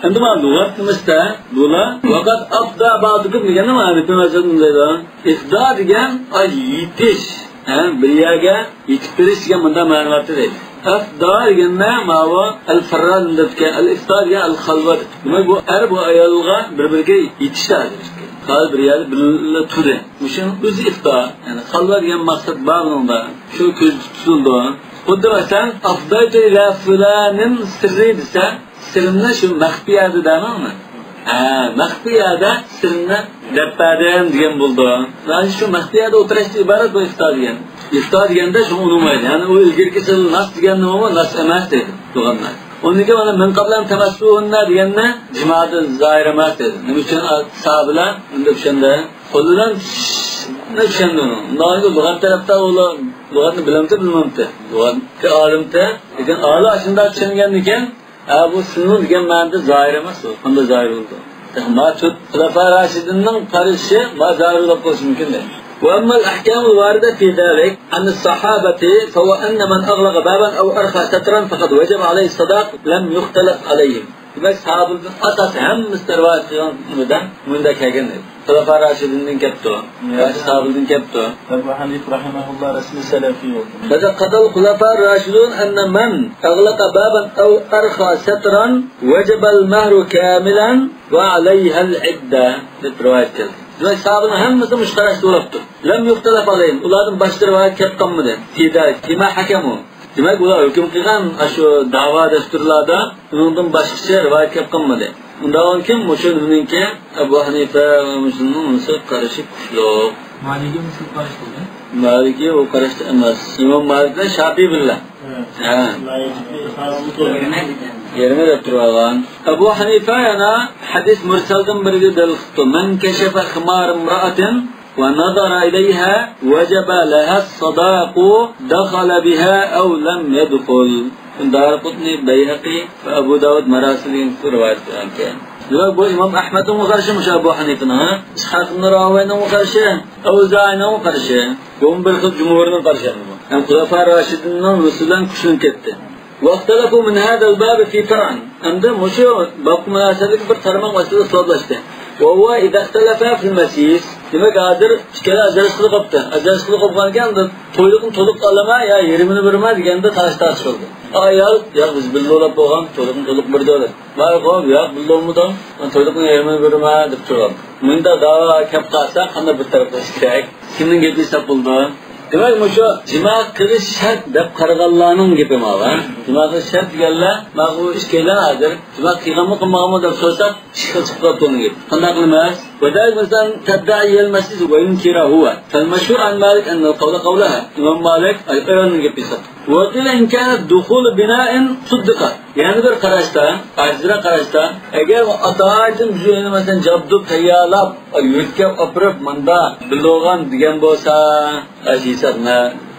ئەمدى مانا لۇغەت نېمىسىدە، بۇلار ۋەقەد ئەفدا بەئزۇكۇم دېگەندە مانا ھەنىپىي مەزھەپ نېمە دەيدۇ؟ ئىفدا دېگەن، ئاي، يېتىش. ھە، بىر يەرگە يېتىپ بېرىش دېگەن مۇنداق مەنىۋاتتا دەيدۇ. ئەفدا دېگەندە ماۋۇ ئەل-فەررا دەپتىكەن، ئەل-ئىفدا دېگەن ئەل-خەلۋە دەپتۇ. دېمەك، بۇ ئەر بۇ ئايالغا بىر-بىرىگە يېتىشتى ھازىر. ھازىر بىر يەردە بىللە تۇردى. مۇشۇنىڭ ئۆزى ئىفدا. يەنى خەلۋە دېگەن مەقسەت بار بۇنىڭدا. شۇ كۆزدە تۇتۇلىدۇ. خۇددى مەسىلەن، ئەفدەيتۇ ئىلە فۇلانىن سىررى دېسە، سىرىمنى شۇ مەخپىي يەردە دەمەڭمۇ؟ ھە، مەخپىيەدە سىرنى دەپ بەردىم دېگەن بولىدۇ. يەنى شۇ مەخپىيەدە ئولتۇرۇشتىن ئىبارەت بۇ ئىفتا دېگەن. ئىفتا دېگەندە شۇ ئۇنىمايدۇ. يەنى ئۇ ئىلگىرىكى سىرى ناس دېگەننىمۇ ناس ئەمەس دەيدۇ لۇغەتلەر. ئۇنىڭدىن كېيىن مانا مىن قەبلى ئەن تەمەسسۇھۇننا دېگەننى جىمادىن زاھىر ئەمەس دەيدۇ. نېمە ئۈچۈن؟ ساھابىلەر ئۇنداق چۈشەندى. قول بىلەن چۈشەندى ئۇنى. ئۇنداق لۇغەت تەرەپتە ئۇلار لۇغەتنى بىلەمتى، بىلمەمتى؟ لۇغەتكە ئالىمتى. لېكىن ئالىم ئاشۇنداق چۈشەنگەندىكىن، ھە، بۇ سىنۇ دېگەن مەنىدە زاھىر ئەمەس ئۇ. قانداق زاھىر بولىدۇ؟ ما تۆت خۇلەپا راشىدىننىڭ قارىشى ما زاھىر بولۇپ قېلىشى مۇمكىن دەيدۇ. وأما الأحكام الواردة في ذلك عن الصحابة فهو أن من أغلق بابا أو أرخى سترا فقد وجب عليه الصداق لم يختلف عليهم. دېمەك، ساھابىدىن ئاساسىي ھەممىسى رىۋايەت قىلغان نېمىدە مۇنداق كەلگەن دەيدۇ. خۇلەپا راشىدىندىن كەپتۇ. ياكى ساھابىدىن كەپتۇ. ئەبۇ ھەنىفە رەھىمەھۇللا رەسمىي سەلەفىي بولدى. فقد قال الخلفاء الراشدون أن من أغلق بابا أو أرخى سترا وجب المهر كاملا وعليها العدة دەپ رىۋايەت كەلدى. دېمەك، ساھابىنىڭ ھەممىسى مۇشۇ قاراشتا بولاپتۇ. لم يختلف عليهم. ئۇلاردىن باشقا رىۋايەت كەپ قالمىدى. في ذلك فيما حكموا. دېمەك، ئۇلار ھۆكۈم قىلغان ئاشۇ داۋا دەستۇرلاردا ئۇنىڭدىن باشقىچە رىۋايەت كەپ قالمىدى. ئۇنداق كىم؟ مۇشۇ نېمىنىڭكى، ئەبۇ ھەنىفە ۋە مۇشۇنىڭ ئۇنىسى قارىشى كۈچلۈك. مالىكى مۇشۇ قاراش قىلدى. مالىكى ئۇ قاراشتا ئەمەس. ئىمام مالىك بىلەن شاپىي بىللە. ھە. ھە. يېرىمى دەپ تۇرۇۋالغان. ئەبۇ ھەنىفە يەنە ھەدىس مۇرسەلدىن بىرىگە دەلىل قىپتۇ. من كشف خمار امرأة ونظر إليها وجب لها الصداق دخل بها أو لم يدخل. دارىقۇتنى، بەيھەقى ۋە ئەبۇ داۋۇد ماراسىل دېگەن رىۋايەت قىلغانكەن. دېمەك، بۇ ئىمام ئەھمەدنىڭمۇ قارىشى مۇشۇ ئەبۇ ھەنىفىنىڭ، ھە؟ ئىسھاق ئىبن راھوەينىڭمۇ قارىشى، ئەۋزائىنىڭمۇ قارىشى. بۇمۇ بىر خىل جۇمھۇرنىڭ قارىشى ئەمدى بۇ. ھەم خۇلەفا راشىدىننىڭ نۇسۇسى بىلەن كۈچلىنىپ كەتتى. واختلفوا من هذا الباب في فرع. ئەمدى مۇشۇ بابقا مۇناسىۋەتلىك بىر تارماق مەسىلىدە ئىختىلاپلاشتى. وهو إذا اختلفا في المسيس. دېمەك، ھازىر ئىككىلى ئاجراشقىلى قاپتۇ. ئاجراشقىلى قاپقانكەن، تويلۇقنى تولۇق ئالىمەن يا يېرىمىنى بېرىمەن دېگەندە تالاش تارتىش بولدى. ئايال، ياق، بىز بىللە ئۇلاپ بولغان، تويلۇقنى تولۇق بېرىدۇ دەپ. مالىك، ياق، بىللە ئۇلىمىدىم، مەن تويلۇقنى يېرىمىنى بېرىمەن دەپ تۇرغان. مۇنداق داۋا كەپ قالسا، قانداق بىر تەرەپ قىلىش كېرەك؟ كىمنىڭ گېپى ھېساب بولىدۇ؟ دېمەك، مۇشۇ جىما قىلىش شەرت دەپ قارىغانلارنىڭ گېپى ماۋۇ. جىما قىلىش شەرت دېگەنلەر، مانا بۇ ئىككىيلەن ھازىر جىما قىلغانمۇ، قىلمىغانمۇ دەپ سورىساق، ئىككى خىل چىقىپ قاپتۇ ئۇنىڭ گېپى. قانداق قىلىمىز؟ ودلك مثلا تدعي المسيس وينكر هو. فالمشهور عن مالك أن القول قولها. ئىمام مالىك ئايالنىڭ گېپى ھېساب. وقيل إن كان دخول بناء صدق. يەنە بىر قاراشتا، ئاجىزراق قاراشتا، ئەگەر ئاتايىن بىز ئۆينى، مەسىلەن، جابدۇپ تەييارلاپ، يۆتكەپ ئاپىرىپ، ماندا بىللە بولغان دېگەن بولسا، ئاشۇ ھېسابنى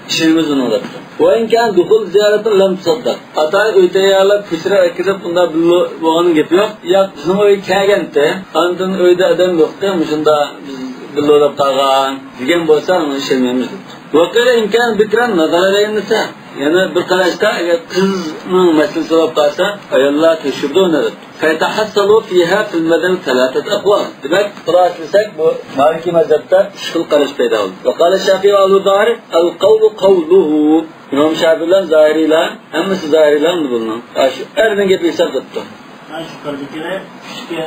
ئىشىنىمىز ئۇنىڭغا دەپتۇ. وإن كان دخول زيارة لم تصدق. ئاتايىن ئۆي تەييارلاپ، كۆچۈرۈپ ئەكىرىپ، ئۇنداق بىللە بولغان گېپى يوق. ياق، بىزنىڭ ئۆيگە كەلگەنتى، ئاندىن ئۆيدە ئادەم يوقتى، مۇشۇنداق بىز بىللە بولۇپ قالغان دېگەن بولسا، ئۇنى ئىشەنمەيمىز دەپتۇ. وقيل إن كان بكرا نظر إليها النساء. يەنە بىر قاراشتا، ئەگەر قىزنىڭ مەسىلىسى بولۇپ قالسا، ئاياللار تەكشۈرىدۇ ئۇنى دەپتۇ. فيتحصل فيها في المذهب ثلاثة أقوال. دېمەك، خۇلاسىلىسەك، بۇ مالىكىي مەزھەپتە ئۈچ خىل قاراش پەيدا بولدى. وقال الشافعي وأهل الظاهر القول قوله. ئىمام شافىئى بىلەن زاھىرىيلار، ھەممىسى زاھىرىيلار بۇنىڭ. ئاشۇ ئەرنىڭ گېپى ھېساب قىلىپتۇ. مانا شۇ قارىدىكىنى ئۈچكە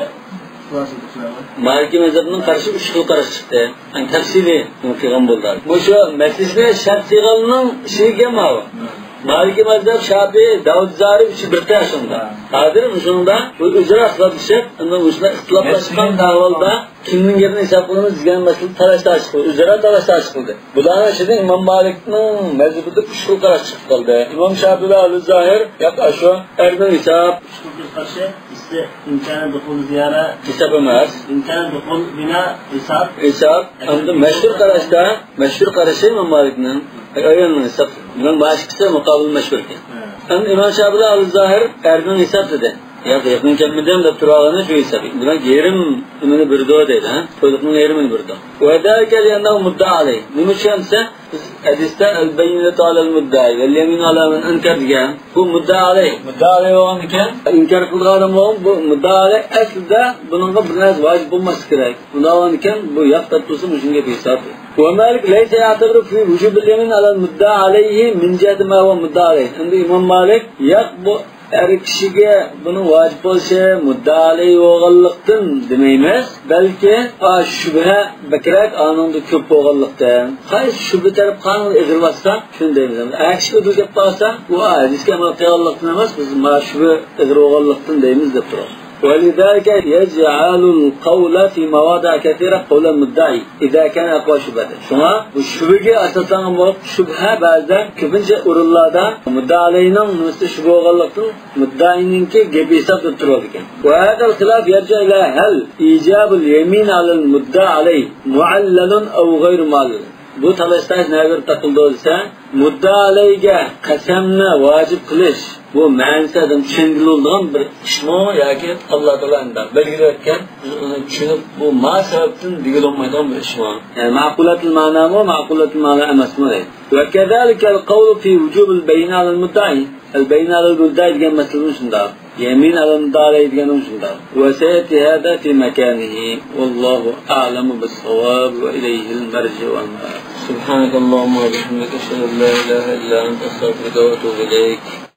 خۇلاسە قىلىپ چىقىمەن. مالىكىي مەزھەپنىڭ قارىشى ئۈچ خىل قاراش چىقتى. يەنى تەپسىلىي بۇنى قىلغان بولدى. مۇشۇ مەسىلىسىنى شەرت قىلغاننىڭ ئىشىگە ماۋۇ. مالىكىي مەزھەپ، شافىئىي، داۋۇد زاھىرى ئۈچى بىر تەر شۇندا. ھازىر مۇشۇنىڭدا بۇ ئۆزئارا ئىختىلاپلىشىپ، ئەمدى مۇشۇنداق ئىختىلاپلاشقان ئەھۋالدا كىمنىڭ گېپىنى ھېساب قىلىمىز دېگەن مەسىلىدە تالاش تارتىش قىلدى. ئۆزئارا تالاش تارتىش قىلدى. بۇلارنىڭ ئىچىدە ئىمام مالىكنىڭ مەزھىپىدە ئۈچ خىل قاراش چىقىپ قالدى. ئىمام شافىئىي ۋە ئەھلى زاھىر، ياق، ئاشۇ ئەرنىڭ ھېساب. ئۈچ خىل قارىشى، بىرسى إن كان دخول زيارة. ھېساب ئەمەس. إن كان دخول بناء ھېساب. ھېساب. ئەمدى مەشھۇر قاراشتا، مەشھۇر قارىشى ئىمام مالىكنىڭ، ئايالنىڭ ھېساب. بۇنىڭ باشقىسى مۇقابىل مەشھۇركەن. ھە. ئەمدى ئىمام شافىئىي ئەھلى زاھىر ئەرنىڭ ھېساب دېدى. ياق، يېقىن كەلمىدىم دەپ تۇرغىنى شۇ ھېساب. بۇلار يېرىم ئۇنى بېرىدۇ دەيدۇ، ھە؟ تويلۇقنىڭ يېرىمىنى بېرىدۇ. وذلك لأنه مدعى عليه. نېمە ئۈچۈن دېسە، بىز ھەدىستە البينة على المدعي واليمين على من أنكر دېگەن. بۇ مۇددىئا ئەلەيھ. مۇددىئا ئەلەيھ بولغاندىكىن، ئىنكار قىلىدىغان ئادەم بولغان، بۇ مۇددىئا ئەلەيھ ئەسلىدە بۇنىڭغا بىر نەرسە ۋاجىپ بولماسلىقى كېرەك. ئۇنداق بولغاندىكىن، بۇ ياق دەپ تۇرسا، مۇشۇنىڭ گېپى ھېساب. ومالك ليس يعتبر في وجوب اليمين على المدعى عليه من جهة ما هو مدعى عليه. ئەمدى ئىمام مالىك، ياق، بۇ ئەر كىشىگە بۇنىڭ ۋاجىپ بولۇشى مۇددىئا ئەلەيھ بولغانلىقتىن دېمەيمىز، بەلكى، ئا، شۈبھە بەكرەك ئانىڭدا كۆپ بولغانلىقتىن. قايسى شۈبھە تەرەپ قانۇن ئېغىر باسسا، شۇنى دەيمىز. ئەر كىشىگە ئۇدۇل گەپ قالسا، ئۇ ھەدىسكە ئەمەل قىلغانلىقتىن ئەمەس، بىز ما شۈبھە ئېغىر بولغانلىقتىن دەيمىز دەپ تۇرىمىز. ولذلك يجعل القول في مواضع كثيرة قول المدعي إذا كان أقوى شبهة. شۇڭا بۇ شۈبھىگە ئاساسلانغان بولۇپ، شۈبھە بەزىدە كۆپىنچە ئورۇنلاردا مۇددىئا ئەلەيھنىڭ نېمىسى شۈبھە بولغانلىقتىن، مۇددىئىنىڭكى گېپى ھېسابتا تۇرىدىكەن. وهذا الخلاف يرجع إلى هل إيجاب اليمين على المدعى عليه معلل أو غير معلل. بۇ تالاش-تارتىش نەگە كۆرە تاقىلىدۇ دېسە، مۇددىئا ئەلەيگە قەسەمنى ۋاجىپ قىلىش، بۇ مەنىسى ئادەم چۈشەنگىلى بولىدىغان بىر ئىشمۇ ياكى ئاللا تائالا ئەمدى بەلگىلەپ ئۆتكەن، بىز ئۇنى چۈشىنىپ، بۇ ما سەۋەبتىن دېگىلى بولمايدىغان بىر ئىشمۇ؟ يەنى مەقۇلەتۇل مەنامۇ، مەقۇلەتۇل مەنا ئەمەسمۇ دەيدۇ. وكذلك القول في وجوب البينة على المدعي. ئەلبەينە ئەلەل مۇددەئى دېگەن مەسىلىمۇ شۇنداق. يەمىن ئەلەل مۇددەئى دېگەنمۇ شۇنداق. وسيأتي هذا في مكانه. والله أعلم بالصواب وإليه المرجع والمآب. سبحانك اللهم وبحمدك، أشهد أن لا إله إلا أنت، أستغفرك وأتوب إليك.